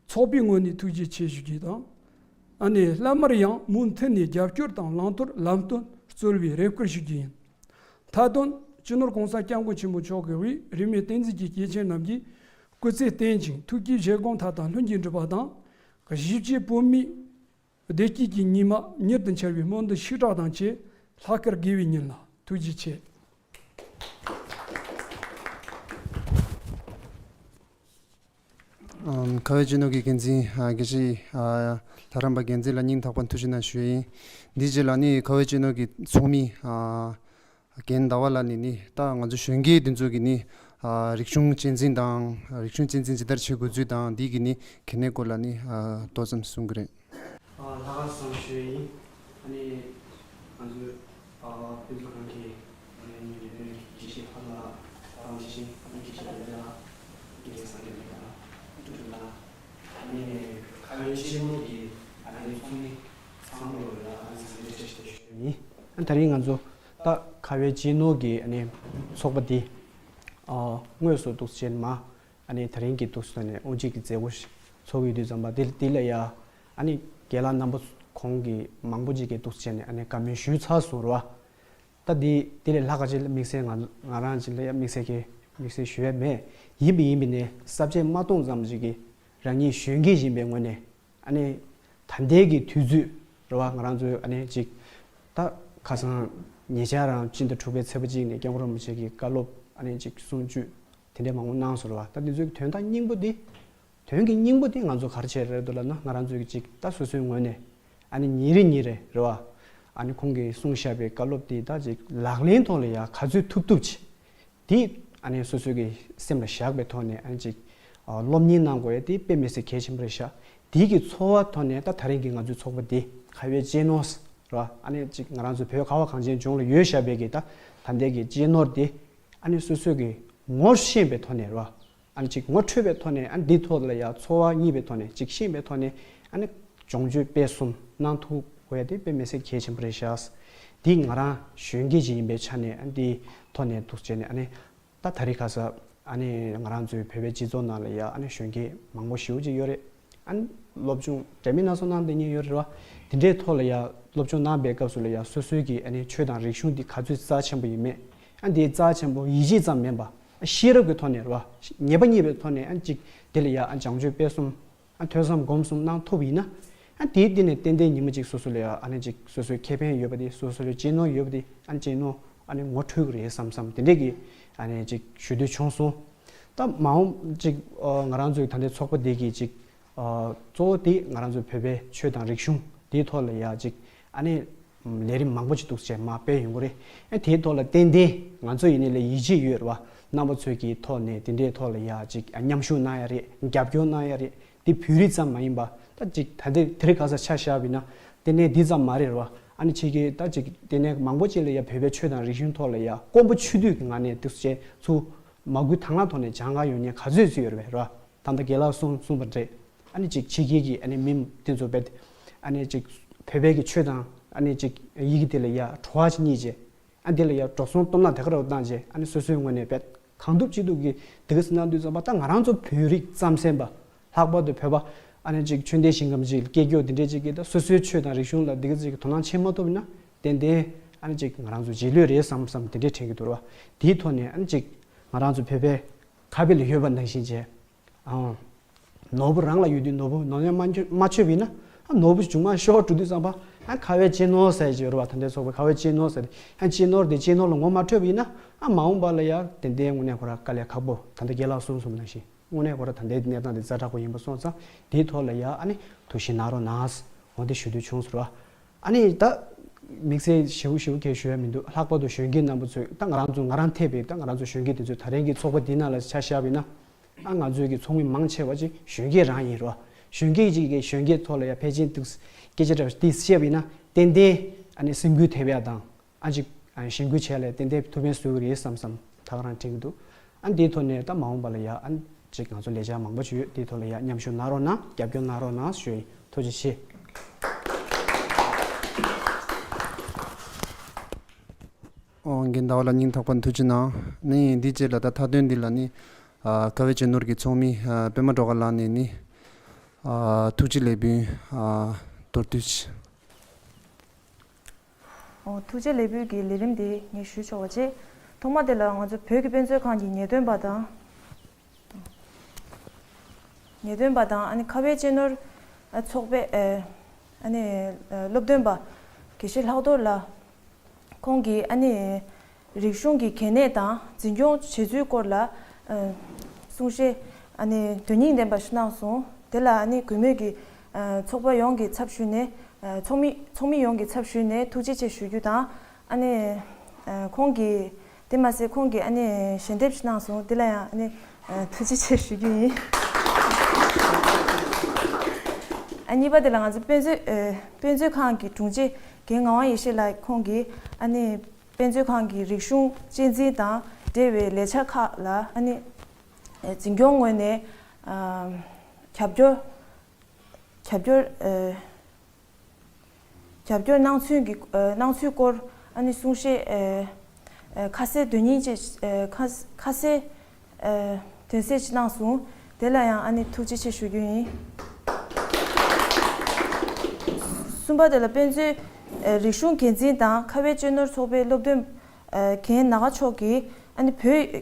ཚོགས་པའི་ངོས་ནས་ཐུགས་རྗེ་ཆེ་ཞུ་རྒྱུ་དང་། ཨ་ནེ་བླ་མར་ཡང་མུ་མཐུད་ནས་རྒྱབ་སྐྱོར་དང་བླང་དོར་ལམ་སྟོན་སྩོལ་བའི་རེ་སྐུལ་ཞུ་རྒྱུ་ཡིན། མཐའ་དོན། སྤྱི་ནོར་༸གོང་ས་༸སྐྱབས་མགོན་ཆེན་པོ་མཆོག་གིས་དབུས་རིས་མེད་བསྟན་འཛིན་གྱི་སྐྱེས་ཆེན་རྣམས་ཀྱི་སྐུ་ཚེ་བརྟན་ཅིང་ཐུགས་ཀྱི་བཞེད་དགོངས་མཐའ་དག་ལྷུན་གྱིས་འགྲུབ་པ་དང་། གཞིས་བྱེས་བོད་མིའི་བདེ་སྐྱིད་ཀྱི་ཉི་མ་མྱུར་དུ་འཆར་བའི་སྨོན་འདུན་ཤུགས་དྲག་དང་བཅས། ལྷག་དཀར་དགེ་བའི་ཉིན་ལ་ཐུགས་རྗེ་ཆེ། ཨམ། ཁ་བའི་སྤྱི་ནོར་གྱི་འགན་འཛིན། ཨ། དགེ་བཤེས། ཨ། ལྷ་རམས་པ་འགན་འཛིན་ལ་སྙིང་ཐག་པ་ཐུགས་རྗེ་གནང་ཞུ་ཡིན། འདིའི་རྗེས་ལ་ནི་ཁ་བའི་སྤྱི་ནོར་གྱི་ཚོགས་མི། ཨ། རྒན་ཟླ་བ་ལགས་ནས་ནི་ད་ང་ཚོ་གཞོན་སྐྱེས་འདི་ཚོ་གི་ནི་ཨ་རིག་གཞུང་གཅེས་འཛིན་དང་རིག་གཞུང་གཅེས་འཛིན་ཇི་ལྟར་བྱེད་དགོས་ཚུལ་དང་འདི་གི་ནི་གལ་གནད་སྐོར་ལ་ནི་ཨ་ཏོག་ཙམ་གསུང་གི་རེད། ཨ་ལྷག་དཀར་བཟང་ཞུ་ཡིན། ཨ་ནི་ང་ཚོའི་ཨ་ཕུན་ཚོགས་ཁང་གི་ཨ་ནི་ཉེ་དོན་དགེ་བཤེས་ཕ་ལགས་དང་དེ་བཞིན་ཨ་ནི་དགེ་བཤེས་ལ་ལ་དགེ་རྒན་སངས་རྒྱས་ལགས་དང་ཀྲུའུ་ཀྲུའུ་ལགས། ཨ་ནི་ཁ་བའི་གཅེས་ནོར་གྱི་ཨ་ནི་ཚོགས་མི་ཚང་མ་ལ་ཨ་ནི་འཚམས་འདྲི་བཀྲ་ཤིས་བདེ་ལེགས་ཞུ་ཡིན། ཨ་ད་རིང་ང་ཚོ་ད་ཁ་བའི་གཅེས་ནོར་གྱི་ཨ་ནི་ཚོགས་པ་འདི་ཨ་དངོས་སུ་འདུག་སེ་མ་ཨ་ནི་ད་རིང་གི་འདུག་སེ་ནས་དབུ་འབྱེད་ཀྱི་མཛད་སྒོ་ཞིག་ཚོགས་ཡོད་དུས་ཙམ་པ་འདི་འདི་ལ་ཡ་ཨ་ནི་རྒན་ལགས་རྣམ་པ་ཁོང་གི་མང་པོ་ཅིག་གིས་འདུག་སེ་ནས་ཨ་ནི་བཀའ་མོལ་ཞུས་ཚར་སོང་རེད་བ། ད་འདི་འདི་ལས་ལྷག་ག་ཅིག་དམིགས་བསལ་ང་ང་རང་ཅིག་ལ་ཡ་དམིགས་བསལ་གྱི་དམིགས་བསལ་ཞུ་ཡ་མེད། ཡིན་པ་ཡིན་པ་ནས་ས་བཅད་མ་སྟོང་ཙམ་ཅིག་གིས་རང་ཉིད་གཞོན་སྐྱེས་ཡིན་པའི་ངོས་ནས་ཨ་ནི་ད་ལྟའི་གི་དུས་ཚོད་རེད་བ། ང་རང་ཚོའི་ཨ་ནི་ཅིག་ད་ཁ་སང་ཉེ་ཆར་རང་སྤྱི་ཟླ་དྲུག་པའི་ཚེས་པ་གཅིག་ནས་སྐྱབས་མགོན་རིན་པོ་ཆེ་གི་བཀའ་སློབ་ཨ་ནི་ཅིག་གསུང་ཆོས་དེ་འདྲའི་མང་པོ་གནང་སོང་རེད་བ། ད་འདི་ཚོའི་དོན་དག་སྙིང་པོ་འདི་དོན་གྱི་སྙིང་པོ་དེ་ང་ཚོ་ག་རེ་བྱས་རེད་འདུག་ལབ་ན། ང་རང་ཚོའི་གི་ཅིག་ད་སོ་སོའི་ངོས་ནས་ཨ་ནི་ཉིན་རེ་ཉིན་རེ་རེད་བ། ཨ་ནི་ཁོང་གིས་གསུངས་བཞག་པའི་བཀའ་སློབ་དེ་ད་ཅིག་ལག་ལེན་ཐོག་ལ་ཡ་ག་ཚོད་ཐུབ་ཐུབ་ཅིག་དེ་ཨ་ནི་སོ་སོའི་གི་སེམས་ལ་བཞག་པའི་ཐོག་ནས་ཨ་ནི་ཅིག་ཨ་སློབ་གཉེར་གནང་དགོས་ཡ་དེ་དཔེ་མི་སྲིད་གལ་ཆེན་པོ་རེད་ཤག་དེའི་གི་ཚོར་བ་ཐོག་ནས་ད་ད་རིང་གི་ང་ཚོའི་ཚོགས་པ་འདི་ཁ་བའི་གཅེས་ནོར་རེད་བ། ཨ་ནི་ཅིག་ང་རང་ཚོ་བོད་ཁ་བ་གངས་ཅན་ལྗོངས་ལ་ཡོད་བཞག་པའི་གི་ད་ད་ལྟའི་གི་གཅེས་ནོར་དེ་ཨ་ནི་སོ་སོའི་གི་ངོ་ཤེས་པའི་ཐོག་ནས་རེད་བ། ཨ་ནི་ཅིག་ངོ་འཕྲོད་པའི་ཐོག་ནས་ཨ་ནི་འདི་ཐོག་ལ་ཡ་ཚོར་བ་རྙེད་པའི་ཐོག་ནས་ཅིག་ཤེས་པའི་ཐོག་ནས་ཨ་ནི་བྱུང་ཆོས་སྤེལ་གསུམ་གནང་ཐུབ་དགོས་ཡ་དེ་དཔེ་མི་སྲིད་གལ་ཆེན་པོ་རེད་ཤག་འདི་ང་རང་གཞོན་སྐྱེས་ཅིག་ཡིན་པའི་ཆ་ནས་ཨ་ནི་འདིའི་ཐོག་ནས་འདུག་བྱས་ནས་ཨ་ནི་ད་ད་རེས་ཁ་སང་ཨ་ནི་ང་རང་ཚོའི་བོད་པའི་སྤྱི་ཚོགས་ནང་ལ་ཡ་ཨ་ནི་གཞོན་སྐྱེས་མང་པོ་ཞེ་པོ་ཅིག་ཡོད་རེད། ཨ་ནི་སློབ་སྦྱོང་འདྲ་མིན་སྣ་ཚོགས་གནང་བསྡད་མཁན་ཡོད་རེད་བ། དེ་འདྲའི་ཐོག་ལ་ཡ་སློབ་སྦྱོང་གནང་པའི་སྐབས་སུ་ལ་ཡ་སོ་སོའི་གི་ཨ་ནི་ཆོས་དང་རིག་གཞུང་འདི་ག་ཚོད་རྩ་ཆེན་པོ་ཡིན་མེད། ཨ་འདི་རྩ་ཆེན་པོ་ཡིད་ཆེས་ཙམ་མིན་པ་ཤེས་རབ་ཀྱི་ཐོག་ནས་རེད་བ། ཉེས་པ་རྙེད་པའི་ཐོག་ནས་ཨ་ཅིག་དེ་ལ་ཡ་ཨ་སྦྱང་བརྗོད་སྤེལ་གསུམ་ཨ་ཐོས་བསམ་སྒོམ་གསུམ་གནང་ཐུབ་ཡིན་ན། ཨ་དེའི་སྟེང་ནས་ཏན་ཏན་ཉིན་མོ་གཅིག་སོ་སོ་ལ་ཡ་ཨ་ནི་གཅིག་སོ་སོའི་ཁེ་ཕན་ཡོད་པ་དེ་སོ་སོ་ལ་གཅེས་ནོར་ཡོད་པ་དེ་ཨ་ནི་གཅེས་ནོར་ཨ་ནི་ངོ་འཕྲོད་ཀྱི་རེད་བསམ་བསམ་དེ་འདྲས་ཀྱི་ཨ་ནི་གཅིག་ཞུ་འདོད་བྱུང་སོང་། ད་མ་འོངས་གཅིག་ང་རང་ཚོའི་ད་ལྟའི་ཚོགས་པ་དེ་གི་གཅིག་གཙོ་བོ་དེ་ང་རང་ཚོའི་བོད་པའི་ཆོས་དང་རིག་གཞུང་དེའི་ཐོག་ལ་ཡ་གཅིག་ཨ་ནི་ལས་རིམ་མང་པོ་ཅིག་འདུག་བྱས་མ་སྤེལ་ཡོང་གི་རེད། ཨ་དེའི་ཐོག་ལ་ཏན་ཏན་ང་ཚོ་ཡིན་ནའི་ལ་ཡིད་ཆེས་ཡོད་རེད་བ། རྣམ་པ་ཚོའི་གི་ཐོག་ནས་དེ་འདྲའི་ཐོག་ལ་ཡ་གཅིག་མཉམ་ཞུགས་གནང་ཡ་རེད། རྒྱབ་སྐྱོར་གནང་ཡ་རེད། དེ་བོད་རིགས་ཙམ་མ་ཡིན་པ་ད་ཅིག་ད་ལྟའི་དེ་རིང་ཁ་སང་ཆ་བཞག་པ་ཡིན་ན་ལྟེ་གནས་འདི་ཙམ་མ་རེད་བ། ཨ་ནི་ཕྱི་རྒྱལ་ད་ཅིག་ལྟེ་གནས་མང་པོ་ཅིག་ལ་ཡ་བོད་པའི་ཆོས་དང་རིག་གཞུང་ཐོག་ལ་ཡ་དཀོན་པོ་ཆེ་དུས་ཀྱི་ངང་ནས་འདུག་བྱས་ཚུར་མ་སྐུལ་དང་བླངས་ཐོག་ནས་སྦྱང་ག་ཡོང་མཁན་ག་ཚོད་ཚོད་ཡོད་རེད་བ། ད་ལྟ་རྒན་ལགས་གསུངས་གསུངས་པ་འདྲ། ཨ་ནི་ཅིག་ཕྱི་རྒྱལ་གྱི་ཨ་ནི་མི་དེ་ཚོ་བས་ཨ་ནི་ཅིག་བོད་པའི་གི་ཆོས་དང་ཨ་ནི་ཅིག་ཡི་གེ་དེ་ལ་ཡ་བྲོ་བ་ཅིག་རྙེད་བྱས། ཨ་འདི་ལ་ཡ་འགྲོ་སོང་སྟོབས་ན་དེ་ག་རུ་བཏང་རྗེས་ཨ་ནི་སོ་སོའི་ངོས་ནས་བེད་གང་ཐུབ་ཅི་ཐུབ་ཀྱིས་དེ་ག་སི་གནང་དུས་ཙམ་པ་ད་ང་རང་ཚོ་བོད་རིགས་རྩམ་ཟན་པ་ལྷག་པར་དུ་བོད་པ་ཨ་ནི་ཅིག་ཆོས་ལྡན་ཞིང་ཁམས་ཅིག་སྐད་སྐྱོག་དེ་འདྲས་ཅིག་གིས་ད་སོ་སོའི་ཆོས་དང་རིག་གཞུང་ལ་དེ་ག་ཅིག་དོ་སྣང་བྱེད་མ་ཐུབ་ན་ཏན་ཏན་ཨ་ནི་ཅིག་ང་རང་ཚོ་རྗེས་ལུས་རེད་བསམ་བསམ་དེ་འདྲས་དྲན་གྱི་འདུག་ར་བ། དེའི་ཐོག་ནས་ཨ་ནི་ཅིག་ང་རང་ཚོ་བོད་པའི་ཁ་དཔེ་ལ་ཡོད་པ་ནང་བཞིན་བྱས། ཨང་། ནོར་བུ་རང་ལ་ཡོད་དུས་ནོར་བུ་ནོར་ཉམས་མ་མཆོད་པ་ཡིན་ན། ཨ་ནོར་བུ་ཅུང་མ་ཤོར་འགྲོ་དུས་ཙམ་པ། ཨ་ཁ་བའི་གཅེས་ནོར་ཟེར་གྱི་ཡོད་རེད་བ། ད་ལྟའི་ཚོགས་པའི་ཁ་བའི་གཅེས་ནོར་ཟེར་ཏེ། ཨ་གཅེས་ནོར་དེ་གཅེས་ནོར་ལ་ངོ་མ་འཕྲོད་པ་ཡིན་ན། ཨ་མ་འོངས་པ་ལ་ཡ་ཏན་ཏན་དངོས་གནས་ཁོ་ར་དཀའ་ལས་ཁག་པོ། ད་ལྟ་རྒན་ལགས་གསུངས་སོང་ནང་བཞིན་དངོས་གནས་ཁོ་ར་ད་ལྟའི་གནས་སྟངས་དེ་ཛ་དྲག་པོ་ཡིན་པ་སོང་ཙང་དེའི་ཐོག་ལ་ཡ་ཨ་ནི་ཐུགས་ཞིབ་གནང་རོགས་གནང་། འོ་དེ་ཞུ་འདོད་བྱུང་ཟེར་བ། ཨ་ནི་ད་དམིགས་བསལ་ཞེ་པོ་ཞེ་པོ་གས་ཞུ་ཡ་མི་འདུག་ལྷག་པར་དུ་གཞོན་སྐྱེས་རྣམ་པ་ཚོས་ད་ང་རང་ཚོ་ང་རང་འཐད་པའི་ད་ང་རང་ཚོ་གཞོན་སྐྱེས་དེ་ཚོས་ད་རིང་གི་ཚོགས་པ་འདི་ནང་ལ་ཆ་བཞག་པ་ཡིན་ན། ཨ་ང་ཚོའི་གི་ཚོགས་མི་མང་ཆེ་བ་ཅིག་གཞོན་སྐྱེས་རང་ཡིན་རོ། གཞོན་སྐྱེས་ཅིག་གིས་གཞོན་སྐྱེས་ཐོག་ལ་ཡ་ཕལ་ཆེར་འདུག་སྐད་ཆ་འདྲ་བ་འདི་བཤད་པ་ཡིན་ན་ཏན་ཏན་ཨ་ནི་སེམས་འགུལ་ཐེབས་ཡ་དང་ཨ་ཅིག་ཨ་གཞེན་སྐུལ་བྱས་ལ་ཏན་ཏན་ཐུགས་ཕན་གསོས་ཀྱི་རེད་བསམ་བསམ་ད་ག་རང་དྲན་གྱི་འདུག་ཨ་འདིའི་ཐོག་ནས་ད་མ་འོངས་པ་ལ་ཡ་ཨ་ཅིག་ང་ཚོ་ལས་འཆར་མང་པོ་ཅིག་ཡོད། འདིའི་ཐོག་ལ་ཡ་མཉམ་ཞུགས་གནང་རོགས་གནང་། རྒྱབ་སྐྱོར་གནང་རོགས་གནང་ཞུ་ཡིན། ཐུགས་རྗེ་ཆེ། ཨོ་རྒན་ཟླ་བ་ལགས་སྙིང་ཐག་པ་ནས་ཐུགས་རྗེ་གནང་། ནི་འདི་རྗེས་ལ་ད་མཐའ་དོན་འདི་ལ་ནི་ཨ་ཁ་བའི་གཅེས་ནོར་གྱི་ཚོགས་མི་ཨ་པད་མ་སྒྲོལ་དཀར་ལགས་ནས་ནི་ཨ་ཐུགས་རྗེ་ལེགས་འབུལ་ཨ་མདོར་བསྡུས། ཨོ་ཐུགས་རྗེ་ལེགས་འབུལ་གྱི་ལས་རིམ་འདི་ངས་ཞུས་ཆོག་པ་བྱས། ཐོག་མ་དེ་ལ་ང་ཚོ་བོད་ཀྱི་དཔེ་མཛོད་ཁང་གི་ངེས་སྟོན་པ་དང་། ངེས་སྟོན་པ་དང་ཨ་ནི་ཁ་བའི་གཅེས་ནོར་ཨ་ཚོགས་པའི་ཨ་ཨ་ནི་ཨ་སློབ་སྟོན་པ་དགེ་བཤེས་ལྷག་རྡོར་ལགས། ཁོང་གིས་ཨ་ནི་རིག་གཞུང་གི་གལ་གནད་དང་འཛིན་སྐྱོང་བྱེད་ཚུལ་སྐོར་ལ་ཨ་གསུང་བཤད་ཨ་ནི་དོན་སྙིང་ལྡན་པ་ཞིག་གནང་སོང་། དེ་ལ་ཨ་ནི་གུས་མོས་ཀྱིས་ཨ་ཚོགས་པ་ཡོངས་ཀྱི་ཚབ་ཞུས་ནས་ཨ་ཚོགས་མི་ཚོགས་མི་ཡོངས་ཀྱི་ཚབ་ཞུས་ནས་ཐུགས་རྗེ་ཆེ་ཞུ་རྒྱུ་དང་། ཨ་ནི་ ཨ་ཁོང་གིས་དེ་མ་ཟད་ཁོང་གིས་ཨ་ནི་ཞལ་འདེབས་ཤིག་གནང་སོང་། དེ་ལ་ཡང་ཨ་ནི་ཨ་ཐུགས་རྗེ་ཆེ་ཞུ་རྒྱུ་ཡིན། ཨ་གཉིས་པ་དེ་ལ་ང་ཚོ་དཔེ་མཛོད་ཨ་དཔེ་མཛོད་ཁང་གི་དྲུང་ཆེ་རྒན་ངག་དབང་ཡེ་ཤེས་ལགས་ཁོང་གིས་ཨ་ནི་དཔེ་མཛོད་ཁང་གི་རིག་གཞུང་གཅེས་འཛིན་དང་འབྲེལ་བའི་ལས་འཆར་ཁག་ལ་ཨ་ནི་ཨ་འཛིན་སྐྱོང་ངོས་ནས་ཨ་རྒྱབ་སྐྱོར་རྒྱབ་སྐྱོར་ཨ་རྒྱབ་སྐྱོར་གནང་ཚུལ་གྱི་ཨ་གནང་ཚུལ་སྐོར་ཨ་ནི་གསུང་བཤད་ཨ་ཨ་ཁ་གསལ་དོན་སྙིང་བཅས་ཨ་ཁ་ཁ་གསལ་ཨ་དོན་གསལ་ཅིག་གནང་སོང་། དེ་ལ་ཡང་ཨ་ནི་ཐུགས་རྗེ་ཆེ་ཞུ་རྒྱུ་ཡིན། གསུམ་པ་དེ་ལ་དཔེ་མཛོད་ཨ་རིག་གཞུང་འགན་འཛིན་དང་ཁ་བའི་གཅེས་ནོར་ཚོགས་པའི་སློབ་སྟོན་ཨ་རྒན་ནཱ་ག་མཆོག་གིས་ཨ་ནི་བོད་ཨ་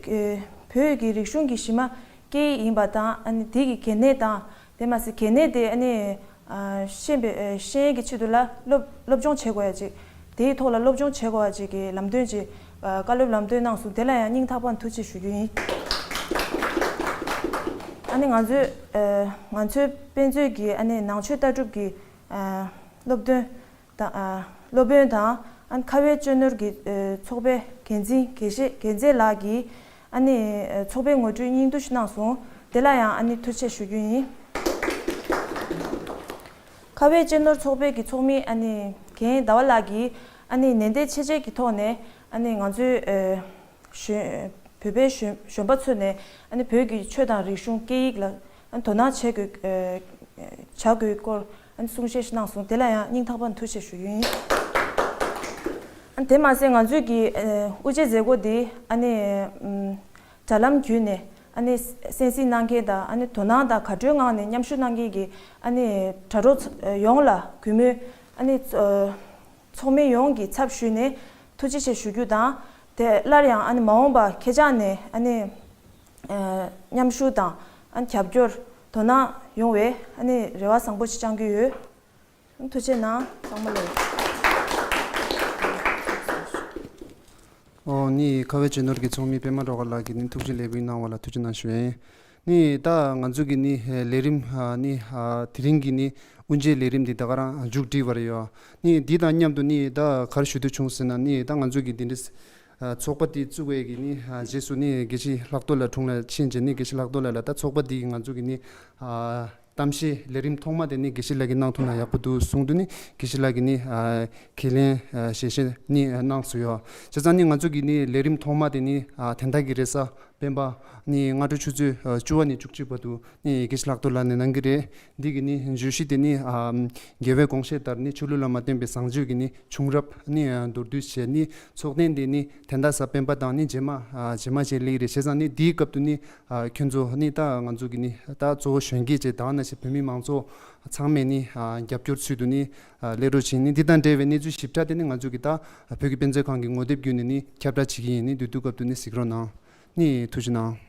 བོད་ཀྱི་རིག་གཞུང་གི་གཞི་མ་སྐད་ཡིག་ཡིན་པ་དང་ཨ་ནི་དེ་གི་གལ་གནད་དང་། དེ་མ་ཟད་གལ་གནད་དེ་ཨ་ནི་ཨ་ཤེས་པའི་ཨ་ཤེས་ཡོན་གྱི་ཆེད་དུ་ལ་སློབ་སློབ་སྦྱོང་བྱེད་དགོས་ཡ་ཅིག་དེའི་ཐོག་ལ་སློབ་སྦྱོང་བྱེད་དགོས་ཡ་ཅིག་གི་ལམ་སྟོན་ཅིག་ཨ་བཀའ་སློབ་ལམ་སྟོན་གནང་སོང་། དེ་ལ་ཡང་སྙིང་ཐག་པ་ནས་ཐུགས་རྗེ་ཆེ་ཞུ་རྒྱུ་ཡིན། ཨ་ནི་ང་ཚོའི་ཨ་ང་ཚོའི་དཔེ་མཛོད་ཀྱི་ཨ་ནི་ནང་ཆོས་ལྟ་གྲུབ་ཀྱི་ཨ་སློབ་སྟོན་དང་ཨ་སློབ་དཔོན་དང་ཨ་ནི་ཁ་བའི་གཅེས་ནོར་གྱི་ཨ་ཚོགས་པའི་འགན་འཛིན་དགེ་བཤེས་དགེ་མཛེས་ལགས་ཀྱིས་ཨ་ནི་ཨ་ཚོགས་པའི་ངོ་སྤྲོད་སྙིང་བསྡུས་ཤིག་གནང་སོང་། དེ་ལ་ཡང་ཨ་ནི་ཐུགས་རྗེ་ཆེ་ཞུ་རྒྱུ་ཡིན། ཁ་བའི་གཅེས་ནོར་ཚོགས་པའི་གི་ཚོགས་མི་ཨ་ནི་རྒན་ཟླ་བ་ལགས་ཀྱིས་ཨ་ནི་ནན་ཏན་ཆེ་བྱེད་ཀྱི་ཐོག་ནས་ཨ་ནི་ང་ཚོའི་ཨ་གཞོན་བོད་པའི་གཞོན་གཞོན་པ་ཚོ་ནས་ཨ་ནི་བོད་ཀྱི་ཆོས་དང་རིག་གཞུང་སྐད་ཡིག་ལ་ཨ་ནི་དོ་སྣང་བྱེད་དགོས་ཨ་བྱ་དགོས་སྐོར་ཨ་ནི་གསུང་བཤད་ཞིག་གནང་སོང་། དེ་ལ་ཡང་སྙིང་ཐག་པ་ནས་ཐུགས་རྗེ་ཆེ་ཞུ་རྒྱུ་ཡིན། ཨ་ནི་དེ་མ་ཟད་ང་ཚོའི་གི་ཨ་དབུ་འབྱེད་མཛད་སྒོ་འདི་ཨ་ནི་ཨམ་དྲ་ལམ་བརྒྱུད་ནས་ཨ་ནི་གསན་གཟིགས་གནང་མཁན་དང་ཨ་ནི་དོ་སྣང་དང་དགའ་སྤྲོའི་ངང་ནས་མཉམ་ཞུགས་གནང་མཁན་གྱི་ཨ་ནི་དྲ་གྲོགས་ཚོ་ཡོངས་ལ་གུས་མོས་ཨ་ནི་ཚོགས་མི་ཡོངས་ཀྱི་ཚབ་ཞུས་ནས་ཐུགས་རྗེ་ཆེ་ཞུ་རྒྱུ་དང་། དེ་སླར་ཡང་ཨ་ནི་མ་འོངས་པ་ཁྱེད་ཅག་ནས་ཨ་ནི་ཨ་མཉམ་ཞུགས་དང་ཨ་ནི་རྒྱབ་སྐྱོར་དོ་སྣང་ཡོང་བའི་ཨ་ནི་རེ་བ་བཟང་པོ་ཞིག་བཅང་གི་ཡོད། ཐུགས་རྗེ་གནང་ཚང་མ་ལ། ཨོ་ནི་ཁ་བའི་གཅེས་ནོར་གྱི་ཚོགས་མི་པད་མ་སྒྲོལ་དཀར་ལགས་ཀྱིས་ནི་ཐུགས་རྗེ་ལེགས་འབུལ་གནང་བ་ལ་ཐུགས་རྗེ་གནང་ཞུ་ཡིན། ནི་ད་ང་ཚོ་གི་ནི་ལས་རིམ་ནི་དེ་རིང་གི་ནི་དབུ་འབྱེད་ལས་རིམ་འདི་ད་ག་རང་མཇུག་སྒྲིལ་བ་རེད་ཡོད། ནི་འདི་དང་མཉམ་དུ་ནི་ད་ག་རེ་ཞུ་འདོད་བྱུང་ཟེར་ན་ནི་ད་ང་ཚོ་གི་འདི་འདྲའི་ཚོགས་པ་འདི་བཙུགས་པའི་གི་ནི་རྗེས་སུ་ནི་དགེ་བཤེས་ལྷག་རྡོར་ལགས་དྲུང་ལ་ཕྱིན་རྗེས་ནི་དགེ་བཤེས་ལྷག་རྡོར་ལགས་ལ་ད་ཚོགས་པ་འདི་གི་ང་ཚོ་གི་ནི་གཏམ་བཤད་ལས་རིམ་ཐོག་མ་དེ་ནི་དགེ་བཤེས་ལགས་ཀྱིས་གནང་ཐུབ་ན་ཡག་པོ་འདུག་གསུངས་དུས་ནི་དགེ་བཤེས་ལགས་ཀྱིས་ནི་ཁས་ལེན་ཞལ་བཞེས་ནི་གནང་སོང་ཡོད། བྱས་ཙང་ནི་ང་ཚོ་གི་ནི་ལས་རིམ་ཐོག་མ་དེ་ནི་དན་རྟགས་ཀྱི་རེས་གཟའ་སྤེན་པ་ནི་སྔ་དྲོ་ཆུ་ཚོད་བཅུ་པ་ནས་བཅུ་གཅིག་བར་དུ་ནི་དགེ་བཤེས་ལྷག་རྡོར་ལགས་ནས་གནང་གི་རེད། འདི་གི་ནི་བརྗོད་གཞི་དེ་ནི་རྒྱལ་བའི་དགོངས་བཞེད་ལྟར་ནི་ཆོས་ལུགས་ལ་མ་བརྟེན་པའི་བཟང་སྤྱོད་ཀྱི་ནི་བྱུང་རབས་ནི་མདོར་བསྡུས་བྱས་ནི་ཚོགས་ཐེངས་དེ་ནི་དན་རྟགས་གཟའ་སྤེན་པ་དང་ནི་རྗེས་མ་རྗེས་མ་བཅས་སླེབས་རེད། བྱས་ཙང་ནི་འདིའི་སྐབས་དུ་ནི་ཨ་ཁྱོད་ཚོ་ནི་ད་ང་ཚོ་གི་ནི་ད་གཙོ་བོ་གཞོན་སྐྱེས་བཅས་དང་ནང་བཞིན་བོད་མི་མང་ཚོགས་ཚང་མས་ནི་ཨ་རྒྱབ་སྐྱོར་ཚུལ་དུ་ནི་ཨ་སླེབས་རོགས་བྱེད། ནི་འདི་དང་འབྲེལ་བའི་གནས་ཚུལ་ཞིབ་ཕྲ་དེ་ནི་ང་ཚོ་གི་ད་བོད་ཀྱི་དཔེ་མཛོད་ཁང་གི་ངོ་དེབ་བརྒྱུད་ནས་ནི་ཁྱབ་བསྒྲགས་བྱེད་ཀྱི་ཡིན། ནི་དུས་དུས་སྐབས་དུ་ནི་གཟིགས་རོགས་གནང་། ནི་ཐུགས་རྗེ་གནང་།